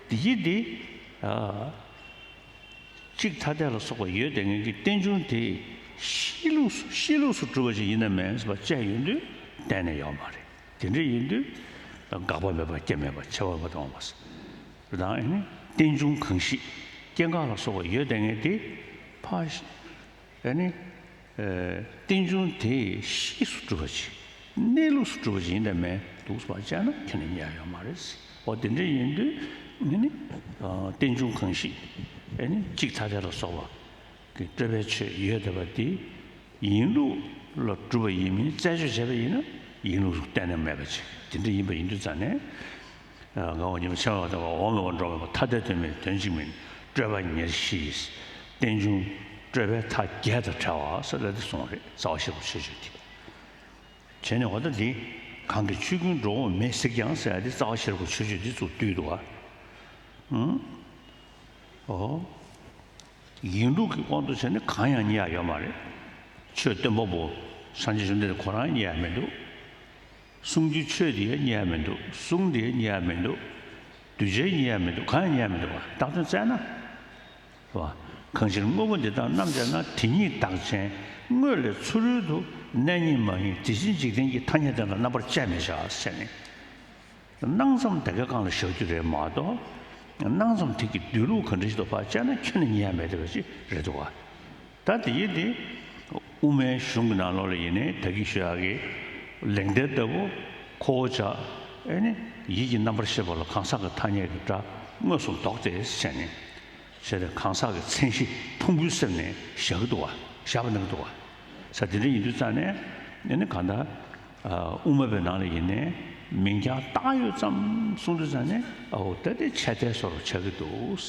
འདི་ཡིན་དེ། ཨ། གཅིག་ཐ་དད་ལ་སོགས་པ་ཡོད་བསྡད་མཁན་གྱི་རྟེན་འབྱུང་དེ་གཤིས་ལུགས་སུ་གཤིས་ལུགས་སུ་གྲུབ་པ་ཞིག་ཡིན་ནམ་མིན་ཟེར་བ་བཅས་ཡོང་དུས་གཏན་ནས་ཡོད་མ་རེད། དེ་འདྲ་ཡིན་དུས་འགག་པ་མེད་པ་སྐྱེ་མེད་པ་འཆི་བ་མེད་པ་དང་འོང་བ་ཟེར། དང་ཨེ་ནི་རྟེན་འབྱུང་གང་ཞིག་སྐྱེ་འགག་ལ་སོགས་པ་ཡོད་བསྡད་མཁན་དེ་ཕར་ཨེ་ནི། རྟེན་འབྱུང་དེ་གཤིས་སུ་གྲུབ་པ་ཅིག་གནས་ལུགས་སུ་གྲུབ་པ་ཅིག་ཡིན་དང་མིན་འདུག་ཟེར་བ་བཅས་ན་ཁྱོན་ནས་རྙེད་ཡ་ཡོད་མ་རེད། འོ་དེ་འདྲ་ཡིན་དུས་ཨེ་ནི། རྟེན་འབྱུང་གང་ཞིག་ཨེ་ནི་གཅིག་ཐ་དད་ལ་སོགས་པ་གི་སྤྲོས་པའི་ཆོས་ཡོད་བསྡད་པ་དེ། ཡིན་ལུགས་ལ་གྲུབ་པ་ཡིན་མིན་རྩད་གཅོད་བྱས་པ་ཡིན་ན་ཡིན་ལུགས་སུ་གཏན་ནས་མེད་པ་ཅིག་དེ་འདྲ་ཡིན་པ་ཡིན་དུས་ཙང་ནས། ངག་དབང་ཉི་མ་ཆེན་པོ་ལྟ་བུ་འོག་མིན་པ་འགྲོ་མིན་པ་ཐ་དད་དོན་མིན་དོན་གཅིག་མིན་སྤྲོས་པ་ཉེར་བཞི་ཡིས། རྟེན་འབྱུང་སྤྲོས་པའི་མཐའ་བརྒྱད་དང་བྲལ་བ་ཟེར་ལ་དེ་གསུངས་རེད། རྩ་བ་ཤེས་རབ་མཆོད་བརྗོད་དེ། བྱས་ནས་འོ་ད་འདི་གང་གིས་ཆོས་ཀུན་འགྲོ་འོང་མེད་གཟིགས་ཀྱང་ཟེར་ཡ་དེ་རྩ་བ་ཤེས་རབ་མཆོད་བརྗོད་འདི་ཚུར་བསྡུས་འདུག་བ། ཨང་། ཨོ། ཡིན་ལུགས་ཀྱི་དབང་དུ་བྱས་ནས་གང་ཡང་རྙེད་ཡ་ཡོད་མ་རེད། ཆོས་སྟོན་པ་པོ་སངས་རྒྱས་བཅོམ་ལྡན་འདས་ཁོ་རང་རྙེད་ཡ་མི་འདུག་གསུང་རྒྱུའི་ཆོས་དེ་ཡང་རྙེད་ཡ་མི་འདུག་གསུང་དེ་ཡང་རྙེད་ཡ་མི་འདུག་གདུལ་བྱ་རྙེད་ཡ་མི་འདུག་གང་ཡང་རྙེད་ཡ་མི་འདུག་བ། བཏགས་དོན་བཙལ་ན། བ། གང་ཕྱིར་དངོས་པོ་འདི་དག་རྣམ་དཔྱད་ན། དེ་ཉིད་བདག་ཆེན་དངོས་ལས་ཚུ་རོལ་དུ། གནས་རྙེད་མ་ཡིན་དེ་བཞིན་འཇིག་རྟེན་གྱི། ཐ་སྙད་དེ་ལ་རྣམ་པར་དཔྱད་མི་བྱ་ཟེར་ནས། སྣང་ཙམ་དེ་གའི་སྒང་ལ་བཞག་རྒྱུ་རེད་མ་གཏོགས། སྣང་ཙམ་དེ་གི་སྡོད་ལུགས་ག་འདྲ་ཞིག་འདུག་ཕར་བཅད་ན་ཁྱོན་ནས་རྙེད་ཡ་མེད་བསྡད་པ་ཞིག་རེད་འདུག་བ། ད་དེ་ཡིན་དེ། དབུ་མའི་གཞུང་གི་ནང་ལོགས་ལ་ཡིན་ནའི་ད་གིན་ཞུ་ཡག་གི་ལེགས་ལྡན་ལྟ་བུ་ཁོ་བོ་ཅག་ཨེ་ནི་ཡིད་ཀྱི་རྣམ་པར་ཤེས་པ་ལ་གང་ཟག་གི་ཐ་སྙད་ཀྱི་སྒྲ་དངོས་སུ་འདོགས་ཏེ་བྱས་ནས། བྱས་ཏེ་གང་ཟག་གི་མཚན་གཞི་ཕུང་པོའི་གསེབ་ནས་བཞག་གི་འདུག་བ། བཞག་པ་གནང་གི་འདུག་བ། ས་དེ་འདྲ་ཡིན་དུས་ཙང་ནས་ཨེ་ནི་གང་ལྟར། དབུ་མ་པའི་ནང་ལ་ཡིན་ནའི་མིང་རྐྱང་བཏགས་ཡོད་ཙམ་གསུང་དུས་ཙང་ནས་ཨའོ་ད་དེ་ཆད་ལྟའི་བཟོ་འདྲ་ཆགས་ཀྱི་འདུག་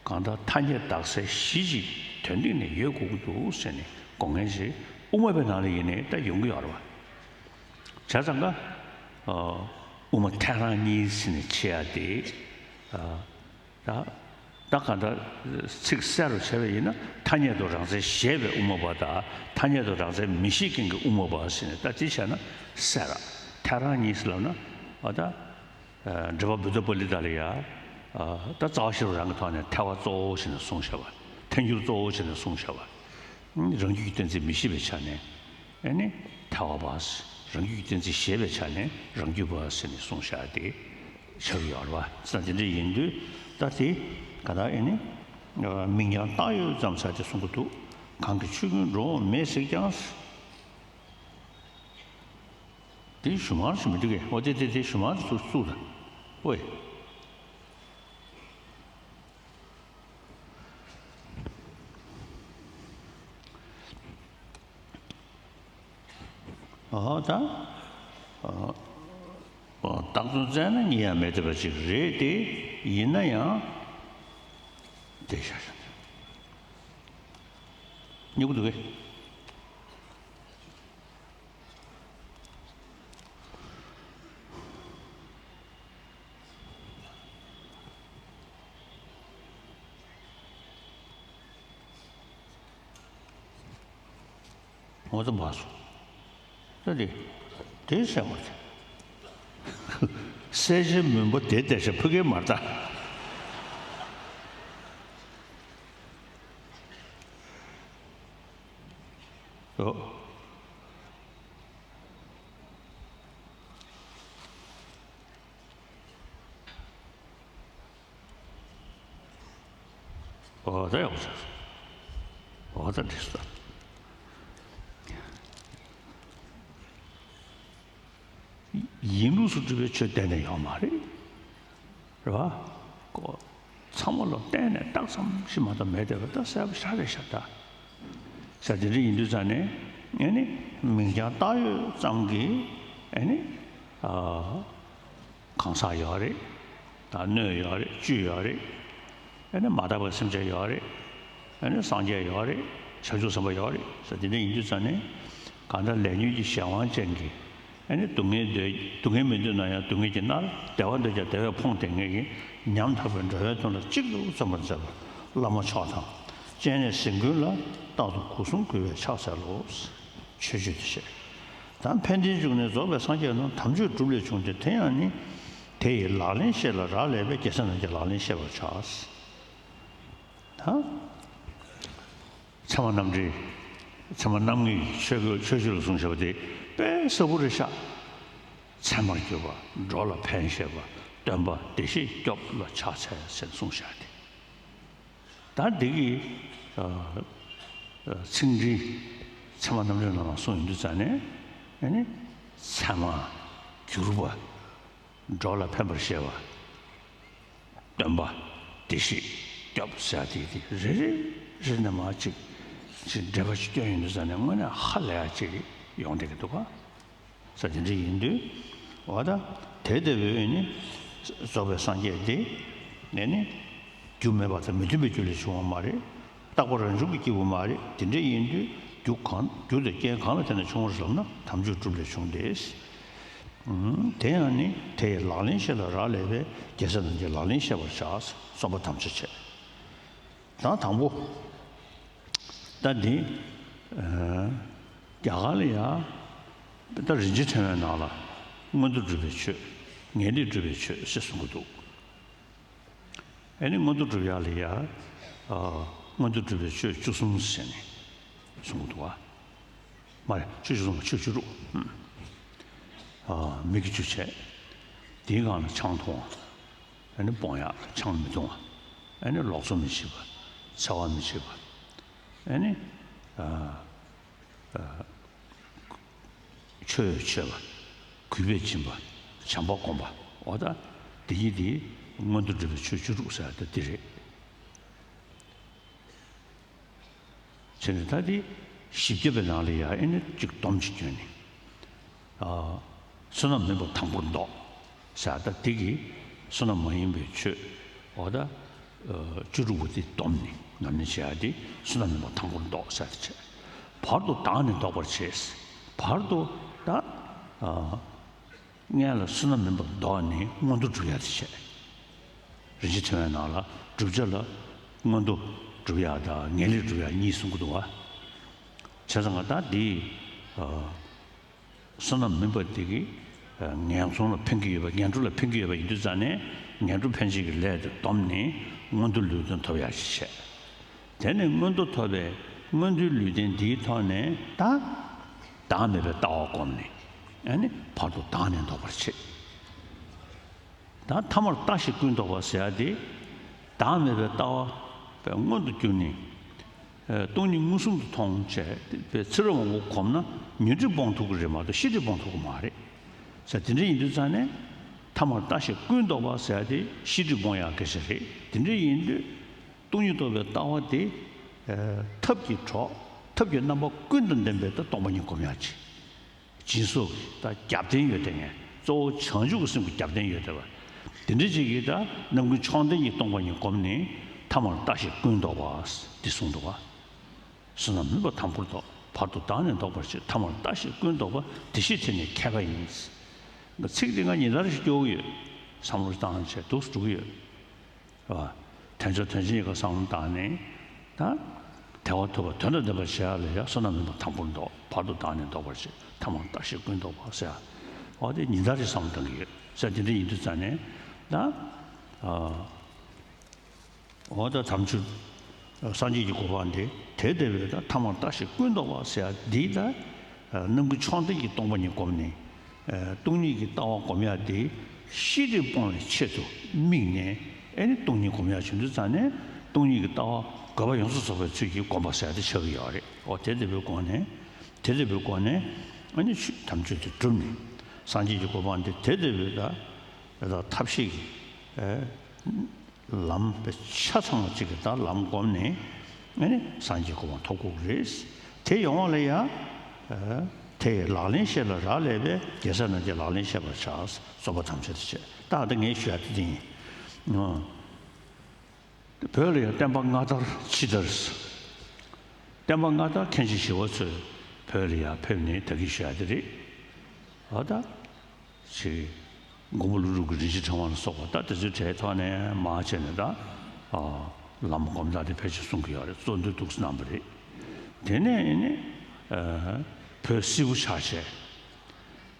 གང་ལྟར་ཐ་སྙད་བཏགས་སའི་གཞི་ཅིག་དོན་སྟེང་ནས་ཡོད་དགོས་ཀྱི་འདུག་ཟེར་ནས་དགོངས་མཁན་ཞིག་དབུ་མ་པའི་ནང་ལ་ཡིན་ནའི་ད་ཡོང་གི་ཡོད་རེད་བ། བྱས་ཙང་ཀ། དབུ་མ་ཐལ་རང་གཉིས་ཟེར་ནས་ཕྱེ་ཡ་དེ། ད། ད་གང་ལྟར་ཚིག་གསལ་རུ་བྱས་པ་ཡིན་ན་ཐ་སྙད་དུ་རང་མཚན་བཞེད་པའི་དབུ་མ་པ་དང་ཐ་སྙད་དུ་རང་མཚན་མི་བཞེད་མཁན་གྱི་དབུ་མ་པ་ཟེར་ནས་ད་དེ་བྱས་ན་གསལ་ར། ཐལ་རང་གཉིས་ཟེར་ལབ་ན་ཨ་ད། འགྲེལ་པ་བུདྡྷ་པཱ་ལི་ཏ་ལ་ཡ། ད་རྩ་བ་ཤེས་རབ་རང་གི་ཐོག་ནས་ཐལ་བ་གཙོ་བོ་བྱས་ནས་གསུངས་བཞག་པ། ཐལ་འགྱུར་གཙོ་བོ་བྱས་ནས་གསུངས་བཞག་པ། རང་རྒྱུད་ཀྱི་གཏན་ཚིགས་མི་བཞེད་པའི་ཆ་ནས་ཨེ་ནི་ཐལ་བ་པ། རང་རྒྱུད་ཀྱི་གཏན་ཚིགས་བཞེད་པའི་ཆ་ནས་རང་རྒྱུད་པ་ཟེར་ནས་གསུངས་བཞག་དེ་ཆགས་ཀྱི་ཡོད་རེད་བ། ཙང་དེ་འདྲ་ཡིན་དུས་ད་དེ་ག་ད་ཨེ་ནི་མིང་རྐྱང་བཏགས་ཡོད་ཙམ་ཟེར་དེ་གསུང་གི་འདུག་གང་གིས་ཆོས་ཀུན་འགྲོ་འོང་མེད་གཟིགས་ཀྱང་། དེ་ཞུ་མར་ཞུ་མི་འདུག་གས། འོ་དེ་དེ་དེ་ཞུ་མར་ཚུར་བཙུགས་དང་། ཨོའི། ཨོ་ད། ཨོ། ཨོ་བཏགས་དོན་བཙལ་ན་རྙེད་ཡ་མེད་བསྡད་པ་ཅིག་རེད་དེ། ཡིན་ན་ཡང་། དེ་ཤ་ཤ་སྙོག་གི་འདུག་གས། འོ་ད་མ་སོང་། ད་དེ་དེ་གསལ་བ་རེད། གསལ་བྱེད་མུན་པ་དེ་བལྟས་ཤག་ཕ་གིར་མར་ལྟ། ཨོ། ཨོ་ད་ཡག་པོ་བྱས་སོང་། ཨོ་ད་འགྲིག་སོང་། ཡིན་ལུགས་སུ་གྲུབ་པའི་ཆོས་གཏན་ནས་ཡོད་མ་རེད། རེད་བ། ཀོ། ཚང་མ་ལ་གཏན་ནས་རྟགས་ཙམ་ཞིག་མ་གཏོགས་མེད་བསྡད་པ་ད་གསལ་པོ་ཤ་རེད་ཤ་ད། ས་དེ་འདྲ་ཡིན་དུས་ཙང་ནས་ཨེ་ནི་མིང་རྐྱང་བཏགས་ཡོད་ཙམ་གྱིས་ཨེ་ནི་ཨ། གང་ཟག་ཡོད་རེད། ད་སྣོད་ཡོད་རེད། བཅུད་ཡོད་རེད། ཨེ་ནི་མ་དག་པའི་སེམས་ཅན་ཡོད་རེད། ཨེ་ནི་སངས་རྒྱས་ཡོད་རེད། བྱང་ཆུབ་སེམས་དཔའ་ཡོད་རེད་ཟེར་དེ་འདྲ་ཡིན་དུས་ཙང་ནས་གང་ལྟར་ལས་ཉོན་གྱི་གཞན་དབང་ཅན་གྱི་ཨེ་ནི་སྡུག་བསྔལ་འདོད་སྡུག་བསྔལ་མི་འདོད་ན་ཡང་སྡུག་བསྔལ་གྱིས་མནར། བདེ་བ་འདོད་ཀྱང་བདེ་བས་ཕོངས་ཏེ་ངེས་ཀྱི་ཉམ་ཐག་པའི་འགྲོ་བའི་དོན་ལ་གཅིག་ཏུ་བརྩོན་པར་མཛད་པ་བླ་མ་མཆོག་དང་སྤྱན་རས་གཟིགས་མགོན་ལ་རྟག་ཏུ་སྒོ་གསུམ་གུས་པས་ཕྱག་འཚལ་ལོ། མཆོད་བརྗོད་དེ་བཤད། དང་ཕན་བདེའི་འབྱུང་གནས་རྫོགས་པའི་སངས་རྒྱས་རྣམས་དམ་ཆོས་སྒྲུབ་ལས་བྱུང་སྟེ་དེ་ཡང་ནི། དེ་ཡི་ལག་ལེན་ཤེས་ལ་རག་ལས་པས་རྒྱལ་སྲས་རྣམས་ཀྱི་ལག་ལེན་ཤེས་པར་བྱ། ད། ཚད་མ་རྣམ་འགྲེལ། ཚད་མ་རྣམ་ངེས་ཀྱི་ཆོས་ཀྱི་ཆོས་སྤྱོད་ལ་གསུངས་བཞག་པ་དེ་དཔེ་གསལ་པོ་རེད་ཤག་ཚད་མར་གྱུར་པ། འགྲོ་ལ་ཕན་བཞེད་པ། སྟོན་པ་བདེ་གཤེགས་སྐྱོབ་ལ་ཕྱག་འཚལ་ཟེར་གསུངས་བཞག་སྟེ། ད་འདི་གི་ཨ། ཨ། ཚིག་འགྲེལ་ཚད་མ་རྣམ་འགྲེལ་ནང་ལ་གསུངས་ཡོང་དུས་ཙང་ནས་ཨ་ནི་ཚད་མར་གྱུར་པ། འགྲོ་ལ་ཕན་པར་བཞེད་པ། སྟོན་པ་བདེ་གཤེགས་སྐྱོབ་ཟེར་ཡ་དེ་དེ་རེ་རེ་རེ་ནས་མར་ཅིག་ཅིག་འགྲེལ་པ་ཅིག་སྐྱོན་ཡོང་དུས་ཙང་ནས་དངོས་གནས་ཧ་ལས་ཡ་ཅིག་ཡོང་བསྡད་ཀྱི་འདུག་ག་ས་དེ་འདྲ་ཡིན་དུས། འོ་ད་དེ་ལྟ་བུའི་ནི་རྫོགས་པའི་སངས་རྒྱས་དེ་ནས་ནི་རྒྱུ་མེད་པ་དང་མི་མཐུན་པའི་རྒྱུ་ལས་བྱུང་བ་མ་རེད། རྟག་པ་རང་བྱུང་གི་སྐྱེས་བུ་མ་རེད། དེ་འདྲ་ཡིན་དུས་རྒྱུ་གང་རྒྱུ་དང་རྐྱེན་གང་ལ་བརྟེན་ནས་བྱུང་བ་རེད་ལབ་ན་དམ་ཆོས་སྒྲུབ་ལས་བྱུང་སྟེ། དེ་ཡང་ནི་དེ་ཡི་ལག་ལེན་ཤེས་ལ་རག་ལས་པས་རྒྱལ་སྲས་རྣམས་ཀྱི་ལག་ལེན་ཤེས་པར་བྱ། གསུམ་པ་དམ་ཆོས་བྱེད། དང་དང་པོ། ད་འདི། ཨ། རྒྱ་གར་ལ་ཡ། ད་རིན་ཆེན་ཕྲེང་བའི་ནང་ལ་མངོན་མཐོ་སྒྲུབ་པའི་ཆོས། ངེས་ལེགས་སྒྲུབ་པའི་ཆོས་ཞེས་གསུང་གི་འདུག་ཨ་ནི་མངོན་མཐོ་སྒྲུབ་ཡག་ལ་ཡ། ཨ། མངོན་མཐོ་སྒྲུབ་པའི་ཆོས་བཅུ་གསུམ་ཟེར་ནས་གསུང་གི་འདུག་བ། མ་རེད། ཆོས་བཅུ་གསུམ། ཆོས་བཅུ་དྲུག་ཨ། མིག་གིས་ཆོས་བྱེད། དེའི་སྒང་ལ་ཆང་འཐུང་བ། ཨ་ནི་སྤོང་ཡག་ལ་ཆང་མི་འཐུང་བ། ཨ་ནི་ལོག་འཚོ་མི་བྱེད་པ། འཚེ་བ་མི་བྱེད་པ། ཨ་ནི། ཨ། ཨ། ཆོས་འཆད་པ། གུས་པས་སྦྱིན་པ། བྱམས་པ་སྒོམ་པ། འོ་ད་འདི་གཉིས་དེ་མངོན་མཐོ་སྒྲུབ་པའི་ཆོས་བཅུ་དྲུག་ཟེར་ཡ་ད་འདི་རེད། བྱས་ནས་ད་དེ་བཞི་བརྒྱ་པའི་ནང་ལ་ཡ་ཨེ་ནི་གཅིག་སྡོམ་གཅིག་བསྐྱོན་ནས། ཨ། བསོད་ནམས་མིན་པ་དང་པོར་བཟློག་ཟེར་ཡ་ད་དེ་གི་བསོད་ནམས་མ་ཡིན་པའི་ཆོས། འོ་ད། ཨ། བཅུ་དྲུག་པོ་དེ་སྡོམ་ནས་ཉམས་ལེན་བྱེད་ཡ་དེ་བསོད་ནམས་མིན་པ་དང་པོར་བཟློག་ཟེར་ཡ་དེ་བྱས། བར་དུ་བདག་ནི་བཟློག་པར་བྱེད། བར་དུ་ད། ཨ། སྔོན་ལ་བསོད་ནམས་མིན་པ་བཟློག་ནས་མངོན་མཐོ་སྒྲུབ་ཡ་དེ་བྱས། རིན་ཆེན་ཕྲེང་བའི་ནང་ལ་བསྒྲུབ་བྱ་ལ་མངོན་མཐོ་སྒྲུབ་ཡ་དང་ངེས་ལེགས་སྒྲུབ་ཡ་གཉིས་གསུང་གི་འདུག་བ། བྱས་ཙང་ང་ད་འདི། ཨ། བསོད་ནམས་མིན་པ་འདི་གིས། ཨ། ངན་སོང་ལ་ཕན་གྱི་ཡོད་པ། ངན་འགྲོ་ལ་ཕན་གྱི་ཡོད་པ་ཡིན་དུས་ཙང་ནས་ངན་འགྲོ་ཕན་བྱེད་ཀྱི་ལས་དེ་སྡོམ་ནས་མངོན་མཐོ་ལུས་རྟེན་ཐོབ་ཡ་ཞིག་བྱས། དེ་ནས་མངོན་མཐོ་ཐོབ་པའི་མངོན་མཐོའི་ལུས་རྟེན་འདིའི་ཐོག་ནས་ད། བདག་མེད་པའི་ལྟ་བ་བསྒོམས་ནས། ཨ་ནི་བར་དུ་བདག་ནི་བཟློག་པར་བྱེད། ད་ཐ་མར་ལྟ་ཞིག་ཀུན་བཟློག་པ་ཟེར་ཡ་དེ། བདག་མེད་པའི་ལྟ་བ་དཔེ་མངོན་དུ་གྱུར་ནས། ཨ། སྟོང་ཉིད་མངོན་སུམ་དུ་མཐོང་བྱས་པའི་ཚེ་རབས་མང་པོ་བསྒོམས་ན་ཉོན་སྒྲིབ་སྤོང་ཐུབ་ཀྱི་རེད་མ་གཏོགས་ཤེས་སྒྲིབ་སྤོང་ཐུབ་ཀྱི་མ་རེད། ཟེར་དེ་འདྲ་ཡིན་དུས་ཙང་ནས་ཐ་མར་ལྟ་ཞིག་ཀུན་བཟློག་པ་ཟེར་ཡ་དེ་ཤེས་སྒྲིབ་སྤོང་ཡག་སྐད་ཆ་རེད། དེ་འདྲ་ཡིན་དུས། སྟོང་ཉིད་རྟོགས་པའི་ལྟ་བ་དེ། ཨ། ཐབས་ཀྱི་གྲོགས། ཐབས་ཀྱི་རྣམ་པ་ཀུན་དང་ལྡན་པའི་ད་སྟོང་པ་ཉིད་སྒོམ་ཡག་ཅིག་སྦྱིན་སོགས་ཀྱི་ད་རྒྱབ་རྟེན་ཡོད་དེ་ངས་གཙོ་བོ་བྱང་ཆུབ་ཀྱི་སེམས་ཀྱི་རྒྱབ་རྟེན་ཡོད་དེ་བ། དེ་འདྲ་ཅིག་གིས་ད་རྣམ་ཀུན་མཆོག་ལྡན་གྱི་སྟོང་པ་ཉིད་བསྒོམས་ནས་ཐ་མར་ལྟ་ཞིག་ཀུན་བཟློག་པ་འདི་གསུངས་འདུག་བ། བསོད་ནམས་མིན་པ་དང་པོར་བཟློག་བར་དུ་བདག་ནི་བཟློག་པར་བྱེད། ཐ་མར་ལྟ་ཞིག་ཀུན་བཟློག་པ། དེ་ཤེས་དེ་ནི་མཁས་པ་ཡིན། ཚིག་འདི་ང་ཉིན་ལྟར་ཞིག་སྐྱོར་གྱི་ཡོད། བསམ་བློ་བཏང་བྱས་འདུག་སེ་འགྲོ་གི་ཡོད། རེད་བ། དལ་འབྱོར་དོན་ཆེན་གཉིས་ཀ་བསམ་བློ་བཏང་ནས་ད། དལ་བ་ཐུབ་པ་དོན་དང་ལྡན་པར་བྱེད་ཡག་ལ་ཡ་བསོད་ནམས་མིན་པ་དང་པོར་བཟློག་བར་དུ་བདག་ནི་བཟློག་པར་བྱེད། ཐ་མར་ལྟ་ཞིག་ཀུན་བཟློག་པ་ཟེར་ཡ། འོ་དེ་ཉིན་ལྟར་རེ་བསམ་བློ་གཏོང་གི་ཡོད་ཟེར། དེ་འདྲ་ཡིན་དུས་ཙང་ནས་ད། ཨ། འོ་ད་དམ་ཆོས་སངས་རྒྱས་ཀྱི་གོ་འཕང་དེ་དེ་ལྟ་བུའི་ད་ཐ་མར་ལྟ་ཞིག་ཀུན་བཟློག་པ་ཟེར་ཡ་འདི་ད། རྣམ་ཀུན་མཆོག་ལྡན་གྱི་སྟོང་པ་ཉིད་བསྒོམས་ནས། སྟོང་ཉིད་ཀྱི་ལྟ་བ་སྒོམ་ཡ་དེ་ཤེས་སྒྲིབ་སྤོང་བའི་ཆེད་དུ་དམིགས་ནས་ཨེ་ནི་སྟོང་ཉིད་སྒོམ་ཡ་བྱུང་དུས་ཙང་ནས་སྟོང་ཉིད་ཀྱི་ལྟ་བ་དགོས་པ་ཡོངས་སུ་རྫོགས་པའི་ཚུལ་གྱིས་བསྒོམ་པ་ཟེར་ཡ་དེ་ཆགས་ཀྱི་ཡོད་རེད། འོ་དེ་ལྟ་བུའི་སྒོ་ནས་དེ་ལྟ་བུའི་སྒོ་ནས་ཨ་ནི་ཆོས་དམ་ཆོས་དེ་བསྒྲུབས་ནས། སངས་རྒྱས་ཀྱི་གོ་འཕང་དེ་དེ་དེ་བས་ད་ད་ཐབས་ཤེས་ཀྱི་ཨེ་ལམ་པའི་ཆ་ཚང་བ་གཅིག་གི་ད་ལམ་བསྒོམས་ནས་ཨེ་ནི་སངས་རྒྱས་གོ་འཕང་ཐོབ་དགོས་ཀྱི་རེད། དེ་ཡོང་བ་ལ་ཡ་ཨེ་དེ་ལག་ལེན་བཤད་ལ་རག་ལས་པས་རྒྱལ་སྲས་རྣམས་ཀྱིས་ལག་ལེན་བཤད་པར་བྱ། རྩོད་པ་ཐམས་ཅད་དུ་བྱེད། ད་ད་ངས་ཞུ་ཡ་དེ་དེ་ཡིན། ཨོ། བོད་ལ་ཡང་བསྟན་པ་སྔ་དར་ཕྱི་དར། བསྟན་པ་སྔ་དར་མཁན་ཆེན་ཞི་བ་འཚོས་བོད་ལ་ཡང་ཕེབས་ནས་ད་གིན་ཞུ་ཡ་དེ་རེད། ཨ་ད། ཅིག་མགོན་པོ་ཀླུ་སྒྲུབ་ཀྱི་རིན་ཆེན་ཕྲེང་བ་ལ་སོགས་པ་ད་དེ་ཚོའི་གྲས་ཐོག་ནས་མར་བྱས་ནས་ད། ཨ། བླ་མ་སྒོམ་བཟླས་དེ་ཕལ་ཆེར་གསུང་གི་ཡོད་རེད། གཙོ་འདོན་འདུག་སེ་གནང་བ་རེད། དེ་ནས་ཨེ་ནི། ཨ། བོད་སིལ་བུ་ཆགས་བྱས།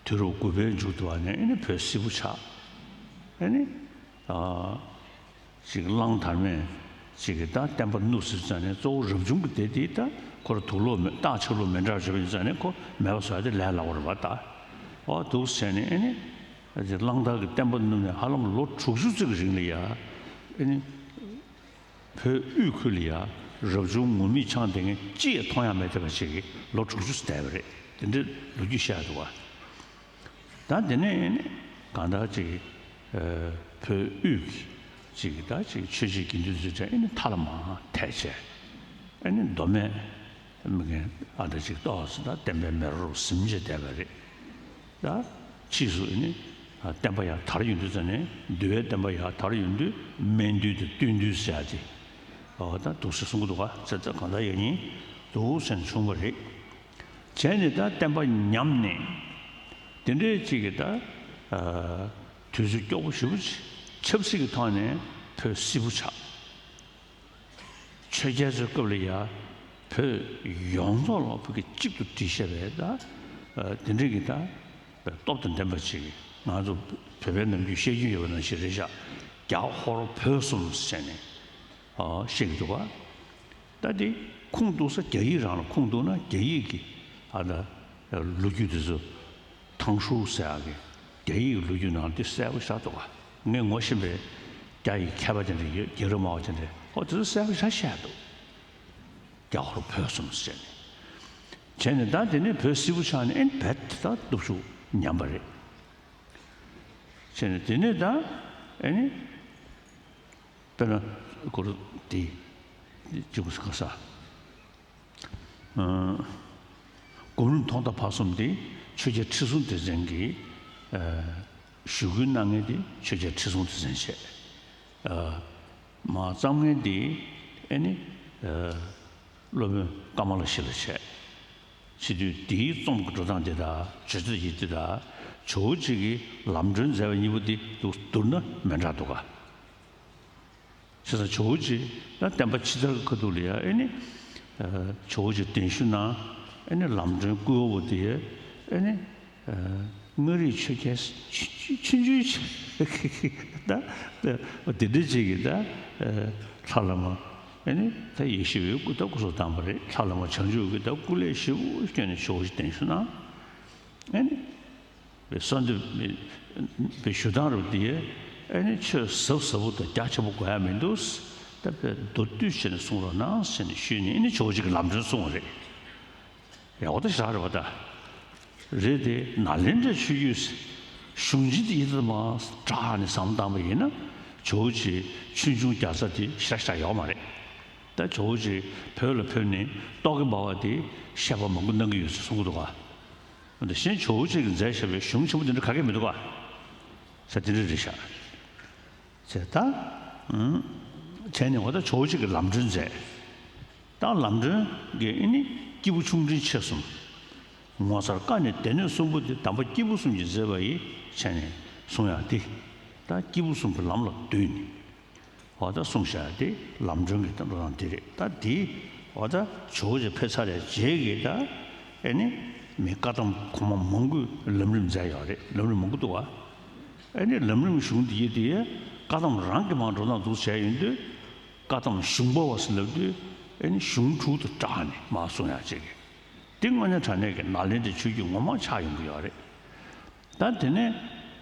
དུས་རབས་དགུ་པའི་མཇུག་ཏུ་བ་ནས་ཨེ་ནི་བོད་སིལ་བུ་ཆགས། ཨེ་ནི། ཨ། ཅིག་གླང་དར་མས་ཅིག་གིས་ད་བསྟན་པ་བསྣུབས་ཟེར་ཙང་ནས་གཙོ་བོ་རབ་བྱུང་གི་སྡེ་དེ་ད་ཁོ་ར་དུག་ལོག་མེ་སྟག་ཆབ་ལོག་མེ་འདྲ་བྱས་པ་ཡིན་ཙང་ནས་ཁོ་མེད་པ་བཟོ་ཡ་དེ་ལས་སླ་བོ་རེད་པ་ད། ཨོ་འདུག་ཟེར་ནས་ཨེ་ནི། ཅིག་གླང་དར་གྱིས་བསྟན་པ་བསྣུབས་ནས་ཧ་ལམ་ལོ་དྲུག་ཅུ་ཙམ་གྱི་རིང་ལ་ཡ། ཨེ་ནི། བོད་དབུས་ཁུལ་ལ་ཡ་རབ་བྱུང་ངུར་སྨྲིག་འཆང་ལྡན་མཁན་གཅིག་ཡང་མཐོང་ཡ་མེད་བསྡད་པ་ཅིག་གིས་ལོ་དྲུག་ཅུ་ཙམ་བསྡད་པ་རེད། དེ་འདྲའི་ལོ་རྒྱུས་བཤད་འདུག་བ། ད་དེ་ནས་ཨེ་ནི་གང་ལྟར་ཅིག་ཨ། བོད་དབུས་ཀྱི་ཅིག་ད་ཅིག་ཆོས་བྱེད་དགེ་འདུན་ཚོའི་གྲས་ཨེ་ནི་མཐའ་ལ་མར་ཐལ་བྱས། ཨེ་ནི་མདོ་སྨད་མི་རྒན་ཨ་ད་ཅིག་ཏོག་ཙམ་ད་བསྟན་པའི་མེ་རོ་ཟིན་བྱས་བསྡད་པ་རེད། ད་ཕྱིས་སུ་ཨེ་ནི་བསྟན་པ་ཡར་དར་ཡོང་དུས་ཙ་ནས་འདུལ་བའི་བསྟན་པ་ཡར་དར་ཡོང་དུས་སྨད་འདུལ་དང་སྟོད་འདུལ་ཟེར་ཡ་ཅིག་ཨོ་ད་འདུག་སེ་གསུང་གི་འདུག་ག་ཚེ་ཚེ་གང་ལྟར་ཡང་ཉིན་འདུག་སེ་བྱུང་བ་རེད། བྱས་ནས་ད་བསྟན་པ་ཉམས་ནས། དེ་འདྲའི་ཅིག་གིས་ད། ཨ། དུས་ཚོད་སྐྱོ་པོ་ཞེ་པོ་ཅིག་ཆབ་སྲིད་ཀྱི་ཐོག་ནས་བོད་སིལ་བུ་ཆགས། ཆོས་རྒྱལ་ཚོའི་སྐབས་ལ་ཡ། བོད་ཡོངས་རྫོགས་ལ་བོད་ཀྱི་གཅིག་ཏུ་བསྒྲིལ་བཤད་པའི་ད། ཨ། དེ་འདྲའི་གི་ད། སྟོབས་དང་ལྡན་པ་ཅིག་ང་ཚོ་བོད་པའི་ནམ་རྒྱུན་བཤད་རྒྱུན་ཡོད་པ་ནང་བཞིན་རེད་ཤག་རྒྱ་ཧོར་བོད་གསུམ་ཟེར་ནས། ཨ། བཤད་ཀྱི་འདུག་ག་ད་དེ་ཁུངས་གཏུགས་ས་རྒྱ་ཡིག་རང་ལ་ཁུངས་གཏུགས་ན་རྒྱ་ཡིག་གི་ཨ་ད་ལོ་རྒྱུས་དེ་ཚོ་ཐང་ཧྲུའུ་ཟེར་ཡག་གི་རྒྱ་ཡིག་གི་ལོ་རྒྱུས་ནང་དེ་གསལ་པོ་ཤར་འདུག་ག་ངས་ངོ་ཤེས་པའི་རྒྱ་ཡི་མཁས་པ་དེ་འདྲ་ཡོད། རྒྱལ་རབས་སྨྲ་བ་དེ་འདྲ་ཨོ་དེ་ཚོ་གསལ་པོ་ཤར་བཤད་འདུག་རྒྱ་ཧོར་བོད་གསུམ་ཟེར་ནས། བྱས་ནས་ད་དེ་ནས་བོད་སིལ་བུ་ཆགས་ནས་ཨེ་ནི་བོད་དེ་དག་སྟོབས་ཤུགས་ཉམས་པ་རེད། བྱས་ནས་དེ་ནས་ད་ཨེ་ནི། དཔེར་ན་སྐོར་དེ་གཅིག་པུ་ག་ས། ཨ། སྒོམ་རིམ་ཐོག་མཐའ་བར་གསུམ་དེ་ཆོས་རྒྱལ་ཁྲི་སྲོང་ལྡེ་བཙན་གྱིས། ཨ། ཞུ་སྐུལ་གནང་མཁན་དེ་ཆོས་རྒྱལ་ཁྲི་སྲོང་ལྡེ་བཙན་བྱས། ཨ། མར་བརྩམས་མཁན་དེ་ཨེ་ནི། ཨ། སློབ་དཔོན་ཀ་མ་ལ་ཤཱི་ལ་བྱས། བྱེད་དུས་དེའི་རྩོམ་གྱི་འགྲོ་སྟངས་དེ་དང་བརྗོད་བྱ་ཡི་དེ་དང་ཇོ་བོ་རྗེ་གིས་ལམ་སྒྲོན་མཛད་པ་གཉིས་པོ་དེ་འདུག་བསྡུར་ན་མི་འདྲ་འདུག་ག་བྱས་ཙང་ཇོ་བོ་རྗེ་ད་བསྟན་པ་ཕྱི་དར་གྱི་ཁ་ཐུག་ལ་ཡ་ཨེ་ནི། ཨ། ཇོ་བོ་རྗེ་གདན་ཞུ་གནང་། ཨེ་ནི་ལམ་སྒྲོན་བསྐུལ་བ་པོ་དེ་ཡ་ཨེ་ནི། ཨ། མངའ་རིས་ཆོས་རྒྱལ་ཆུང་ཆུང་ཆུང་ཆུང་ད་ད་དེ་འདྲ་ཅིག་གིས་ད། ཨ། ལྷ་བླ་མ་ཨེ་ནི་ད་ཡེ་ཤེས་འོད་སྐུ་ད་སྐུ་གཟུགས་བཏང་བ་རེད། ལྷ་བླ་མ་བྱང་ཆུབ་ཀྱིས་ད་སྐུ་ལས་ཞེ་པོ་བསྐྱོན་ནས་ཇོ་བོ་རྗེ་གདན་ཞུ་གནང་། ཨེ་ནི། བའི་གསོལ་འདེབས་པའི་ཞུ་སྟངས་རུ་དེ་ཨེ་ནི་ཆོས་ཟབ་ཟབ་པོ་དང་རྒྱ་ཆེན་པོ་དགོས་ཡ་མི་འདུག་ད་བའི་མདོར་བསྡུས་བྱས་ནས་གསུང་རོགས་གནང་ཟེར་ནས་ཞུས་ནས་ཨེ་ནི་ཇོ་བོ་རྗེ་གིས་ལམ་སྒྲོན་གསུངས་པ་རེད། ཡག་པོ་ཞེ་དྲག་རེད་པ་ད། རེད་དེ་ནཱ་ལེནྡྲའི་ཆོས་བརྒྱུད་གཞུང་ཆེན་དེ་ཡིན་ཙང་མ་དྲག་ནས་བསམ་བློ་བཏང་པ་ཡིན་ན་ཇོ་བོ་རྗེ་ཆོས་འབྱུང་རྒྱལ་ཚབ་དེ་ཞེ་དྲག་ཞེ་དྲག་ཡོད་མ་རེད། ད་ཇོ་བོ་རྗེ་བོད་ལ་ཕེབས་ནས་རྟོག་གེ་འབར་བ་དེ་བཤད་པ་མང་པོ་གནང་གི་ཡོད་ཟེར་གསུང་གི་འདུག་ག་འདི་གཞན་ཇོ་བོ་རྗེ་གིས་མཛད་བཞག་པའི་གཞུང་ཆེན་པོ་དེ་འདྲ་ག་གེ་མི་འདུག་ག་ས་དེ་འདྲ་རེད་ཤག་ཟེར་ད། ཨུམ། བྱས་ནས་འོ་ད་ཇོ་བོ་རྗེ་གིས་ལམ་སྒྲོན་མཛད། ད་ལམ་སྒྲོན་གྱིས་ཨེ་ནི་སྐྱེས་བུ་ཆུང་འབྲིང་ཆེ་གསུམ། ངོ་མཚར་བཀའ་ནི་སྡེ་སྣོད་གསུམ་པོ་དེ་དམ་པ་སྐྱེས་བུ་གསུམ་གྱིས་མཛད་པ་ཡི་བྱས་ནས་གསུང་ཡག་དེ། ད་སྐྱེས་བུ་གསུམ་གྱི་ལམ་ལ་བསྡུས་ནས། འོ་ད་གསུངས་བཞག་དེ་ལམ་སྒྲོན་གྱི་འགྲོ་སྟངས་དེ་རེད། ད་དེ་འོ་ད་ཇོ་བོ་རྗེ་ཕེབས་ཚར་བའི་རྗེས་ཀྱི་ད་ཨེ་ནི་མི་བཀའ་གདམས་གོང་མ་མང་པོས་ལམ་རིམ་མཛད་ཡོད་རེད། ལམ་རིམ་མང་པོ་འདུག་བ། ཨེ་ནི་ལམ་རིམ་གཞུང་འདི་ཡི་དེ་བཀའ་གདམས་རང་གི་མར་འགྲོ་སྟངས་འདུག་བྱས་ཡོང་དུས་བཀའ་གདམས་གཞུང་པ་བ་ཟེར་ལབ་དུས་ཨེ་ནི་གཞུང་དྲུག་ཏུ་བགྲངས་ནས་མར་གསུང་ཡག་ཅིག་གི། དེ་དངོས་གནས་དྲང་གནས་ཀྱི་ནཱ་ལེནྡྲའི་ཆོས་བརྒྱུད་ངོ་མ་ཆགས་ཡོང་གི་ཡོད་རེད། ད་དེ་ནས་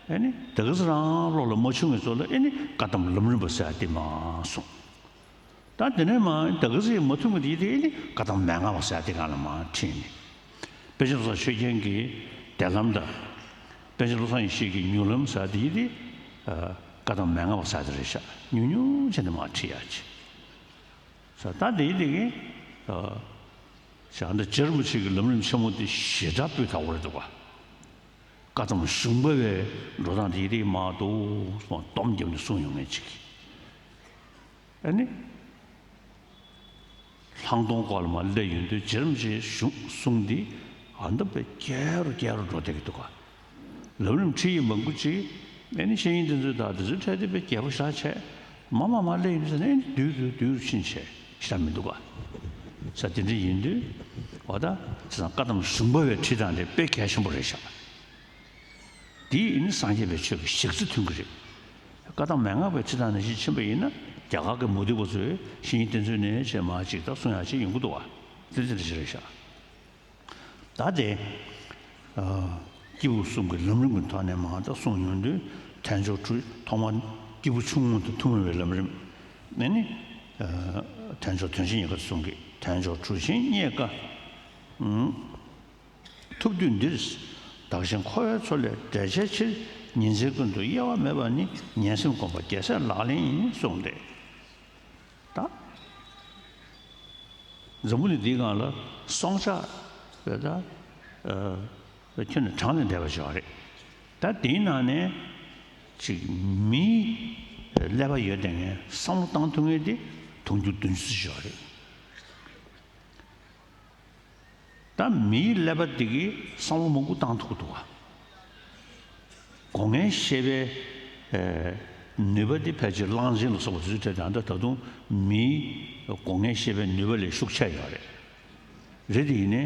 ཨེ་ནི་དེ་ག་ཚོད་རང་བློ་ལ་མ་ཆུང་བའི་ཚོ་ལ་ཨེ་ནི་བཀའ་གདམས་ལམ་རིམ་པ་ཟེར་ཡ་དེ་མར་གསུངས། ད་དེ་ནས་མར་དེ་ག་ཚོད་མ་ཐུབ་མཁན་དེ་དེ་ཨེ་ནི་བཀའ་གདམས་མན་ངག་པ་ཟེར་ཡ་དེ་སྒང་ལ་མར་ཁྲིད་ནས། དཔེ་ཆ་བཟོ་ཆོས་རྒྱན་གྱི་དེབ་ལམ་དང་ པཎ་ཆེན་བློ་བཟང་ཡེ་ཤེས་ཀྱི་མྱུར་ལམ་ཟེར་དེ་ཡི་དེ། བཀའ་གདམས་མན་ངག་པ་ཟེར་དེ་རེད་ཤག་ཉུང་ཉུང་བྱས་ནས་མར་ཁྲིད་ཡག་ཅིག་ཟེར། ད་དེ་ཡི་དེ་གི། ཞག་འདི་རྗེ་རིན་པོ་ཆེ་གི་ལམ་རིམ་ཆེན་མོ་དེ་ཞེ་དྲག་སྤུས་དག་པོ་རེད་འདུག་ག་བཀའ་གདམས་གཞུང་པ་བའི་འགྲོ་སྟངས་དེ་ཡི་དེ་མར་འདུག་སེ་སྡོམ་བརྒྱབ་ནས་གསུངས་ཡོང་མཁན་ཅིག་ཨ་ནི། ལྷག་མཐོང་སྐོར་ལ་མར་སླེབས་ཡོང་དུས་རྗེ་རིན་པོ་ཆེའི་གཞུང་གསུང་འདི་ཨ་འདི་དཔེ་རྒྱས་རུ་རྒྱས་རུ་འགྲོ་བསྡད་ཀྱི་འདུག་ག་ལམ་རིམ་ཁྲིད་ཡིག་མང་པོ་ཅིག་ཨ་ནི་བཤེས་གཉེན་དེ་ཚོས་ད་དེ་ཚོའི་གྲས་དེ་དཔེ་རྒྱས་པོ་ཞེ་དྲག་བྱས། མར་མར་མར་སླེབས་ཡོང་དུས་ཨ་ནི་བསྡུས་བསྡུས་བསྡུས་རུ་ཕྱིན་བྱས་ཞེ་དྲག་མི་འདུག་ག་ས་དེ་འདྲ་ཡིན་དུས་འོ་ད་བྱས་ཙང་བཀའ་གདམས་གཞུང་པ་བའི་ཁྲིད་སྟངས་དེ་དཔེ་གལ་ཆེན་པོ་རེད་ཤག་དེས་ནི་སངས་རྒྱས་པའི་ཆོས་ཀྱི་ཞག་རྩི་མཐུན་གྱི་རེད། བཀའ་གདམས་མན་ངག་པའི་ཁྲིད་སྟངས་ནང་བཞིན་ཕྱིན་པ་ཡིན་ན་རྒྱ་གར་གྱི་མུ་སྟེགས་པ་ཚོས་བཤེས་གཉེན་བསྟེན་ཚུལ་ནས་བྱས་མར་ཅིག་ད་གསུང་ཡག་ཅིག་ཡོང་གི་འདུག་བ། དེ་དེ་འདྲ་ཞིག་རེད་ཤག་ད་དེ། ཨ། སྐྱེས་བུ་གསུམ་གྱི་ལམ་རིམ་གྱི་ཐོག་ནས་མར་ད་གསུངས་ཡོང་དུས་དལ་འབྱོར་གྲུ་ཐོག་མར་སྐྱེས་བུ་ཆུང་ངུ་དང་ཐུན་མོང་བའི་ལམ་རིམ། ཨ་ནི། ཨ། དལ་འབྱོར་དོན་ཆེན་རྙེད་དཀའ་གསུང་གི་དལ་འབྱོར་གྲུ་ཆེན་རྙེད་དཀའ། ཨུམ། ཐུབ་དུས་འདིར། བདག་གཞན་འཁོར་བའི་མཚོ་ལས་བསྒྲལ་བྱའི་ཕྱིར། ཉིན་མཚན་ཀུན་ཏུ་གཡེལ་བ་མེད་པ་ནི། ཉན་སེམས་སྒོམ་པ་རྒྱལ་སྲས་ལག་ལེན་ཡིན་གསུངས་ཏེ། ད། འཛམ་བུ་གླིང་འདིའི་སྒང་ལ་སྲོག་ཆགས་རེད་ད། ཨ། ཁྱོན་ནས་གྲངས་ལས་འདས་པ་ཞིག་ཡོད་རེད། ད་དེའི་ནང་ནས་ཅིག་མིའི་ཀླད་པ་ཡོད་བསྡད་མཁན་བསམ་བློ་བཏང་ཐུབ་མཁན་དེ་དུང་ཕྱུར་བདུན་ཅུ་ཙམ་ཞིག་ཡོད་རེད། ད་མིའི་ཀླད་པ་འདི་གིས་བསམ་བློ་མང་པོ་བཏང་ཐུབ་ཀྱི་འདུག་ག་སྒོ་ལྔའི་ཤེས་པའི་ཨེ་ནུས་པ་འདི་ཕལ་ཆེར་གླང་ཆེན་ལ་སོགས་པ་ཚོའི་གྲས་དང་ད་ད་དུང་མིའི་སྒོ་ལྔའི་ཤེས་པའི་ནུས་པ་ལས་ཤུགས་ཆེ་ཡོད་རེད། རེད་དེ་ཡིན་ནའི་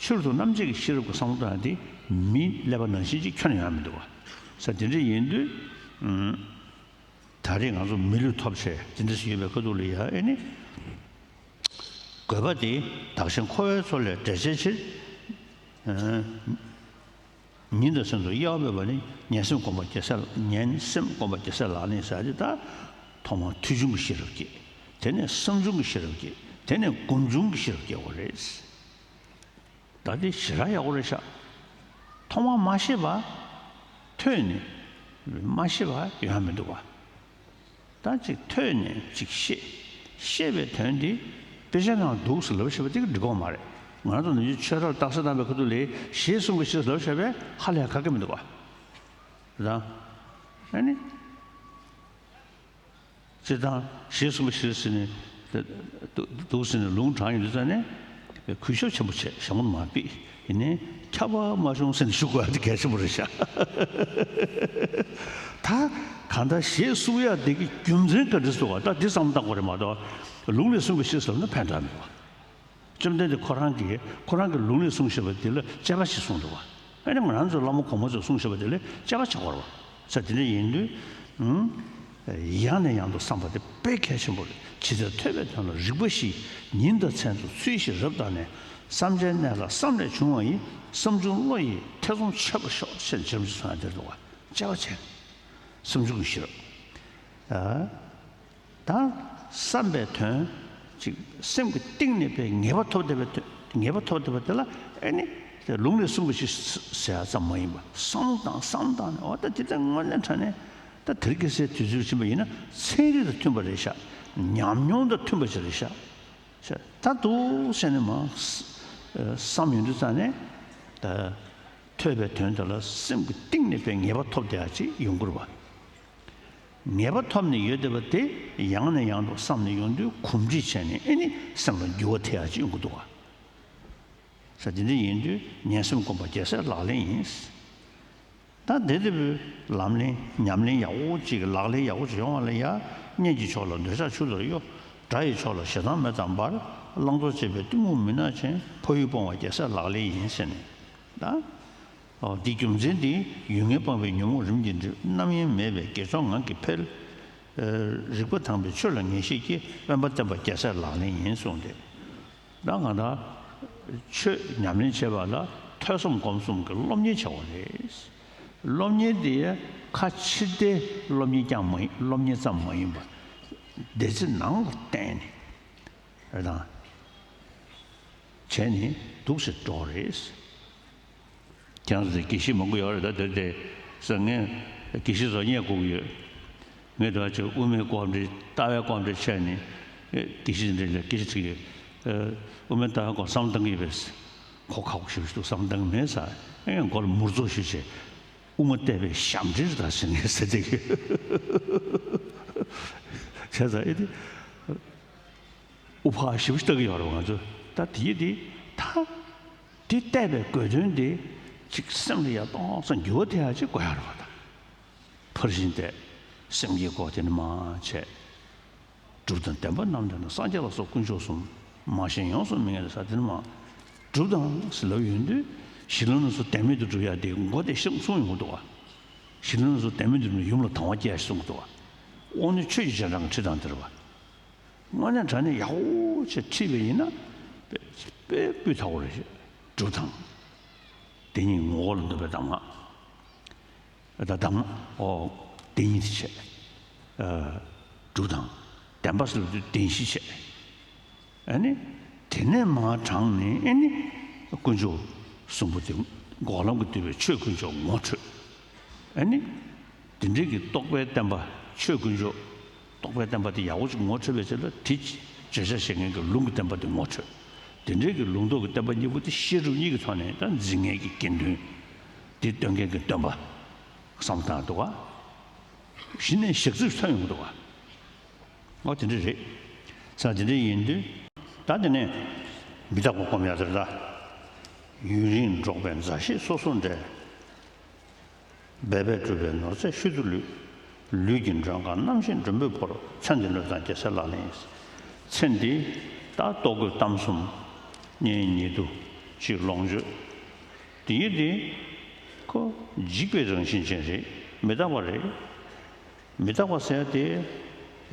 ཕྱིར་དུ་རྣམ་འབྱེད་ཀྱི་ཤེས་རབ་ཀྱི་བསམ་བློ་བཏང་ཡ་དེ་མིའི་ཀླད་པ་ནང་བཞིན་ཅིག་ཁྱོན་ནས་ཡོང་མི་འདུག་ག་ས་དེ་འདྲ་ཡིན་དུས། ཨུམ། ད་རེས་ང་ཚོ་མི་ལུས་ཐོབ་བྱས་དེ་འདྲ་ཞིག་ཡོད་པའི་ཁ་ཐུག་ལ་ཡ་ཨེ་ནི། དགོས་པ་དེ་བདག་གཞན་འཁོར་བའི་མཚོ་ལས་བསྒྲལ་བྱའི་ཕྱིར། ཨ། ཉིན་དང་མཚན་དུ་གཡེལ་བ་མེད་པ་ནི་ཉན་སེམས་སྒོམ་པ་རྒྱལ་སྲས་ཉན་སེམས་སྒོམ་པ་རྒྱལ་སྲས་ལག་ལེན་ཟེར་ཡ་དེ་ད་ཐོག་མར་ཐོས་བྱུང་གི་ཤེས་རབ་སྐྱེ། དེ་ནས་བསམ་བྱུང་གི་ཤེས་རབ་སྐྱེ། དེ་ནས་སྒོམ་བྱུང་གི་ཤེས་རབ་སྐྱེ་བ་རེད། ད་དེ་ཞེ་དྲག་ཡག་པོ་རེད་ཤག་ཐོག་མར་མ་ཤེས་པ་ཐོས་ནས་མ་ཤེས་པ་ཡོང་མི་འདུག་ག་ད་ཅིག་ཐོས་ནས་ཅིག་ཤེས། ཤེས་པའི་དོན་དེ་དཔེ་ཆའི་ནང་འདུག་ཟེར་ལབ་ཤེས་པ་དེ་གི་འགྲིག་གི་མ་རེད། ང་རང་ཚོ་ནམ་རྒྱུན་ཆོས་རར་རྟགས་གསལ་བཏང་པའི་ཁ་ཐུག་ལ་ཞེས་གསུངས་པའི་ཕྱིར་ལབ་ཤེས་པས་ཧ་ལས་ཡ་ག་གེ་མི་འདུག་ག་ད་ཨ་ནི། སྤྱིར་བཏང་ཞེས་གསུངས་པའི་ཕྱིར་ཟེར་ནས་འདུག་ཟེར་ནས་ལུང་དྲངས་ཡོང་དུས་ཙང་ནས་གུས་ཞབས་ཆེན་པོ་བྱས་ཞྭ་མོ་མ་ཕུད་ཡིན་ནའི་ཁྱབ་པ་མ་བྱུང་ཟེར་ནས་ཞུ་དགོས་ཡ་དེ་གལ་ཆེན་པོ་རེད་ཤག་ད་གང་ལྟར་ཞེས་གསུང་ཡ་དེ་གི་རྒྱུ་མཚན་ག་འདྲ་ཟེར་བ་ད་འདི་བསམ་བློ་བཏང་དགོས་རེད་མ་གཏོགས་ལུང་ལས་གསུངས་པའི་ཕྱིར་ཟེར་ན་ཕན་ཐོགས་མེད་པ། བཅོམ་ལྡན་འདས་ཁོ་རང་གིས་ཁོ་རང་གི་ལུང་ལས་གསུངས་བཞག་པ་དེ་ལ་དཔྱད་པ་ཞིག་གསུངས་འདུག་བ། ཨ་ནི་ང་རང་ཚོའི་བླ་མ་གོང་མ་ཚོས་གསུངས་བཞག་པ་དེ་ལ་དཔྱད་པ་བྱེད་དགོས་རེད་བ། ས་དེ་འདྲ་ཡིན་དུས། ཨུམ། ཡང་ནས་ཡང་དུ་བསམ་པ་དེ་དཔེ་གལ་ཆེན་པོ་རེད། ཇི་ལྟར་ཐོས་པའི་དོན་ལ་རིགས་པ་བཞི། ཉིན་དང་མཚན་དུ་ཚུལ་བཞིན་རབ་བརྟགས་ནས། བསམ་བྱའི་གནས་ལ་བསམ་ལས་བྱུང་བ་ཡི། བསམ་བྱུང་བློ་ཡི་ཐེ་ཚོམ་ཆད་པར་ཤོག་ཅེས་བྱམས་ཆེན་ཚོ་ཡང་དེར་འདུག་བ། དཔྱད་པ་བྱས། བསམ་བྱུང་གི་ཤེས་རབ། ཨ། ད་བསམ་པའི་དོན་ཅིག་སེམས་ཀྱི་གཏིང་ནས་པའི་ངེས་པ་ཐོབ་བསྡད་པའི་དོན་ངེས་པ་ཐོབ་བསྡད་པ་དེ་ལ་ཨེ་ནི་ལུང་ནས་གསུངས་པ་ཞིག་ཟེར་ཡ་ཙམ་མ་ཡིན་པ་བསམ་བློ་བཏང་བསམ་བློ་བཏང་ནས་འོ་ད་དེ་ལྟར་དངོས་གནས་དྲང་གནས་ད་དེ་རིང་ཁ་སང་དུས་ཚོད་ཕྱིན་པ་ཡིན་ན་ཚན་རིག་དང་མཐུན་པ་རེད་ཤག་ཉམས་མྱོང་དང་མཐུན་པ་ཞིག་རེད་ཤག་ད་འདུག་ཟེར་ནས་མ་བསམ་ཡོང་དུས་ཙང་ནས་ད་ཐོས་པའི་དོན་དེ་ལ་སེམས་ཀྱི་གཏིང་ནས་པའི་ངེས་པ་ཐོབ་བསྡད་ཡ་ཅིག་ཡོང་གི་རེད་བ། ངེས་པ་ཐོབ་ནས་ཡོད་བསྡད་པ་དེ་ཡང་ནས་ཡང་དུ་བསམ་ནས་ཡོང་དུས་གོམས་འདྲིས་བྱས་ནས་ཨེ་ནི་སེམས་ལ་འགྱུར་བ་ཐེབས་ཡག་ཅིག་ཡོང་གི་འདུག་ག་ས་དེ་འདྲ་ཡིན་དུས་ཉན་སེམས་སྒོམ་པ་རྒྱལ་སྲས་ལག་ལེན་ཡིན། ད་དེ་ལྟ་བུའི་ལམ་ལེན་ཉམས་ལེན་ཡག་པོ་ཅིག་ལག་ལེན་ཡག་པོ་ཅིག་ཡོང་བ་ལ་ཡ་གཉེན་གྱི་ཕྱོགས་ལ་འདོད་ཆགས་ཆུ་ལྟར་གཡོ། དགྲ་ཡི་ཕྱོགས་ལ་ཞེ་སྡང་མེ་ལྟར་འབར། བླང་དོར་བྱེད་པའི་གཏི་མུག་མུན་ནག་ཆེན། འཕོ་བའི་སྤོང་བ་རྒྱལ་སྲས་ལག་ལེན་ཡིན་ཟེར་ནས་ད། འོ་འདི་རྒྱུ་མཚན་འདི་ཡུལ་ངན་སྤངས་པའི་ཉོན་མོངས་རིམ་གྱིས་འགྲིབ། རྣམ་གཡེང་མེད་པའི་དགེ་སྦྱོར་ངང་གིས་འཕེལ། རིག་པ་དྭངས་པའི་ཆོས་ལ་ངེས་ཤེས་སྐྱེ། དབེན་པ་བསྟེན་པ་རྒྱལ་སྲས་ལག་ལེན་ཡིན་གསུངས་ཏེ། ད་གང་ལྟར་ཆོས་ཉམས་ལེན་བྱེད་པ་ལ་ཐོས་བསམ་སྒོམ་གསུམ་གྱི་སློབ་གཉེར་བྱ་བ་རེད། སློབ་གཉེར་འདི་ཁ་ཕྱིར་བལྟའི་སློབ་གཉེར་ཀྱང་མ་ཡིན། སློབ་གཉེར་ཙམ་མ་ཡིན་པར་བདེན་ཚིག་ནང་ལ་བསྟན་ནས་རེད་དང་བྱས་ནས་འདུག་སེ་འགྲོ་རེད། ཁྱེད་རང་ཚོ་དགེ་བཤེས་མང་པོ་ཡོད་རེད་ད། དེར་དེ་ཟེར་ངས་དགེ་བཤེས་ཚོ་བསྙད་བཀུག་གི་ཡོད། ངས་དེ་བ་ཅིག་དབུ་མའི་སྐོར་འདྲི་ལྟ་བའི་སྐོར་འདྲི་བྱས་ནས་དགེ་བཤེས་འདྲི་ལ་དགེ་བཤེས་ཚོ་གིས་དབུ་མའི་ལྟ་བའི་སྐོར་བསམ་བློ་གཏང་གི་ཡོད་པས། ཁོ་ཁག་པོ་ཞེ་པོ་ཞིག་འདུག་བསམ་བློ་གཏང་གི་མེད་ས། ཨེ་མགོ་ལ་མུར་ཚོགས་ཞུས་བྱས། དབུ་མ་བལྟས་པའི་ཞབས་འདྲེན་དང་ཟེར་ནས་ཟེར་བསྡད་ཀྱི། བྱས་ཙང་ཨེ་དེ་དབུ་ཕར་ཞིབ་ལྟ་གི་ཡོད་རེད་ང་ཚོ། ད་དེ་དེ་ད་དེ་བལྟས་པའི་དགོས་དོན་དེ་ཅིག་སེམས་ལ་ཡར་གཏོང་ཙམ་འགྱུར་བ་ཐེབས་ཡ་ཅིག་དགོས་ཡ་རེད་བ། ད་ཕར་ཕྱིན་ཏེ་སེམས་ཀྱི་སྒོ་དེ་ནས་མར་ཕྱེ། སྒྲུབ་དང་བདེན་པ་རྣམས་ལྡན་ན། སངས་རྒྱས་ལ་སོགས་དཀོན་མཆོག་གསུམ། མ་ཞེན་ཡོངས་སུ་མི་ངལ་ཟེར་དེ་ནི་མ། སྒྲུབ་དང་ཟེར་ལབ་ཡོང་དུས་གཞི་ལམ་ལ་སོགས་བདེན་མེད་དུ་སྒྲུབ་ཡ་དེ་མགོ་དེ་གསུང་གསུང་ཡོང་གི་འདུག་བ། གཞི་ལམ་ལ་སོགས་བདེན་མེད་དུ་སྒྲུབ་ན་ཡུམ་ལ་དང་བ་སྐྱེ་ཞེས་གསུང་གི་འདུག་བ། དབང་རྣོན་ཆོས་ཀྱི་རྗེས་འབྲང་གི་ཁྲིད་སྟངས་དེ་རེད་བ། དངོས་གནས་དྲང་གནས་ཡག་པོ་བྱས་ཁྲིད་པ་ཡིན་ན་དཔེ་དཔེ་སྤུས་དག་པོ་རེད། སྒྲུབ་དང་དེ་གཉིས་ངོ་བོ་ལ་འདུ་བའི་གདམས་ངག་ད་གདམས་ངག་ཨོ་དེ་གཉིས་དེ་བྱས། ཨ་སྒྲུབ་དང་བདེན་པ་ཟེར་བ་དེ་བདེན་བཞི་བྱས། ཨ་ནི་དེ་ནས་མར་དྲངས་ནས་ཨ་ནི་དཀོན་མཆོག་གསུམ་པོ་དེ་འགོག་ལམ་གྱིས་བསྡུས་པའི་ཆོས་དཀོན་མཆོག་ངོ་འཕྲོད། ཨ་ནི་དེ་འདྲའི་གི་རྟོགས་པའི་བསྟན་པ་ཆོས་དཀོན་མཆོག་རྟོགས་པའི་བསྟན་པ་དེ་ཡག་པོ་ཅིག་ངོ་འཕྲོད་པའི་ཆེད་ལ་དེ་བརྗོད་བྱ་བྱེད་མཁན་གྱི་ལུང་གི་བསྟན་པ་དེ་ངོ་འཕྲོད། དེ་འདྲའི་གི་ལུང་རྟོགས་ཀྱི་བསྟན་པ་གཉིས་པོ་དེ་བཤད་སྒྲུབ་གཉིས་ཀྱི་ཐོག་ནས་ད་འཛིན་མཁན་གྱི་དགེ་འདུན་དེ་སྟོན་མཁན་གྱི་སྟོན་པ་བསམ་བཏང་འདུག་ག་གཞི་ནས་ཞག་ཚིར་ཐོན་ཡོང་གི་འདུག་ག་འོ་དེ་འདྲ་རེད། ས་དེ་འདྲ་ཡིན་དུས་ད་དེ་ནས་མི་རྟག་པ་སྒོམ་ཡག་དེ་རེད་ད། ཡུན་རིང་འགྲོགས་པའི་མཛའ་བཤེས་སོ་སོར་འབྲལ། འབད་པས་བསྒྲུབས་པའི་ནོར་རྫས་ཤུལ་དུ་ལུས། ལུས་ཀྱི་མགྲོན་ཁང་རྣམ་ཤེས་མགྲོན་པོས་བོར། ཚེ་འདི་བློས་བཏང་རྒྱལ་སྲས་ལག་ལེན་ཡིན། ཚེ་འདི་ད་ལྟོ་གོས་གཏམ་གསུམ་གཉེན་ཉེ་དུ་གཅིག་ལོངས་སྤྱོད་དེ་ཡིན་ཏེ་ཁོ་འཇིག་པའི་རང་བཞིན་ཅན་རེད། མི་རྟག་པ་རེད། མི་རྟག་པ་ཟེར་ཏེ།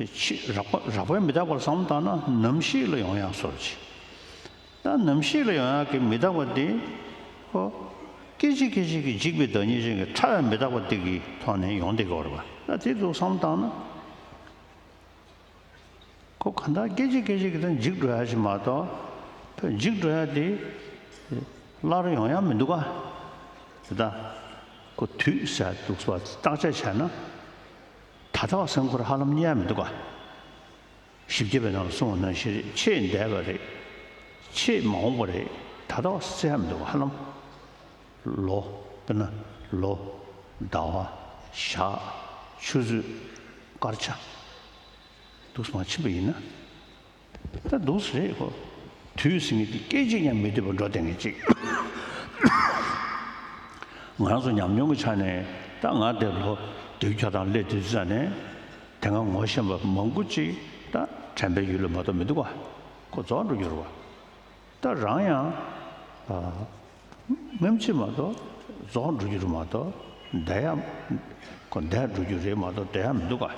ཕྱི་རགས་པ་རགས་པའི་མི་རྟག་པར་བསམ་བཏང་ན་ནམ་ཞིག་ལ་ཡོང་ཡག་བཟོ་འདྲ་ཅིག་ད་ནམ་ཞིག་ལ་ཡོང་ཡག་གི་མི་རྟག་པ་དེ་ཁོ་སྐད་ཅིག་སྐད་ཅིག་གིས་འཇིག་པའི་བདག་ཉིད་ཅན་གྱི་ཕྲ་བའི་མི་རྟག་པ་དེ་གི་ཐོག་ནས་ཡོང་བསྡད་ཀྱི་ཡོད་རེད་པ། ད་དེ་ཚོ་བསམ་བཏང་ན། ཁོ་གང་ལྟར་སྐད་ཅིག་སྐད་ཅིག་གིས་ད་འཇིག་འགྲོ་ཡག་ཞིག་མ་གཏོགས། ཕར་འཇིག་འགྲོ་ཡག་དེ་སླར་ཡོང་ཡག་མི་འདུག་ག་དེ་ད་ཁོ་དུས་ཟེར་འདུག་པ་བརྟག་དཔྱད་བྱས་ན། ད་ལྟ་བ་སེམས་ཁོར་ཧ་ལམ་རྙེད་ཡག་མི་འདུག་ག་བཞི་བརྒྱ་པའི་ནང་ལ་གསུངས་པ་ནང་བཞིན་རེད། ཆེས་འདས་པ་རེད། ཆེས་མ་འོངས་པ་རེད། ད་ལྟ་བ་གསལ་ཡག་མི་འདུག་ག་ཧ་ལམ། ལོ། དཔེར་ན་ལོ། ཟླ་བ། ཞག་ཆུ་ཚོད། སྐར་ཆ། འདུག་སེ་མར་ཕྱིན་པ་ཡིན་ན། ད་འདུག་སེ་རེད་ཁོ། དུས་ཟེར་མཁན་དེ་སྐད་ཅིག་ཀྱང་མི་སྡོད་པར་འགྲོ་བསྡད་མཁན་ཅིག་ང་རང་ཚོ་ཉམས་མྱོང་གི་ཆ་ནས་ད་ང་དེ་ལོ་དུས་ཁྱོད་དང་སླེབས་དུས་ཙ་ནས་དེ་སྔ་ངོ་ཤེས་པ་མང་པོ་ཅིག་ད་དྲན་པའི་ཡུལ་ལ་མ་གཏོགས་མི་འདུག་ག་ཁོ་རྫོགས་འགྲོ་རྒྱུ་རེད་བ། ད་རང་ཡང་། ཨ། སྔོན་ཆད་མ་གཏོགས་རྫོགས་འགྲོ་རྒྱུ་རེད་མ་གཏོགས་འདས་ཡ། ཁོ་འདས་འགྲོ་རྒྱུ་རེད་མ་གཏོགས་འདས་ཡ་མི་འདུག་ག་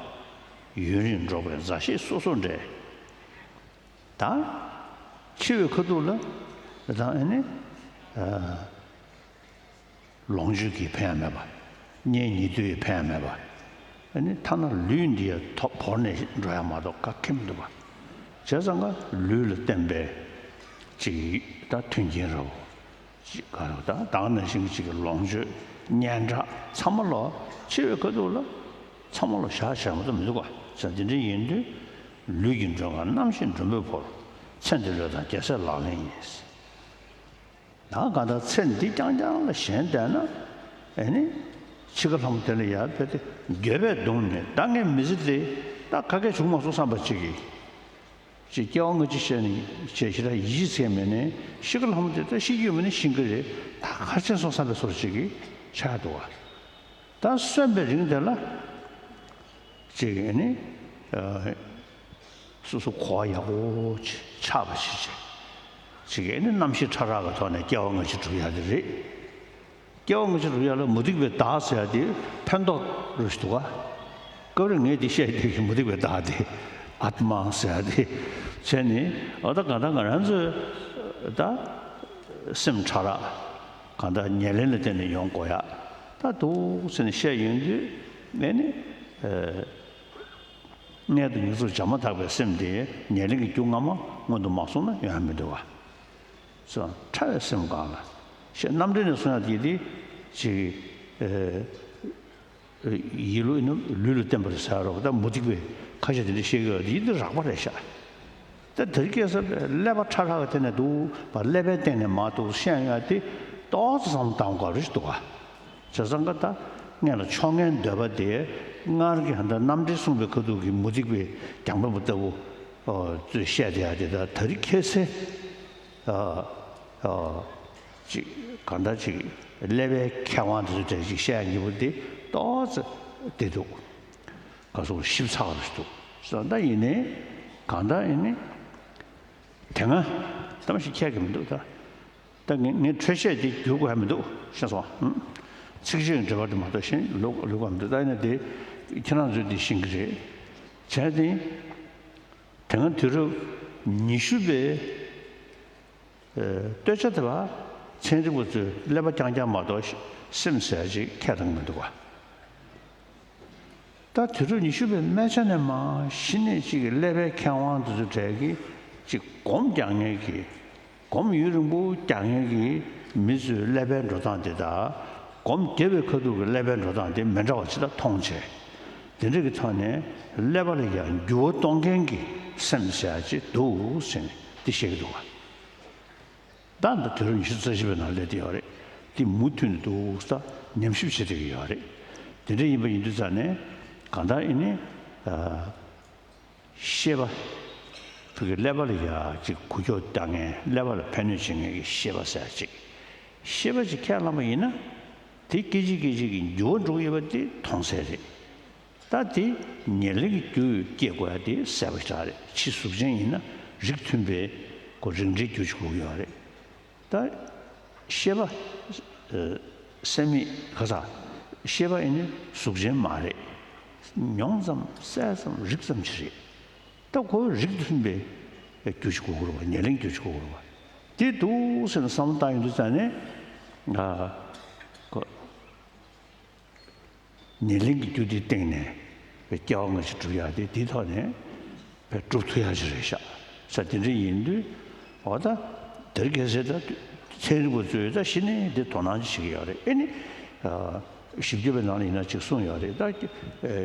ཡུན་རིང་འགྲོགས་པའི་མཛའ་བཤེས་སོ་སོར་འབྲལ། ད་འཆི་བའི་ཁ་ཐུག་ལ་ད་ཨ་ནི། ཨ། ལོངས་སྤྱོད་ཀྱིས་ཕན་ཡ་མེད་པ། གཉེན་ཉེ་དུ་ཡིས་ཕན་ཡ་མེད་པ། ཨ་ནི་ཐ་ན་ལུས་འདི་ཡང་ཐོག་བོར་ནས་འགྲོ་ཡ་མ་གཏོགས་ག་གེ་མི་འདུག་པ། བྱས་ཙང་ཀ་ལུས་ལ་བརྟེན་པའི་ཅིག་ད་མཐུན་རྐྱེན་རེད། ཅིག་ག་རེ་ད་ད་ག་ནང་བཞིན་ཅིག་གི་ལོངས་སྤྱོད་སྙན་གྲགས་ཚང་མ་ལོ་འཆི་བའི་ཁ་ཐུག་ལ་ཚང་མ་ལོ་བཞག་བཞག་མ་གཏོགས་མི་འདུག་པ། བྱས་ཙང་དེ་འདྲ་ཡིན་དུས་ལུས་ཀྱི་མགྲོན་ཁང་རྣམ་ཤེས་མགྲོན་པོས་བོར། ཚེ་འདི་བློས་བཏང་རྒྱལ་སྲས་ལག་ལེན་ཡིན། ད་གང་ལྟར་ཚེ་འདི་རྐྱང་རྐྱང་ལ་ཞེན་བསྡད་ན། ཨེ་ནི། འཆི་ཁ་ལྷ་མོ་དེ་ལ་ཡར་ཕེབས་ཏེ་འགྱོད་པས་གདུངས་ནས་ད་ངའི་མི་ཚེ་འདི་ད་ག་གེ་བྱུང་མ་སོང་བསམ་པ་ཅིག་གིས། ཅིག་སྐྱེ་བ་སྔ་ཕྱི་བཤད་ནས་བྱས་ཞེ་དྲག་ཡིད་ཆེས་མེད་ནས་འཆི་ཁ་ལྷ་མོ་དེ་ད་ཤི་རྒྱུ་མིན་ན་ཤི་གི་རེད། ད་ག་རེ་བྱས་སོང་བསམ་པའི་བཟོ་ཅིག་གིས་ཆགས་འདུག་པ། ད་གསོན་པའི་རིང་དེ་ལ་ཅིག་ཨེ་ནི། ཨ། སོ་སོ་གོ་བ་ཡག་པོ་ཆགས་པ་ཞིག་བྱས། ཅིག་ཨེ་ནི་རྣམ་ཤེས་ཕྲ་རགས་ཀྱི་ཐོག་ནས་སྐྱེ་བ་སྔ་ཕྱི་སྒྲུབ་ཡ་དེ་རེད། སྐྱེ་བ་སྔ་ཕྱི་སྒྲུབ་ཡ་ལ་མུ་སྟེགས་པའི་བདག་ཟེར་ཡ་དེ་ཕན་ཐོགས་རེད་འདུག་ག་སྐབས་རེ་ངས་དེ་བཤད་བསྡད་ཀྱི་མུ་སྟེགས་པའི་བདག་དེ་ཨཱཏྨ་ཟེར་ཡ་དེ་བྱས་ནས་འོ་ད་གང་ལྟར་ང་རང་ཚོའི་ད་སེམས་ཕྲ་རགས་གང་ལྟར་ཉེར་ལེན་ལ་བརྟེན་ནས་ཡོང་དགོས་ཡ་ད་འདུག་ཟེར་ནས་བཤད་ཡོང་དུས་ངས་ནི། ཨ། མངལ་དུ་མྱུར་ཚོགས་བྱ་མ་ཐག་པའི་སེམས་དེ་ཉེར་ལེན་གྱི་རྒྱུ་སྔ་མ་སྔོན་དུ་མ་སོང་ན་ཡོང་ཡ་མི་འདུག་ག་སོ་ཕྲ་བའི་སེམས་སྒང་ལ། ཞེས་རྣམ་འགྲེལ་ནས་གསུང་ཡག་དེ་དེ་ཅིག་ཨེ་ཡིད་བློ་ཡིན་ནོ་ལུས་ལ་བརྟེན་པ་རེད་ཟེར་རོགས། ད་མུ་སྟེགས་པའི་ཁ་ཤས་དེ་འདྲ་བཤད་ཀྱི་ཡོད་དེ་ཡིན་དུས་རགས་པ་རེད་ཤག། ད་དེ་རིང་ཁ་སང་ཀླད་པ་ཁྲ་ཁྲ་གི་དེ་ནས་འདུག་པ་ཀླད་པའི་སྟེང་ནས་མར་འདུག་བཤད་ཡག་དེ་ཏོག་ཙམ་བསམ་བློ་བཏང་དགོས་རེད་འདུག་ག། བྱས་ཙང་ཀ་ད་སྔོན་ལ་མཆོག་དངོས་འདོད་པ་དེ་སྔར་གྱི་ཧ་ད་རྣམ་འགྲེལ་གསུངས་པའི་ཁ་ཐུག་གི་མུ་སྟེགས་པའི་རྒྱང་འཕེན་པ་ལྟ་བུ་ཨོ་ཚོས་བཤད་བསྡད་ཡག་དེ་ད་དེ་རིང་ཁ་སང་ཨ་ཨ་ཅིག་གང་ལྟར་ཅིག་ཀླད་པའི་མཁས་དབང་དེ་ཚོ་གྲས་ཅིག་བཤད་ཡག་ཉེ་པོ་དེ་ཏོག་ཙམ་བདེ་འདུག། ག་སོགས་ཞིབ་ཚགས་རེད་འདུག་ཟེར། ད་ཡིན་ནའི་གང་ལྟར་ཡིན་ནའི་དེ་སྔ་གཏམ་ཞིག་ཁྱད་ཀྱི་མི་འདུག་ད། ད་ངས་ངས་འཕྲོས་བཤད་དེ་བསྒྱུར་དགོས་ཡ་མི་འདུག་ཤེས་སོང་ཨ། ཚིག་གཅིག་འབྲེལ་བ་དེ་མ་གཏོགས་གཞན་ལོག་ལོག་པ་མི་འདུག། ད་ཡིན་ན་དེ་ཁྱེད་རང་ཚོས་དེ་ཤེས་ཀྱི་རེད། བྱས་ཏེ་དེ་སྔ་དུས་རབས་ཉི་ཤུ་པའི་ཨ་སྟོད་ཆ་དེ་བ་ཚན་རིག་པ་ཚོས་ཀླད་པ་རྐྱང་རྐྱང་མ་གཏོགས་སེམས་ཟེར་ཡ་ཅིག་ཁས་བླངས་མི་འདུག་ག། ད་དུས་རབས་ཉི་ཤུ་པའི་སྨད་ཆ་ནས་མར་གཞི་ནས་གཅིག་གི་ཀླད་པའི་མཁས་དབང་དེ་ཚོ་གྲས་ཀྱིས་གཅིག་སྒོམ་རྒྱག་མཁན་གྱི་སྒོམ་ཡུན་རིང་པོ་རྒྱག་མཁན་གྱི་མི་ཚོའི་ཀླད་པའི་འགྲོ་སྟངས་དེ་དང་སྒོམ་བརྒྱབ་པའི་ཁ་ཐུག་གི་ཀླད་པའི་འགྲོ་སྟངས་དེ་མི་འདྲ་བ་ཅིག་ལ་མཐོང་བྱས། དེ་འདྲ་གི་ཐོག་ནས་ཀླད་པ་ལ་ཡང་འགྱུར་བ་གཏོང་མཁན་གྱི་སེམས་ཟེར་ཡ་ཅིག་འདུག་ཟེར་ནས་འདི་བཤད་ཀྱི་འདུག་ག། ད་འདི་དུས་རབས་ཉི་ཤུ་རྩ་བཞི་པའི་ནང་སླེབས་བསྡད་ཡོད་རེད། འདི་མུ་མཐུད་ནས་འདུག་ས་ཉམས་ཞིབ་བྱེད་བསྡད་ཀྱི་ཡོད་རེད། དེ་འདྲ་ཡིན་པ་ཡིན་དུས་ཙང་ནས་གང་ལྟར་ཡིན་ནའི་ཨ་ཤེས་པ། བོད་ཀྱི་ཀླད་པ་ལ་ཡ་ཅིག་འགུལ་སྐྱོད་བཏང་མཁན་ཀླད་པ་ལ་ཕན་གནོད་བྱེད་མཁན་གྱི་ཤེས་པ་ཟེར་ཅིག་ཤེས་པ་ཅིག་ཁས་བླངས་པ་ཡིན་ན་དེ་སྐད་ཅིག་སྐད་ཅིག་གིས་འགྱུར་བ་འགྲོ་གི་ཡོད་པ་དེ་མཐོང་གསལ་རེད། ད་དེ་ཉེར་ལེན་གྱི་རྒྱུ་སྐྱེ་དགོས་ཡ་དེ་གསལ་པོ་ཞེ་དྲག་རེད། ཕྱི་གཟུགས་ཅན་ཡིན་ན་རིགས་མཐུན་པའི་གོ་རིགས་འགྲེའི་རྒྱུ་ཞིག་དགོས་ཀྱི་ཡོད་རེད། ད་ཤེས་པ་ཨ་སེམས་མེད་ག་ས་ཤེས་པ་ཡིན་ན་གཟུགས་ཅན་མ་རེད། མྱོང་ཙམ་བསལ་ཙམ་རིག་ཙམ་ཅིག་རེད། ད་ཁོ་རིགས་མཐུན་པའི་རྒྱུ་ཞིག་དགོས་ཀྱི་རེད་བ། ཉེར་ལེན་རྒྱུ་ཞིག་དགོས་ཀྱི་རེད་བ། དེ་འདུག་ཟེར་ནས་བསམ་བློ་བཏང་ཡོང་དུས་ཙང་ནས་ཨ་ཁོ། ཉེར་ལེན་གྱི་རྒྱུ་དེའི་སྟེང་ནས་སྐྱེ་བ་སྔ་ཕྱི་སྒྲུབ་ཡག་དེ་དེའི་ཐོག་ནས་སྒྲུབ་ཐུབ་ཡག་ཅིག་རེད་ཤག་ས། དེ་འདྲ་ཡིན་དུས་འོ་ད་དེར་གལ་སྲིད་ད་ཚན་རིག་པ་ཚོས་ད་གཞི་ནས་དེ་དོ་སྣང་ཅིག་བྱེད་ཀྱི་ཡོད་རེད། ཨེ་ནི་བཞི་བརྒྱ་པའི་ནང་ལ་ཡིན་ན་ཅིག་གསུངས་ཡོད་རེད། ད་སྐྱེ་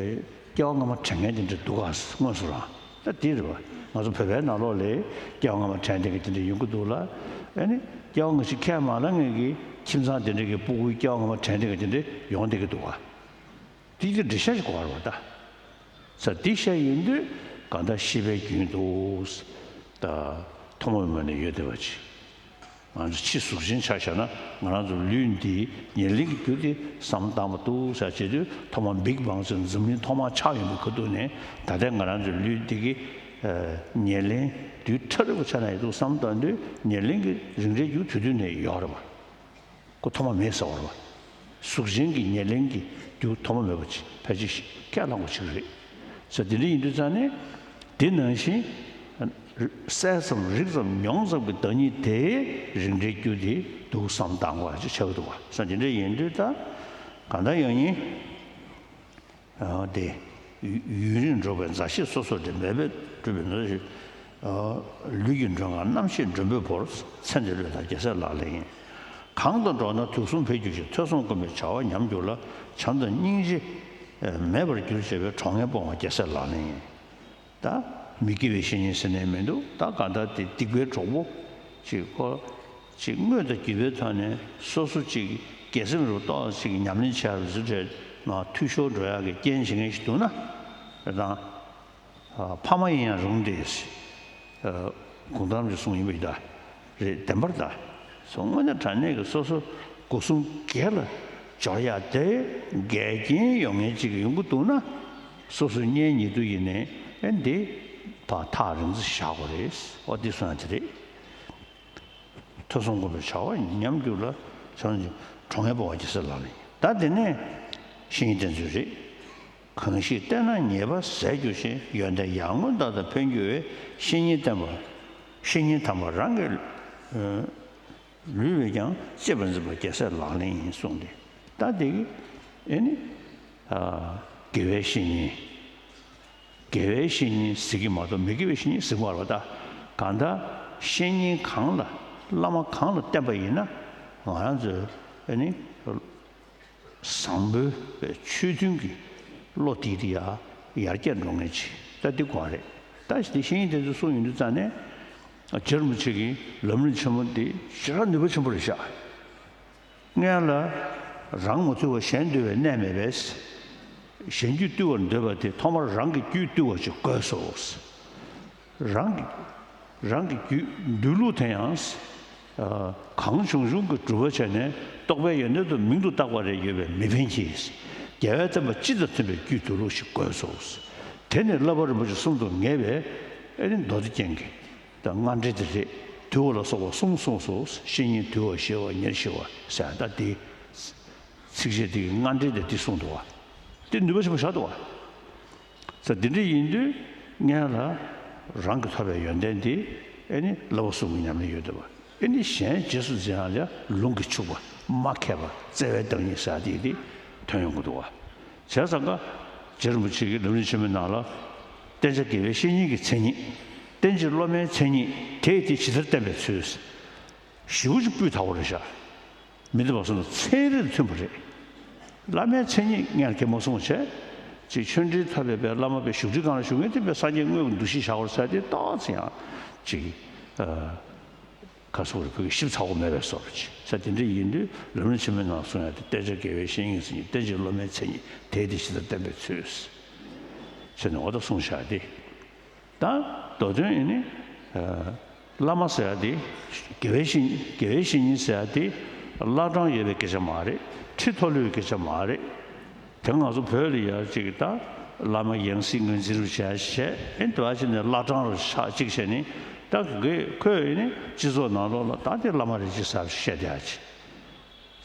བ་སྔ་མ་དྲན་མཁན་དེ་འདྲ་འདུག་ག་དངོས་སུ་རང་། ད་དེ་རེད་བ། ང་ཚོ་བོད་པའི་ནང་ལོགས་ལ་སྐྱེ་བ་སྔ་མ་དྲན་བསྡད་མཁན་དེ་འདྲ་ཡོང་གི་འདུག་ལ། ཨ་ནི་སྐྱེ་བ་སྔ་ཕྱི་ཁས་མ་བླངས་མཁན་གྱི་ཁྱིམ་ཚང་དེ་འདྲ་གི་སྤུ་གུའི་སྐྱེ་བ་སྔ་མ་དྲན་བསྡད་མཁན་དེ་འདྲ་ཡོང་བསྡད་ཀྱི་འདུག་ག། དེ་གི་འགྲེལ་བཤད་ཞིག་དགོས་པ་རེད་བ་ད། ས་འདི་བཤད་ཡོང་དུས་གང་ལྟར་ཤེས་པའི་རྒྱུན་དུ་ད་ཐོག་མ་མེད་ནས་ཡོད་བསྡད་པ་ཅིག། ང་ཚོ་ཕྱི་གཟུགས་ཅན་ཆ་བཞག་ན་ང་རང་ཚོ་ལུས་འདི་ཉེར་ལེན་གྱི་རྒྱུ་དེ་བསམ་བློ་བཏང་བ་འདུག་ཟེར་བྱེད་དུས་ཐོག་མ་བིག་བང་ཟེར་འཛམ་གླིང་ཐོག་མར་ཆགས་ཡོང་བའི་ཁ་ཐུག་ནས་ད་ལྟའི་ང་རང་ཚོའི་ལུས་འདི་གི་ཨ་ཉེར་ལེན་དུས་ཕྲ་རབ་ཀྱི་ཆ་ནས་ཡོད་འདུག་བསམ་བློ་བཏང་དུས་ཉེར་ལེན་གྱི་རིགས་འགྲེའི་རྒྱུ་དུས་དུས་ནས་ཡོད་རེད་བ། ཁོ་ཐོག་མ་མེད་ཟེར་བ་རེད་བ། གཟུགས་ཅན་གྱི་ཉེར་ལེན་གྱི་རྒྱུ་ཐོག་མ་མེད་པ་ཅིག་ཕལ་ཆེར་ཁས་བླངས་པ་ཅིག་རེད་ཟེར། དེ་འདྲ་ཡིན་དུས་ཙང་ནས་དེ་ནང་བཞིན་གསལ་ཙམ་རིག་ཙམ་མྱོང་ཙམ་གྱི་བདག་ཉིད་དེའི་རིགས་འགྲེའི་རྒྱུ་དེ་འདུག་བསམ་བཏང་དགོས་ཅིག་ཆགས་ཀྱི་འདུག་བ་ཟེར། དེ་འདྲ་ཡིན་དུས་ད་གང་ལྟར་ཡང་ཡིན། ཨ་དེ། ཡུན་རིང་འགྲོགས་པའི་མཛའ་བཤེས་སོ་སོར་འདྲེས། མེད་པས་གྲུབ་པའི་ནོར་ཞིག། ལུས་ཀྱི་མགྲོན་ཁང་རྣམ་ཤེས་མགྲོན་པོས་བོར། ཚེ་འདིར་བློས་བཏང་རྒྱལ་སྲས་ལག་ལེན་ཡིན། གང་དང་འགྲོགས་ན་དུག་གསུམ་འཕེལ་འགྱུར་ཞིང་། ཐོས་བསམ་སྒོམ་པའི་བྱ་བ་ཉམས་འགྱུར་ལ། བྱམས་དང་སྙིང་རྗེ་མེད་པར་འགྱུར་བྱེད་པའི། གྲོགས་ངན་སྤོང་བ་རྒྱལ་སྲས་ལག་ལེན་ཡིན། ད་མི་དགེ་བའི་བཤེས་གཉེན་ཟེར་ནས་མི་འདུག། ད་གང་ལྟར་དེ་སྡིག་པའི་གྲོགས་པོ་ཅིག་ཁོ་ཅིག་དངོས་དང་བརྒྱུད་པའི་ཐོག་ནས་སོ་སོ་ཅིག་དགེ་སེམས་རུ་ཏོག་ཅིག་ཉམས་ལེན་བྱས་རུ་ཟི་བྲལ་ནང་འཐུས་ཤོར་འགྲོ་ཡག་གི་རྐྱེན་བྱེད་མཁན་ཞིག་འདུག་ན་རེད་དང་། ཕ་མ་ཡིན་ཡང་རུང་སྟེ། གུང་ཐང་གི་གསུང་ཡིན་པ་ཡིན་ད། རེད་བདེན་པར་ད། སོ་དངོས་གནས་དྲང་གནས་ཀྱི་སོ་སོ་སྒོ་གསུམ་དགེ་ལ་སྦྱོར་ཡག་དེ་འགལ་རྐྱེན་ཡོང་མཁན་ཅིག་ཡོང་གི་འདུག་ན། སོ་སོའི་གཉེན་ཉེ་དུ་ཡིན་ནའི་ཨེ་འདི་ཕར་ཐག་རིང་ཙམ་བཞག་དགོས་རེད། ཨོ་འདི་གསུང་ཡག་དེ་རེད། ཐོས་བསམ་སྒོམ་པའི་བྱ་བ་ཉམས་འགྱུར་ལ། བྱམས་དང་གྲོགས་ངན་སྤོང་བ་རྒྱལ་སྲས་ལག་ལེན་ཡིན། ད་དེ་ནས་བཤེས་གཉེན་བསྟེན་ཚུལ་རེད། གང་ཞིག་བསྟེན་ན་ཉེས་པ་ཟད་འགྱུར་ཞིང་། ཡོན་ཏན་ཡར་ངོའི་མཐའ་དག་འཕེལ་འགྱུར་བས། བཤེས་གཉེན་བསྟེན་པ། བཤེས་གཉེན་དམ་པ་རང་གི་ལུས་པས་ཀྱང་། གཅེས་པར་འཛིན་པ་རྒྱལ་སྲས་ལག་ལེན་ཡིན་གསུངས་ཏེ། ད་དེ་གི་ཨེ་ནི་དགེ་བའི་བཤེས་གཉེན། དགེ་བའི་བཤེས་གཉེན་ཟེར་གྱི་མ་གཏོགས་མི་དགེ་བའི་བཤེས་གཉེན་ཟེར་གྱི་མ་རེད་པ། ད་གང་ལྟར་བཤེས་གཉེན་གང་ལ་བླ་མ་གང་ལ་བསྟེན་པ་ཡིན་ན་ ང་རང་ཚོའི་ཨ་ནི་བཟང་པོའི་ཆོས་མཐུན་གྱི་བློ་དེ་དེ་ཡར་ཡར་རྒྱས་འགྲོ་མཁན་ཅིག་ད་འདི་དགོས་རེད། ད་དེ་བཤེས་གཉེན་དེ་ཚོས་གསུངས་ཡོང་དུས་ཙང་ནས། རྗེ་རིན་པོ་ཆེ་གི་ལམ་རིམ་ཆེན་མོ་འདི་ཞེ་དྲག་ནུས་པ་ཆེན་པོ་རེད་ཤག་སྔོན་ལ་རང་མ་ཐུལ་བར་གཞན་འདུལ་བའི་གནས་མེད་པས། གཞན་རྒྱུད་བཏུལ་བར་འདོད་པ་དེས་ཐོག་མར་རང་གི་རྒྱུད་བཏུལ་བ་ཞིག་དགོས་སོ། རང་གི་རང་གི་རྒྱུད་འདུལ་ལུགས་དེ་ཡང་། ཨ། གང་བྱུང་བྱུང་གི་སྒྲུབ་པ་བྱས་ནས་རྟོག་པའི་ཡོན་ཏན་དུ་མིང་དུ་བཏགས་པ་རེ་ཡོད་པས་མི་ཕན་གྱི། རྒྱལ་བའི་བསྟན་པ་སྤྱི་དང་མཐུན་པའི་རྒྱུད་འདུལ་ལུགས་ཤིག་དགོས་སོ། དེ་ནི་བསླབ་པ་རིན་པོ་ཆེ་གསུམ་དུ་ངེས་པའི་ཨེ་ནི་མདོ་སྡེ་རྒྱན་གྱི་ད་སྔགས་འགྲེལ་དེ་རེད། དུལ་བ་ལ་སོགས་པ་གསུམ་གསུངས་སོ། བཤེས་གཉེན་དུལ་བ་ཞི་བ་ཉེར་ཞི་བ་ཟེར་ད་དེ། ཚིགས་བཅད་དེ་གི་སྔགས་འགྲེལ་དེ་དེ་གསུངས་འདུག་བ། དེ་ནུས་པ་ཆེན་པོ་ཞིག་འདུག་བ། ས་འདི་འདྲ་ཡིན་དུས་སྔོན་ལ་རང་གིས་ཐོབ་པའི་ཡོན་ཏན་དེ་ཨེ་ནི་བསླབ་པ་གསུམ་གྱི་ཉམས་ལེན་ཡོད་འདུག་བ། ཨེ་ནི་གཞན་རྗེས་སུ་འཛིན་ཡག་ལ་ལུང་གིས་ཕྱུག་པ། སྨྲ་མཁས་པ། བརྩེ་བའི་བདག་ཉིད་ཟེར་ཡག་དེ་དེ་ཐོན་ཡོང་གི་འདུག་བ། བྱས་ཙང་ཀ་རྗེ་རིན་པོ་ཆེ་གི་ལམ་རིམ་ཆེན་མོའི་ནང་ལ། བསྟེན་བྱ་དགེ་བའི་བཤེས་གཉེན་གྱི་མཚན་ཉིད། བསྟེན་བྱའི་སློབ་མའི་མཚན་ཉིད་དེས་དེ་ཇི་ལྟར་བསྟན་པའི་ཚུལ། ཞེ་པོ་ཅིག་སྤུས་དག་པོ་རེད་ཤག་མི་འདི་བ་སོང་ན་ཚན་རིག་མཐུན་པ་རེད། བླ་མའི་མཚན་ཉིད་སྔོན་གྱི་མ་གསུངས་བྱས། ཅིག་ཆོས་འབྲེལ་ཐོབ་པའི་བླ་མ་པའི་བཞུགས་ཁྲི་སྒང་ལ་བཞུགས་མཁན་དེ་པའི་སངས་རྒྱས་དངོས་ཀྱི་འདུ་ཤེས་བཞག་པར་ཟེར་དེ་ཏོག་ཙམ་ཡང་ཅིག་ཨ། ག་སོགས་རེ་བོད་ཀྱི་ཞིབ་ཚགས་པོ་མེད་པའི་བཟོ་འདྲ་ཅིག་ས་དེ་འདྲ་ཡིན་དུས་ལམ་རིམ་ཆེན་མོའི་ནང་གསུངས་ཡག་དེ་བསྟེན་བྱ་དགེ་བའི་བཤེས་གཉེན་གྱི་མཚན་ཉིད། བསྟེན་བྱའི་སློབ་མའི་མཚན་ཉིད་དེས་དེ་ཇི་ལྟར་བསྟན་པའི་ཚུལ། ཟེར་ནས་འོ་ད་གསུངས་བཞག་སྟེ། ད་མདོ་དོན་ཡིན་ནི། ཨ། བླ་མ་ཟེར་ཡག་དེ། དགེ་བའི་བཤེས་དགེ་བའི་བཤེས་གཉེན་ཟེར་ཡག་དེ། བླ་བྲང་ཡོད་པའི་སྐད་ཆ་མ་རེད། ཁྲི་མཐོ་ལོས་སྐད་ཆ་མ་རེད། དེ་ང་ཚོ་བོད་ལ་ཡ་གཅིག་ད་བླ་མ་ཡང་སྲིད་ངོས་འཛིན་རུ་བྱས་བྱས་ཨེ་འདི་བ་ཅིག་ནས་བླ་བྲང་རུ་ཆགས་གཅིག་བྱས་ནི། ད་གི་ཁོས་ཨེ་ནི་སྤྱི་ཚོགས་ནང་ལོགས་ལ་ད་དེ་བླ་མ་རེད་ཅེས་ཟེར་བཤད་བསྡད་ཡག་ཅིག་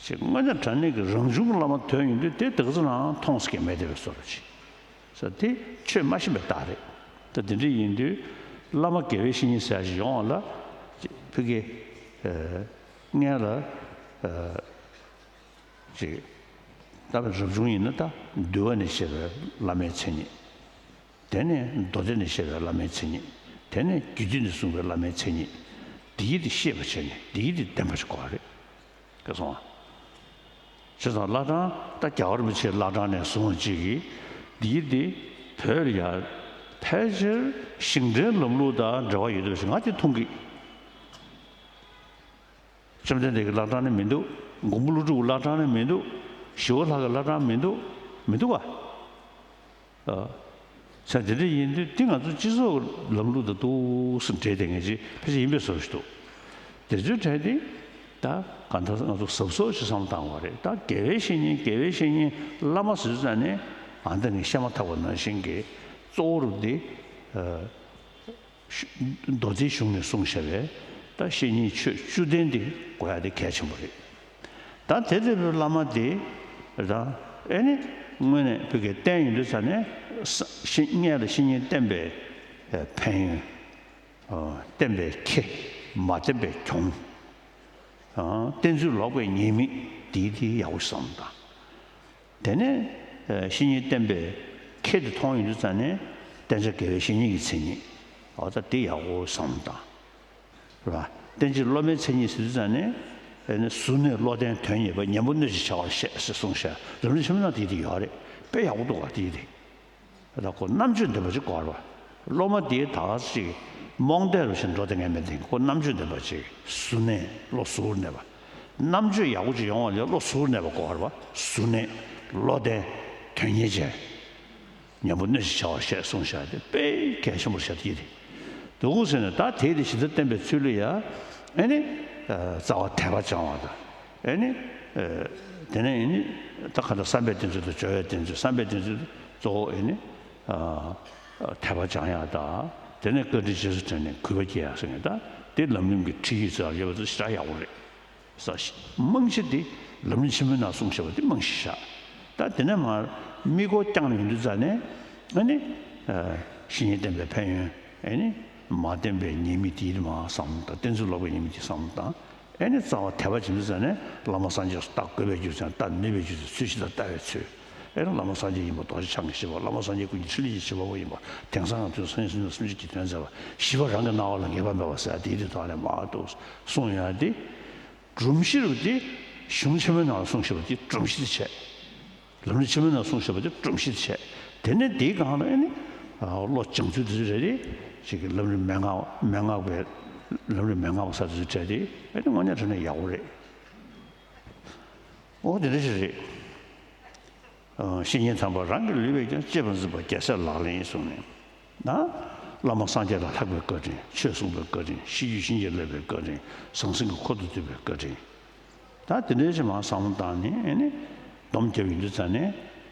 ཅིག་དངོས་གནས་དྲང་གནས་ཀྱི་རང་བྱུང་གི་བླ་མ་དོན་ཡིན་དུས་དེ་དག་ཚོ་ནང་མཐོང་ས་གི་མེད་བསྡད་པའི་བཟོ་འདྲ་ཅིག་ས་དེ་ཆོས་མ་ཤེས་པའི་རྟགས་རེད། ད་དེ་འདྲ་ཡིན་དུས་བླ་མ་དགེ་བའི་བཤེས་གཉེན་ཟེར་ཡག་ཅིག་ཡོང་བ་ལ་ཅིག་ཕ་གི་ཨ། སྔོན་ལ་ཨ། ཅིག་ད་རབ་བྱུང་ཡིན་ན་ད་འདུལ་བ་ནས་བཤད་པའི་བླ་མའི་མཚན་ཉིད། དེ་ནས་མདོ་སྡེ་ནས་བཤད་པའི་བླ་མའི་མཚན་ཉིད། དེ་ནས་རྒྱུད་སྡེ་ནས་གསུངས་པའི་བླ་མའི་མཚན་ཉིད། འདི་ཡིས་དེ་ཤེས་པར་བྱས་ནས་འདི་ཡིས་དེ་བདེན་པར་གོ་བ་རེད། སྐལ་སོང་བ། བྱས་ཙང་བླ་བྲང་ད་རྒྱལ་བ་རིན་པོ་ཆེའི་བླ་བྲང་ནས་བཟུང་ཅིག་གིས་འདི་ཡིས་དེ་བོད་ལ་ཡ་ཕལ་ཆེར་ཤིང་འབྲས་ལམ་ལུགས་དང་འབྲེལ་བ་ཡོད་འདུག་ཞེས་ང་དེ་མཐོང་གི། བཅོམ་ལྡན་འདས་ཀྱི་བླ་བྲང་ནི་མི་འདུག་མགོན་པོ་ཀླུ་སྒྲུབ་ཀྱི་བླ་བྲང་ནི་མི་འདུག་ཞི་བ་ལྷ་གི་བླ་བྲང་མི་འདུག་མི་འདུག་ག་ཨ། ས་དེ་འདྲ་ཡིན་དུས་འདི་ང་ཚོ་སྤྱི་ཚོགས་ལམ་ལུགས་དང་ཏོག་ཙམ་འབྲེལ་བསྡད་མཁན་ཅིག་ཕལ་ཆེར་ཡིན་པའི་བཟོ་ཞིག་འདུག་དེ་ཚོའི་གྲས་འདི་ད་གང་ལྟར་ང་ཚོ་གཟབ་གཟབ་ཞིག་བསམ་བློ་བཏང་དགོས་རེད། ད་དགེ་བའི་བཤེས་གཉེན་དགེ་བའི་བཤེས་གཉེན་བླ་མ་ཟེར་ཙང་ནས་ཨ་ད་ངས་བཤད་མ་ཐག་པ་ནང་བཞིན་གྱི་གཙོ་བོ་རུ་འདི། ཨ། མདོ་སྡེའི་གཞུང་ནས་གསུངས་བཞག་པའི་ད་བཤེས་གཉེན་ཆོས་བཅུ་ལྡན་འདི་དགོས་ཡག་དེ་གལ་ཆེན་པོ་རེད། ད་དེ་ལྟ་བུའི་བླ་མ་དེ་ད་ཨེ་ནི་དངོས་གནས་བོད་ཀྱི་བསྟེན་ཡོང་དུས་ཙ་ནས་ས་ཤེས་སྔོན་ལ་བཤེས་གཉེན་བསྟེན་པའི་ཕན་ཡོན། ཨ། བསྟེན་པའི་ཁེ། མ་བསྟེན་པའི་གྱོང་། ཨ། བསྟེན་ཚུལ་ལོག་པའི་ཉེས་དམིགས་དེ་དེ་ཡག་པོ་བསམ་དང་། དེ་ནས་ཨ་བཤེས་གཉེན་བསྟེན་པའི་ཁེ་དེ་མཐོང་ཡོང་དུས་ཙ་ནས་བསྟེན་བྱ་དགེ་བའི་བཤེས་གཉེན་གྱི་མཚན་ཉིད། འོ་ད་དེ་ཡག་པོ་བསམ་དང་། རེད་པ། བསྟེན་བྱའི་སློབ་མའི་མཚན་ཉིད་ཟེར་དུས་ཙ་ནས་ཨ་ནི་གཟུར་གནས་བློ་ལྡན་དོན་གཉེར་པ། ཉན་པོ་སྣོད་ཀྱི་བྱ་བར་བཤད་ཟེར་གསུངས་ཤག་རབ་འབྱམས་ཆོས་འཕེལ་ནང་དེ་དེ་ཡོད་རེད། དཔེ་ཡག་པོ་འདུག་ག་དེ་དེ། ད་ཁོ་རྣམ་དཔྱོད་ལྡན་པ་ཅིག་དགོས་རེད་པ། སློབ་མ་དེ་ད་ཅིག་རྨོངས་དད་རུ་ཞིག་འགྲོ་བསྡད་མཁན་མེད་དེ། ཁོ་རྣམ་དཔྱོད་ལྡན་པ་ཅིག་གཟུར་གནས་བློ་གཟུར་གནས་པ། རྣམ་དཔྱོད་ཡག་པོ་ཅིག་ཡོང་བ་ལ་བློ་གཟུར་གནས་པ་དགོས་རེད་པ། གཟུར་གནས་བློ་ལྡན་དོན་གཉེར་ཅན། ཉན་པོ་སྣོད་ཀྱི་བྱ་བར་བཤད་གསུངས་བཞག་དེ་དཔེ་གལ་ཆེན་པོ་རེད་ཤག་དེ་ཡིན་དུས་འདུག་གོ་ཟེར་ནས། ད་དེ་དེ་ཇི་ལྟར་བསྟན་པའི་ཚུལ་ལ་ཡ་ཨེ་ནི་རྩ་བ་དད་པ་སྦྱང་བ་དང་། ཨེ་ནི། ཨ། དེ་ནས་ཨེ་ནི་ད་ག་ད་བསམ་པའི་གཏེར་མཛོད་དང་སྦྱོར་བའི་གཏེར་མཛོད། བསམ་པའི་གཏེར་མཛོད་གཙོ་བོ་ཨེ་ནི། ཨ། དད་པ་སྦྱང་ཡག་དང་། དེ་ནས་བཀའ་དྲིན་རྗེས་སུ་དྲན་ནས་གུས་པ་སྐྱེ་ཡག་ཟེར་མཁན། ད་དེ་ལམ་རིམ་གྱི་ཁྲིད་ཡིག་ཚོ་ཡོད་པ་ཚོ་ཞེ་དྲག་ཡག་པོ་རེད། ས་རྨང་གཞི་འདི་ལམ་རིམ་ཆེན་མོའི་ནང་གསུངས་བཞག་པ་འདི་རྨང་གཞི་བཞག་ད་དེ་ནས་མར་དམིགས་སྐོར་བསྐྱངས་ནས་ཡོང་དུས་ཙ་ནས་ཨ་ནི། ཨ། བཤེས་གཉེན་བསྟེན་པའི་ཕན་ཡོན། ཨེ་ནི། མ་བསྟེན་པའི་ཉེས་དམིགས་དེ་མར་བསམ་བློ་བཏང་། བསྟེན་ཚུལ་ལོག་པའི་ཉེས་དམིགས་དེ་བསམ་བློ་བཏང་། ཨེ་ནི་རྩ་བ་དད་པ་བྱེད་དུས་ཙ་ནས་བླ་མ་སངས་རྒྱས་སུ་བལྟ་དགོས་པའི་རྒྱུ་མཚན། བལྟ་ནུས་པའི་རྒྱུ་མཚན། ཚུལ་ཤིང་རྟ་ལྟ་བའི་ཚུལ། ཨེ་ནི་བླ་མ་སངས་རྒྱས་ཡིན་པ། རྡོ་རྗེ་འཆང་གིས་བཞེད་པ། བླ་མ་སངས་རྒྱས་ཀུན་གྱི་ཕྲིན་ལས་ཀྱི་བྱེད་པ་པོ་ཡིན་པ། དེང་སང་ཡང་དུས་སུ་སེམས་ཅན་ཐམས་ཅད་ཀྱི་དོན་མཛད་པ། བཞི་པ་རང་གི་སྣང་བ་ལ་ངེས་པ་མེད་པ་ཟེར་དེའི་དུས་ཐོག་ནས་མར་འདུག་གསུངས་ཡོང་དེ། སྒྲོམ་གཞི་རུ་དེ་གཞུང་ཆེན་མོའི་ནང་ལ་གསུངས་བཞག་པ་དེ་སྒྲོམ་གཞི་དེ་བྱས། ལམ་རིམ་ཆེན་མོའི་ནང་གསུངས་བཞག་པ་དེ་སྒྲོམ་གཞི་དེ་བྱས། དེ་ནས་དེའི་སྒང་ལ་ཨེ་ནི་བློ་སྦྱང་ཚུལ་དེ་ཚོ་རེ་རེ་ཞིག་གི་ལམ་རིམ་མན་ངག་མན་ངག་པའི་ལམ་རིམ་མན་ངག་པ་ས་དེ་ཚོ་བྲལ་ཏེ་ཨེ་ནི་དངོས་གནས་དྲང་གནས་ཡག་པོ་རེད། འོ་དེ་འདྲ་ཞིག་རེད། བཤེས་གཉེན་དམ་པ་རང་གི་ལུས་པས་ཀྱང་གཅེས་པར་འཛིན་པ་རྒྱལ་སྲས་ལག་ལེན་ཡིན་གསུངས་ནས། ན། བླ་མ་སངས་རྒྱས་ལ་ལྷག་པའི་བཀའ་དྲིན། ཆོས་གསུངས་པའི་བཀའ་དྲིན། ཤེས་རྒྱུད་བྱིན་གྱིས་བརླབས་པའི་བཀའ་དྲིན། ཟང་ཟིང་གི་འཁོར་དུ་འདུས་པའི་བཀའ་དྲིན། ད་དེ་འདྲའི་ཕྱིར་མར་བསམ་བློ་བཏང་ནས་ཨེ་ནི་སྡོམ་བརྒྱབ་ཡོང་དུས་ཙ་ནས་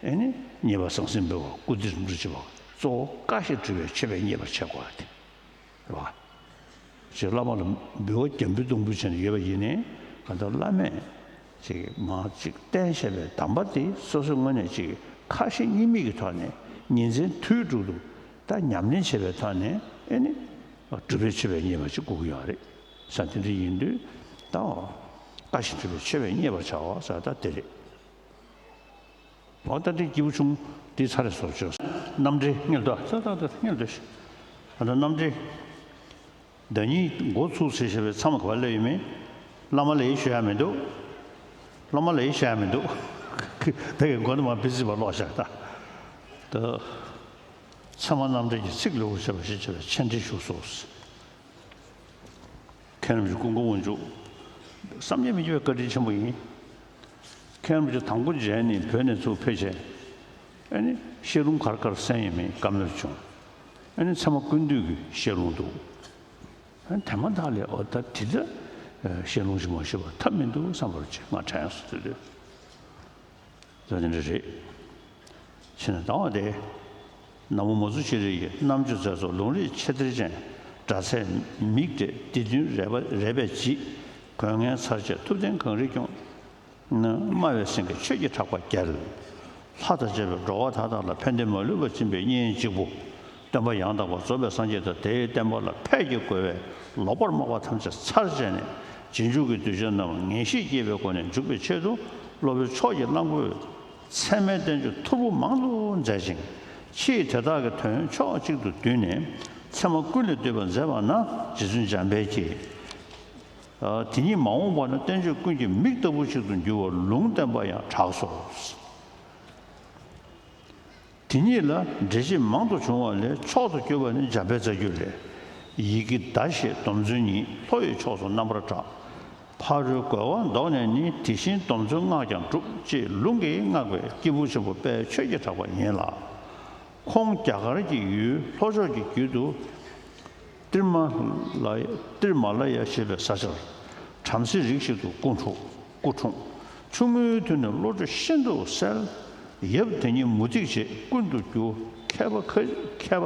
ཨེ་ནི་མཉེས་པ་ཟང་ཟིང་འབེལ་བ་བཀུར་སྟི་རིམ་གྲོ་བྱེད་པ་གཙོ་བོ་བཀའ་བཞིན་སྒྲུབ་པའི་མཆོད་པས་མཉེས་པར་བྱེད་དགོས་པ་དེ་རེད་བ། ཅེས་བླ་མ་ལ་འབུལ་བ་རྒྱ་འབུལ་སྡོང་འབུལ་བྱས་ནས་ཡོད་པ་ཡིན་ནའི་གང་ལྟར་བླ་མས་ཅིག་མར་ཅིག་བསྟན་བཞག་པའི་གདམས་པ་དེ་སོ་སོའི་ངོས་ནས་ཅིག་ཁ་ཞེ་གཉིས་མེད་ཀྱི་ཐོག་ནས་ཉིན་མཚན་དུས་དྲུག་ཏུ་ད་ཉམས་ལེན་བྱེད་པའི་ཐོག་ནས་ཨེ་ནི་སྒྲུབ་པའི་མཆོད་པས་མཉེས་པ་ཅིག་དགོས་ཀྱི་ཡོད་རེད། ས་དེ་འདྲ་ཡིན་དུས་ད་བཀའ་བཞིན་སྒྲུབ་པའི་མཆོད་པས་མཉེས་པར་བྱའོ་ཟེར་ད་དེ་རེད། འོ་ད་འདི་སྐྱིད་པོ་བྱུང་། འདི་ཚར་རེ་བཟོ་བྱོས། རྣམ་འགྲེལ་སྙིང་འདོད་ད་ད་ད་སྙིང་འདོད་ཤི། ད་ལྟ་རྣམ་འགྲེལ། ཟླ་ཉིན་འགོ་ཚུགས་ཟེར་བཤད་པའི་ཚང་མ་ག་པར་སླེབས་ཡོད་མེད། བླ་མ་ལ་ཡི་ཞུ་ཡ་མི་འདུག་བླ་མ་ལ་ཡི་ཞུ་ཡ་མི་འདུག་ད་གི་མགོ་ནས་མ་བི་ཟི་བ་ཀློག་བཞག་ད། ད། ཚད་མ་རྣམ་འགྲེལ་གྱི་ཚིག་ལེའུར་བྱས་པ་ཞེས་བྱ་བའི་མཆན་འགྲེལ་ཞུས་སོ། མཁན་རིན་པོ་ཆེ་ཀུན་དགའ་དབང་ཕྱུག་བསམ་གྱིས་མི་ཁྱབ་པའི་བཀའ་དྲིན་ཆེན་པོ་ཡིན། མཁན་རིན་པོ་ཆེ་དང་པོ་མཇལ་ནས་བོད་ནས་ཚུར་ཕེབས་བྱས། ཨ་ནི་བཤད་ལུང་གར་གར་གསན་ཡོད་མེད་བཀའ་མོལ་བྱུང་། ཨ་ནི་ཚད་མ་ཀུན་བཏུས་ཀྱི་བཤད་ལུང་འདུག་ཨ་ནི་དེ་མ་ཐག་ལས་འོ་ད་དེ་ལ་བཤད་ལུང་ཞིག་མ་ཞུས་པར་ཐབས་མི་འདུག་བསམ་པར་བྱས་ང་དྲན་སོང་དེ་དུས། ད་དེ་འདྲ་རེད། ཕྱི་ནས་ལྡང་བ་དེ། ན་མོ་མ་ཛུ་ཤྲཱི་ཡི་རྣམ་དཔྱོད་རྩལ་སོགས་ལུང་རིགས་ཆེ་གཏེར་ཅན། སྒྲ་ཚད་མིག་འབྲས་སྡེ་བདུན་རལ་པ་རལ་པས་བརྗིད། དགོས་ངན་ཚར་བཅད་ཐུབ་བསྟན་གངས་རིའི་སྐྱོང་། སྨྲ་བའི་སེང་གེ་ཆོས་ཀྱི་གྲགས་པ་རྒྱལ། ལྷ་དང་བཅས་པའི་འགྲོ་བ་མཐའ་དག་ལ་ཕན་བདེ་མ་ལུས་པ་སྦྱིན་པའི་གཉེན་གཅིག་པུ། སྟོན་པ་ཡང་དག་པར་རྫོགས་པའི་སངས་རྒྱས་དང་དེའི་བསྟན་པ་ལ་ཕས་ཀྱི་རྒོལ་བའི་ལོག་པར་རྨོངས་པ་ཐམས་ཅད་ཚར་བཅད་ནས་རྗེས་འཇུག་གི་གདུལ་བྱ་རྣམས་ངེས་ཤེས་སྐྱེས་པའི་སྒོ་ནས་འཇུག་པའི་ཆེད་དུ་སློབ་དཔོན་ཕྱོགས་ཀྱི་གླང་པོས་ཚད་མའི་བསྟན་བཅོས་མཐུག་པོ་མང་དུ་མཛད་ཅིང་། ཕྱིས་དེ་དག་གི་དོན་ཕྱོགས་གཅིག་ཏུ་བསྡུས་ནས་ཚད་མ་ཀུན་ལས་བཏུས་པར་མཛད་པ་ན་རྗེ་བཙུན་འཇམ་དཔལ་གྱིས། དེ་ཉིད་མ་འོངས་པ་ན་བསྟན་བཅོས་ཀུན་གྱི་མིག་ལྟ་བུ་ཞིག་ཏུ་འགྱུར་བར་ལུང་བསྟན་པ་ཡང་གྲགས་སོ། དེ་ཉིད་ལ་འགྲེལ་བྱེད་མང་དུ་བྱུང་བ་ལས་མཆོག་ཏུ་གྱུར་པ་ནི་འཇམ་དཔལ་རྩ་རྒྱུད་ལས། ཡི་གེ་ཟླ་ཞེས་སྡོམ་བརྩོན་ཉིད། ལྷོ་ཡི་ཕྱོགས་སུ་རྣམ་པར་གྲགས། ཕ་རོལ་རྒོལ་བ་བཟློག་ནས་ནི། དེ་བཞིན་སྡོམ་བརྩོན་སྔགས་ཀྱང་སྒྲུབ། ཅེས་ལུང་གིས་བསྔགས་པའི་སྐྱེས་བུ་ཆེན་པོ་དཔལ་ཆོས་ཀྱི་གྲགས་པ་ཡིན་ལ། ཁོང་རྒྱ་གར་གྱི་ཡུལ་ལྷོ་ཕྱོགས་ཀྱི་རྒྱུད་དུ། ཏིར་མ་ལ་ཡ། ཏིར་མ་ལ་ཡ་ཞེས་པའི་ས་ཆར། བྲམ་ཟེའི་རིགས་ཤིག་ཏུ་སྐུ་འཁྲུངས། སྐུ་འཁྲུངས། ཆུང་ངུའི་དུས་ནས་བློ་གྲོས་ཤིན་ཏུ་གསལ། ཡབ་དེ་ཉིད་མུ་སྟེགས་བྱེད་ཀུན་ཏུ་རྒྱུ་མཁས་པ་མཁས་པ་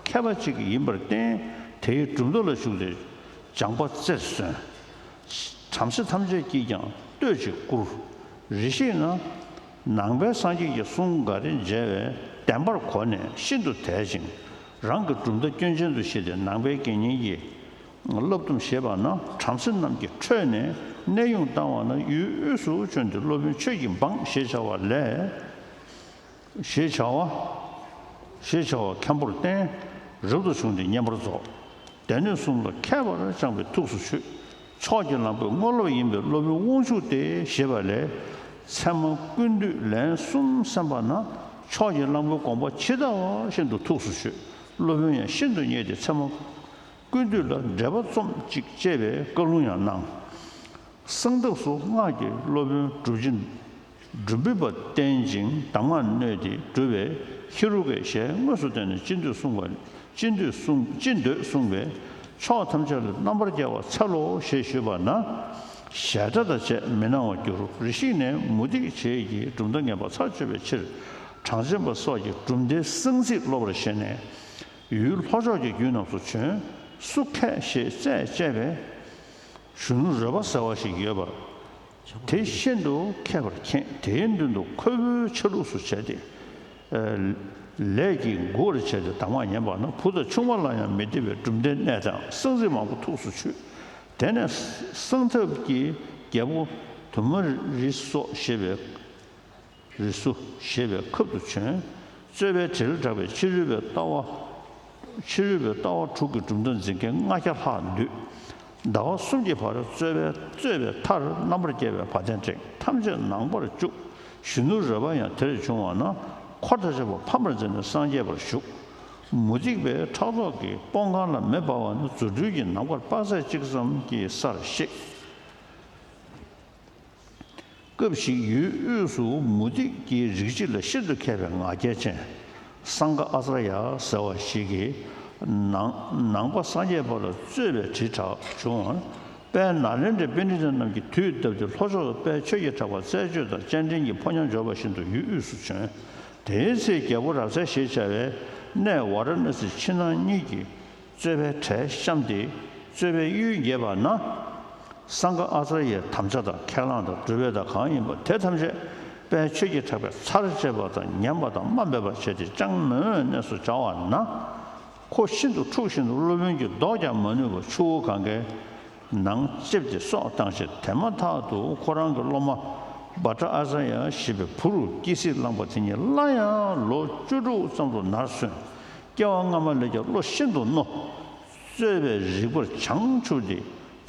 མཁས་པ་ཅིག་ཡིན་པར་བརྟེན། དེའི་གྲུབ་མཐའ་ལ་ཞུགས་ཏེ་སྦྱངས་པ་རྩེར་སོན། བྲམ་ཟེ་ཐམས་ཅད་ཀྱིས་ཀྱང་བསྟོད་ཅིང་བཀུར། རེ་ཞིག་ན། ནང་པའི་སངས་རྒྱས་ཀྱི་གསུང་འགའ་རེ་མཇལ་བས་བདེན་པར་གོ་ནས་ཤིན་ཏུ་དད་ཅིང་། རང་གི་གྲུབ་མཐའ་སྐྱོན་ཅན་དུ་ཤེས་ཏེ་ནང་པའི་དགེ་བསྙེན་གྱི་བསླབ་སྡོམ་བཞེས་པ་ན་བྲམ་ཟེ་རྣམས་ཀྱི་ཁྲོད་ནས་གནས་དབྱུང་བཏང་བ་ན་ཡུལ་དབུས་སུ་བྱོན་ཏེ་སློབ་དཔོན་ཆོས་ཀྱི་འབངས་ཞེས་བྱ་བ་ལས། ཞེས་བྱ་བ། ཞེས་བྱ་བ་མཁན་པོར་བསྟེན། རབ་ཏུ་བྱུང་སྟེ་བསྙེན་པར་རྫོགས། སྡེ་སྣོད་གསུམ་ལ་མཁས་པར་སྦྱངས་པའི་ཐུགས་སུ་ཆུད། ཕྱོགས་ཀྱི་གླང་པོའི་དངོས་སློབ་ཡིན་པས་སློབ་དཔོན་དབང་ཕྱུག་སྟེ་ཞེས་པ་ལས། ཚད་མ་ཀུན་བཏུས་ལན་གསུམ་གསན་པ་ན་ཕྱོགས་ཀྱི་གླང་པོའི་དགོངས་པ་ཇི་ལྟ་བ་བཞིན་དུ་ཐུགས་སུ་ཆུད། སློབ་དཔོན་ཡང་ཤིན་ཏུ་མཉེས་ཏེ་ཚད་མ་ཀུན་བཏུས་ལ་འགྲེལ་པ་རྩོམ་ཅིག་ཅེས་པའི་བཀའ་ལུང་ཡང་གནང་། གསང་ཐབས་སུ་སྔགས་ཀྱི་སློབ་དཔོན་གྲུབ་ཆེན་འབྲུམ་བུས་པ་བསྟེན་ཅིང་གདམས་ངག་མནོས་ཏེ་གྲུབ་པའི་ཧེ་རུ་ཀའི་ཞལ་དངོས་སུ་བསྟན་ནས་ཅི་འདོད་གསུངས་པ། ཅི་འདོད་གསུངས། ཅི་འདོད་གསུངས་པས་ཕྱོགས་ཐམས་ཅད་ལ་རྣམ་པར་རྒྱལ་བར་འཚལ་ལོ་ཞེས་ཞུས་པ་ན། ཞལ་བཀྲ་དང་བཅས་མི་སྣང་བར་གྱུར། རེ་ཞིག་ནས་མུ་སྟེགས་བྱེད་ཀྱི་གྲུབ་མཐའ་ངན་པ་ཚར་གཅོད་པའི་ཕྱིར་གྲངས་ཅན་པ་སོགས་ཀྱི་གྲུབ་མཐའི་གསང་ཚིག་སློབ་པར་ཞེན་ནས། ཡུལ་ལྷོ་ཕྱོགས་ཀྱི་རྒྱུད་རྣམས་སུ་བྱོན། སུ་མཁས་ཞེས་རྩད་བཅད་པས། གཞོན་ནུ་རོལ་པ་ཟེར་བ་ཞིག་ཡོད་པ། དེ་ཤིན་ཏུ་མཁས་པར་མཁྱེན། དེའི་མདུན་དུ་ཁོལ་པོའི་ཆ་ལུགས་སུ་བྱས་ཏེ། ལས་ཀྱིས་མགུ་བར་བྱས་ཏེ་གདམས་ངག་ཉན་པ་ན་བུ་དང་ཆུང་མ་ལ་ཡང་མི་བདེ་བའི་གྲུབ་མཐའི་གནད་དང་གསང་ཚིག་མང་པོ་ཐུགས་སུ་ཆུད། དེ་ནས་གསང་ཐབས་ཀྱི་རྒྱལ་པོ་དུ་མ་རི་སོགས་ཞེས་པའི། རི་སུ་ཞེས་པའི་ཁབ་ཏུ་བྱོན། རྩོད་པའི་དྲིལ་བསྒྲགས་པའི་ཕྱི་རོལ་པའི་ལྟ་བ། ཕྱི་རོལ་པའི་ལྟ་བ་དྲུག་གི་གྲུབ་མཐའ་འཛིན་མཁན་ལྔ་བརྒྱ་ལྷག་འདུས། ཟླ་བ་གསུམ་གྱི་བར་རྩོད་པའི་རྩོད་པའི་མཐར་རྣམ་པར་རྒྱལ་བའི་བ་དན་བསྒྲེངས། ཐམས་ཅད་ནང་པར་བཅུག། གཞོན་ནུ་རོལ་པ་ཡང་དེར་བྱུང་བ་ན། འཁོར་དང་བཅས་པ་ཕམ་པར་མཛད་ནས་སངས་རྒྱས་པར་བཞུགས། མུ་སྟེགས་པའི་ཕྲག་དོག་གི་སྤོང་ཁང་ལ་མེ་སྦར་བ་ནི་རྫུ་འཕྲུལ་གྱི་ནམ་མཁར་དཔག་ཚད་གཅིག་ཙམ་གྱི་སར་གཤེགས། སྐབས་ཤིག་ཡུལ་དབུས་སུ་མུ་སྟེགས་ཀྱི་རིགས་སྤྱི་ལ་ཤིན་ཏུ་མཁས་པའི་ང་རྒྱལ་ཅན། སཾ་ཁ་ཨཱ་ཙརྱ་ཟེར་བ་ཞིག་གིས་ནང་ནང་པ་སངས་རྒྱས་པ་ལ་རྩོད་པའི་དྲིལ་བསྒྲགས་བྱུང་བ། དཔལ་ནཱ་ལེནྡྲའི་པཎྜི་ཏ་རྣམས་ཀྱིས་དུས་བཏབ་སྟེ་ལྷོ་ཕྱོགས་སུ་དཔལ་ཆོས་ཀྱི་གྲགས་པ་རྩད་གཅོད་དང་སྤྱན་འདྲེན་གྱི་ཕོ་ཉ་འབྱོར་པ་བཞིན་དུ་ཡུལ་དབུས་སུ་བྱོན། དེའི་ཚེ་རྒྱལ་པོ་རབ་གསལ་ཞེས་བྱ་བས་གནས་ཝཱ་ར་ཎ་སིའི་ཕྱི་ནང་གཉིས་ཀྱི་རྩོད་པའི་གྲལ་བཤམས་ཏེ་རྩོད་པའི་གཡུལ་འགྱེད་པ་ན། སཾ་ཁ་ཨཱ་ཙརྱའི་དམ་བཅའ་དང་ཁས་བླངས་དང་སྒྲུབ་པ་དང་གང་ཡིན་པ་དེ་ཐམས་ཅད་དཔལ་ཆོས་ཀྱི་གྲགས་པས་ཚར་བཅད་པ་དང་ཉམས་པ་དང་དམའ་འབེབས་པར་བྱས་ཏེ་ཅང་མི་འོས་གནས་སུ་བྱ་བ་ན། ཁོ་ཤིན་ཏུ་འཁྲུགས་བཞིན་དུ་སློབ་དཔོན་གྱི་བཟློག་ཀྱང་མ་ནུས་པར་ཆུ་བོ་གངྒཱའི་ནང་ལྕེབས་ཏེ་སྲོག་བཏང་ཞིང་དེ་མ་ཐག་ཏུ་ཁོ་རང་གི་སློབ་མ་བྷ་དྲ་ཨཱ་ཙརྱ་ཞེས་པའི་བུ་རུ་སྐྱེ་སྲིད་བླངས་པ་དེ་ཉིད་སླར་ཡང་ལོ་བཅུ་དྲུག་ཙམ་དུ་ནར་སོན། སྐྱེ་བ་སྔ་མ་ལས་ཀྱང་བློ་ཤིན་ཏུ་རྣོ། རྩོད་པའི་རིག་པར་བྱང་ཆུབ་སྟེ་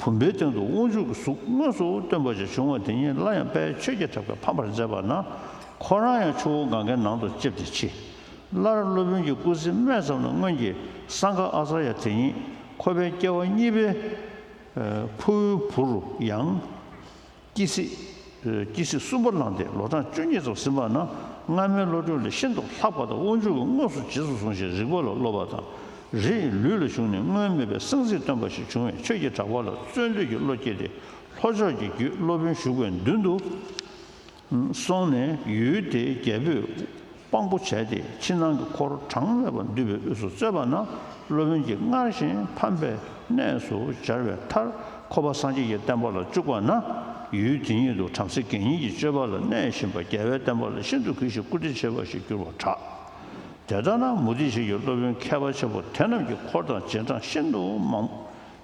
བུམ་པའི་སྟེང་དུ་དབང་ཕྱུག་གི་གཟུགས་དངོས་སུ་སྟོན་པ་ཞིག་བྱུང་བ་དེ་ཉིད་སླར་ཡང་དཔལ་ཆོས་ཀྱི་གྲགས་པས་ཕམ་པར་མཛད་པ་ན། ཁོ་རང་ཡང་ཆུ་བོ་གངྒཱའི་ནང་དུ་ལྕེབས་ཏེ་འཆི། སླར་སློབ་དཔོན་གྱི་སྐུ་ཚེ་སྨད་ཙམ་ལ་སྔོན་གྱི་སཾ་ཁ་ཨཱ་ཙརྱ་དེ་ཉིད་ཁོ་པའི་སྐྱེ་བ་གཉིས་པའི་ཕུ་བོའི་བུ་རུ་ཡང་། སྐྱེ་སྲིད། སྐྱེ་སྲིད་གསུམ་པ་བླངས་ཏེ་ལོ་གྲངས་བཅུ་གཉིས་ཙམ་ཟིན་པ་ན་སྔ་མའི་བློ་གྲོས་ལས་ཤིན་ཏུ་ལྷག་པ་དང་དབང་ཕྱུག་གི་དངོས་སུ་རྗེས་སུ་བཟུང་ཞིང་རིག་པ་ལ་སློབ་པ་དང་། རིགས་ལུས་ལ་ཞུགས་ནས་སྔོན་མེད་པའི་གསང་ཚིག་སྟོན་པ་ཞིག་བྱུང་བས་ཆོས་ཀྱི་གྲགས་པ་ལ་རྩོད་འདོད་ཀྱི་བློ་སྐྱེས་ཏེ་ལྷོ་ཕྱོགས་ཀྱི་རྒྱུད་སློབ་དཔོན་བཞུགས་པའི་མདུན་དུ་སོང་ནས་ཡུལ་དེའི་རྒྱལ་པོས་དཔང་པོ་བྱས་ཏེ་ཕྱི་ནང་གི་འཁོར་གྲངས་མེད་པ་འདུས་པའི་དབུས་སུ་རྩོད་པ་ན་སློབ་དཔོན་གྱིས་སྔར་བཞིན་ཕམ་པའི་གནས་སུ་སྦྱར་བའི་མཐར་ཁོ་པ་སངས་རྒྱས་ཀྱི་བསྟན་པ་ལ་བཅུག་པ་ན་ཡུལ་དེ་ཉིད་དུ་བྲམ་ཟེ་དགེ་བསྙེན་གྱི་སྤྱོད་པ་ལ་གནས་བཞིན་པ་རྒྱལ་བའི་བསྟན་པ་ལ་ཤིན་ཏུ་གུས་ཤིང་བཀུར་སྟི་ཆེ་བ་ཞིག་གྱུར་པར་གྲགས། དེ་ལྟར་ན་མུ་སྟེགས་བཞི་གི་སློབ་དཔོན་མཁས་པ་ཆེན་པོ་དེ་རྣམས་ཀྱི་འཁོར་དང་རྗེས་འབྲང་ཤིན་ཏུ་མང་།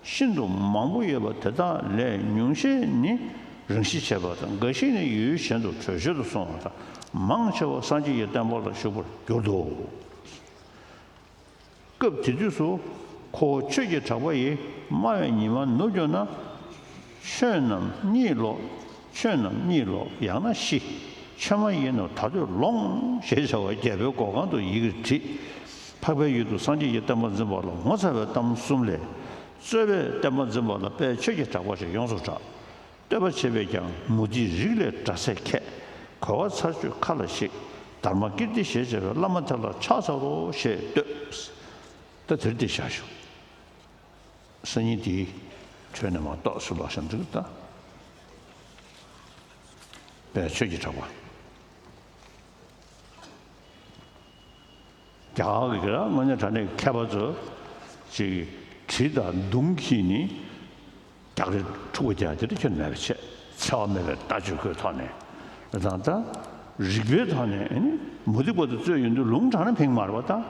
ཤིན་ཏུ་མང་པོ་ཡོད་པ་དེ་དག་ལས་ཉུང་ཤས་ནི་རང་ཤི་བྱས་པ་དང་། འགའ་ཞིག་ནི་ཡུལ་གཞན་དུ་བྲོས་བྱོལ་དུ་སོང་བ་དང་། མང་ཆེ་བ་སངས་རྒྱས་ཀྱི་བསྟན་པ་ལ་ཞུགས་པར་གྱུར་ཏོ། སྐབས་དེ་དུས་སུ་ཁོ་བོ་ཆོས་ཀྱི་གྲགས་པ་ཡིས་སྨྲ་བའི་ཉི་མ་ནུབ་གྱུར་ན། ཆོས་རྣམས་གཉིད་ལོག། ཆོས་རྣམས་གཉིད་ལོག། ཡང་ན་ཤི། ཆོས་མ་ཡིན་ནོ་ད་གདོད་ལོངས། ཞེས་བྱ་བ་རྒྱལ་པོའི་སྒོ་ཁང་དུ་ཡི་གེར་བྲིས། འཕགས་པའི་ཡུལ་དུ་སངས་རྒྱས་ཀྱི་བསྟན་པ་འཛིན་པ་ལ་ངོ་མཚར་བའི་གཏམ་གསུམ་ལས། རྩོད་པའི་བསྟན་པ་འཛིན་པ་ལ་དཔལ་ཆོས་ཀྱི་གྲགས་པ་ཞིག་ཡོངས་སུ་གྲགས། བསྟོད་པ་བྱས་པས་ཀྱང་མུ་སྟེགས་རིགས་ལས་འདྲ་ཚད་མཁས། གོས་དཀར་ཚར་གཅོད་མཁའ་ལ་གཤེགས། དྷརྨ་ཀིརྟི་ཞེས་བྱ་བའི་བླ་མ་དེ་ལ་ཕྱག་འཚལ་ལོ་ཞེས་བསྟོད། ད་དེར་འདི་བཞག་ཞུ། སང་ཉིན་དེའི་གྲོས་ནས་མ་གཏོགས་སུ་ལོག་ཤམ་འདུག་ད། དཔལ་ཆོས་ཀྱི་གྲགས་པ། རྒྱ་གར་གྱི་ར་དངོས་གནས་དྲང་གནས་ཀྱི་མཁས་པ་ཚོ་ཅིག་གྲི་དང་མདུང་གིས་ནི་རྒྱག་རེས་འཁྲུག་པ་རྒྱག་དེ་འདྲ་ཁྱོན་མེད་པ་བྱས། འཚེ་བ་མེད་པའི་ལྟ་སྤྱོད་ཁོའི་ཐོག་ནས། ད་ད་རིག་པའི་ཐོག་ནས་ཨ་ནི་མུ་སྟེགས་པ་དང་རྩོད་ཡོང་དུས་ལུང་དྲངས་ན་ཕན་གྱི་མ་རེད་པ།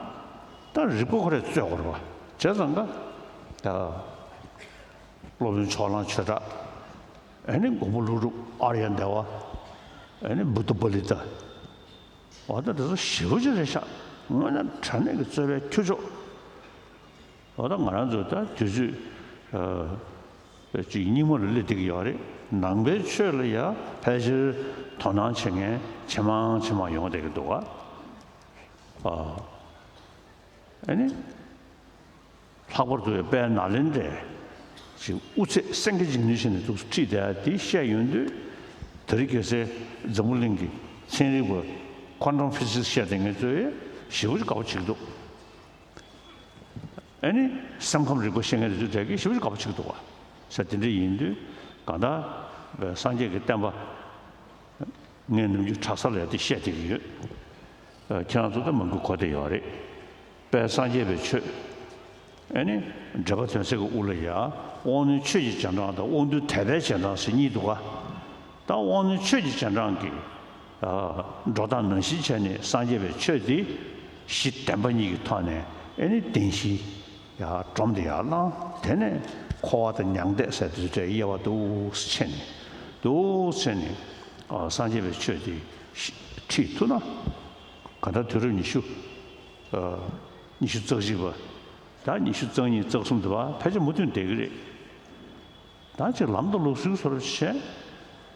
ད་ད་རིག་པ་ཁོ་རས་རྩོད་དགོས་རེད་པ། བྱས་ཙང་ཀ་ད་སློབ་དཔོན་ཕྱོགས་གླང་ཆོས་གྲགས། ཨ་ནི་མགོན་པོ་ཀླུ་སྒྲུབ་ཨཱརྱ་དེ་ཝ། ཨ་ནི་བུདྡྷ་པཱ་ལི་ཏ། འོ་ད་དེ་ཚོ་ཞེ་པོ་ཅིག་རེད་ཤག་དངོས་གནས་དྲང་གནས་ཀྱི་རྩོད་པའི་ཁྱུ་མཆོག་འོ་ད་ང་རང་ཚོ་ད་དུས་ཚོད་ཨ་ཅིག་སྙིགས་མ་ལ་སླེབས་བསྡད་ཀྱི་ཡོད་རེད། ནང་པའི་ཆོས་ལ་ཡ་ཕལ་ཆེར་དོ་སྣང་བྱེད་མཁན་ཇེ་མང་ཇེ་མང་ཡོང་བསྡད་ཀྱི་འདུག་ག་ཨ་ནི། ལྷག་པར་དུ་དཔལ་ནཱ་ལེནྡྲའི་ཅིག་དབུ་ཚད་སེང་གེ་འཇིགས་མེད་བཞིན་དུ་འདུག་ཁྲིད་བསྡད་དེ་བཤད་ཡོང་དུས། དེ་རིང་ཁ་སང་འཛམ་བུ་གླིང་གི་ཚན་རིག་པ་ཁོན་ཊམ་ཕི་ཟིག་སི་བཤད་མཁན་ཚོས་ཞེ་པོ་ཅིག་དགའ་པོ་བྱེད་ཀྱི་འདུག་ཨ་ནི་སེམས་ཁམས་རིག་པ་ཤེས་མཁན་དེ་ཚོའི་གྲས་ཀྱིས་ཞེ་པོ་ཅིག་དགའ་པོ་བྱེད་ཀྱི་འདུག་བ། ས་དེ་འདྲ་ཡིན་དུས་གང་ལྟར་སངས་རྒྱས་ཀྱི་བསྟན་པ་ངས་ནམ་རྒྱུན་གྲྭ་ས་ལ་ཡ་དེ་བཤད་བསྡད་ཀྱི་ཡོད། ཁྱེད་རང་ཚོ་ད་མང་པོ་གོ་བསྡད་ཡོད་རེད། དཔལ་སངས་རྒྱས་པའི་ཆོས། ཨ་ནི་འགྲེལ་པ་དོན་གསལ་གྱི་དབུ་ལ་ཡ། དབང་རྣོན་ཆོས་ཀྱི་རྗེས་འབྲང་དང་དབང་རྟུལ་དད་པའི་རྗེས་འབྲང་ཟེར་གཉིས་འདུག་ག་ད་དབང་རྣོན་ཆོས་ཀྱི་རྗེས་འབྲང་གི་འགྲོ་སྟངས་ནང་བཞིན་བྱས་ནས་སངས་རྒྱས་པའི་ཆོས་འདི་གཞི་བདེན་པ་གཉིས་ཀྱི་ཐོག་ནས་ཨ་ནི་བདེན་བཞི་ཡར་སྒྲོམ་དེ་ཡར་བསླངས། དེ་ནས་འཁོར་བ་དང་མྱང་འདས་ཟེར་དུས་དེ་དབྱེ་བ་འདུག་སེ་ཕྱེ་ནས། འདུག་སེ་ཕྱེ་ནས་སངས་རྒྱས་པའི་ཆོས་འདི་ཁྲིད་ཐུབ་ན། གང་ལྟར་དུས་རབས་ཉི་ཤུ། ཉི་ཤུ་རྩ་གཅིག་པ། ད་ཉི་ཤུ་རྩ་གཉིས་རྩ་གསུམ་དུ་བ་ཕལ་ཆེར་མུ་མཐུད་བསྡད་ཀྱི་རེད། ད་ཅིག་ལམ་དུ་ལུགས་སྲོལ་བཟོ་འདྲ་བྱས།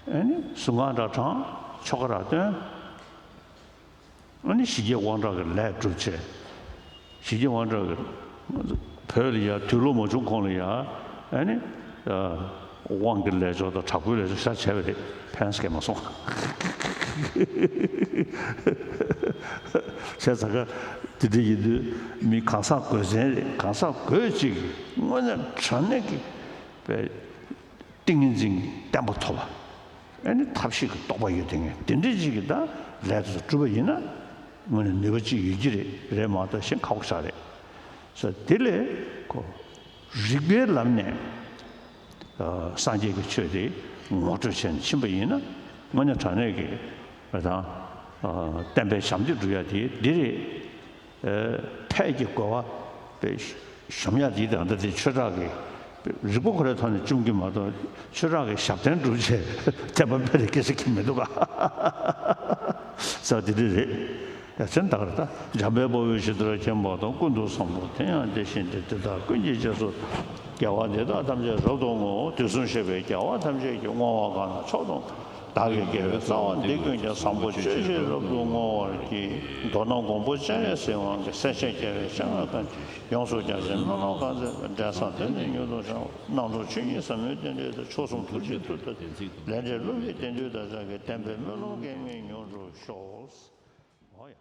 ཨ་ནི་གཟུངས་སྔགས་འདྲ་བགྲངས། ཆོ་ག་འདྲ་བཏོན། ཨ་ནི་ཞི་རྒྱས་དབང་དྲག་གི་ལས་སྒྲུབ་བྱས། ཞི་རྒྱས་དབང་དྲག་གི་བོད་ལ་ཡ་དུས་ལོག་མ་བྱུང་གོང་ལ་ཡ། ཨ་ནི་དབང་གི་ལས་སྦྱོར་དང་དྲག་པོའི་ལས་སྦྱོར་ཤ་བྱས་པ་རེད། ཕན་སྐད་མ་སོང་། བྱས་ཙང་ཀ་དེ་འདྲ་ཡིན་དུས་མི་གང་ཟག་དགོས་ཚན་རེད། གང་ཟག་དགོས་ཅིག་དངོས་གནས་དྲང་གནས་ཀྱི་པའི་ཏིང་ངེ་འཛིན་གྱི་བརྟན་པ་ཐོབ་པ། ཨ་ནི་ཐབས་ཤེས་ཀྱི་རྟོགས་པ་ཡོད་དེ་ངས་དེ་འདྲའི་ཅིག་གི་ད་ལས་དེ་ཚོ་བསྒྲུབས་པ་ཡིན་ན་དངོས་གནས་ནུས་པ་ཅིག་ཡོད་ཀྱི་རེད། རེད་མ་གཏོགས་གཞན་ཁག་པོ་ཞིག་རེད། སོ་དེ་ལས་ཁོ་རིག་པའི་ལམ་ནས་ཨ་སངས་རྒྱས་ཀྱི་ཆོས་དེ་ངོ་སྤྲོད་བྱས་ནས་ཕྱིན་པ་ཡིན་ན་དངོས་གནས་དྲང་གནས་ཀྱི་ཨ་དང་ཨ་བསྟན་པའི་ཞབས་འདེགས་སྒྲུབ་ཡ་དེ་འདི་རེད། ཨ་ཕས་ཀྱི་གོ་བ་དཔེ་ཞོམ་ཡག་དེའི་དང་འདྲ་དེ་ཆོས་གྲགས་ཀྱི་རིག་པ་ཁོ་རའི་ཐོག་ནས་བཅོམ་གྱི་མ་གཏོགས་ཆོས་གྲགས་ཀྱི་ཞབས་བརྟན་སྒྲུབ་བྱས་བསྟན་པ་སྤེལ་རེ་སྐད་ཆ་གི་མི་འདུག་ག་ས་དེ་འདྲ་རེད། ཡ་མཚན་ད་གར་ད་འཇམ་དཔལ་དཔའ་བོས་ཇི་ལྟར་མཁྱེན་པ་དང་ཀུན་ཏུ་བཟང་པོ་དེ་ཡང་དེ་བཞིན་ཏེ། དེ་དག་ཀུན་གྱི་རྗེས་སུ་དགེ་བ་འདི་དག་ཐམས་ཅད་རབ་ཏུ་བསྔོ། དུས་གསུམ་གཤེགས་པའི་རྒྱལ་བ་ཐམས་ཅད་ཀྱིས། བསྔོ་བ་གང་ལ་མཆོག་ཏུ་བདག་གི་དགེ་བའི་རྩ་བ་འདི་ཀུན་ཀྱང་། བཟང་པོ་སྤྱོད་ཕྱིར་རབ་ཏུ་བསྔོ་བར་བགྱི། མདོར་ན་མགོན་པོ་སྤྱན་རས་གཟིགས་དབང་གིས། སེམས་ཅན་དགེ་བའི་བཤེས་གཉེན་ཐམས་ཅད་ཡོངས་སུ་སྦྱངས་ཤིང་སྨོན་ལམ་གང་ཚེ་འབྲས་བཟང་དེ་ནི་མྱུར་དུ་བྱུང་། སྣང་ཚོགས་ཆོས་ཉིད་ཟབ་མོའི་རྟེན་འབྲེལ་དུ། མཆོག་གསུམ་ཐུགས་རྗེའི་མཐུ་དང་ལྡན། ལས་འབྲས་སློབ་པའི་དལ་འབྱོར་དག་བྱ་ཁྱེད། བསྟན་པའི་སྨོན་ལམ་གེགས་མེད་མྱུར་འགྲུབ་ཤོག། ཨོ་ཡ།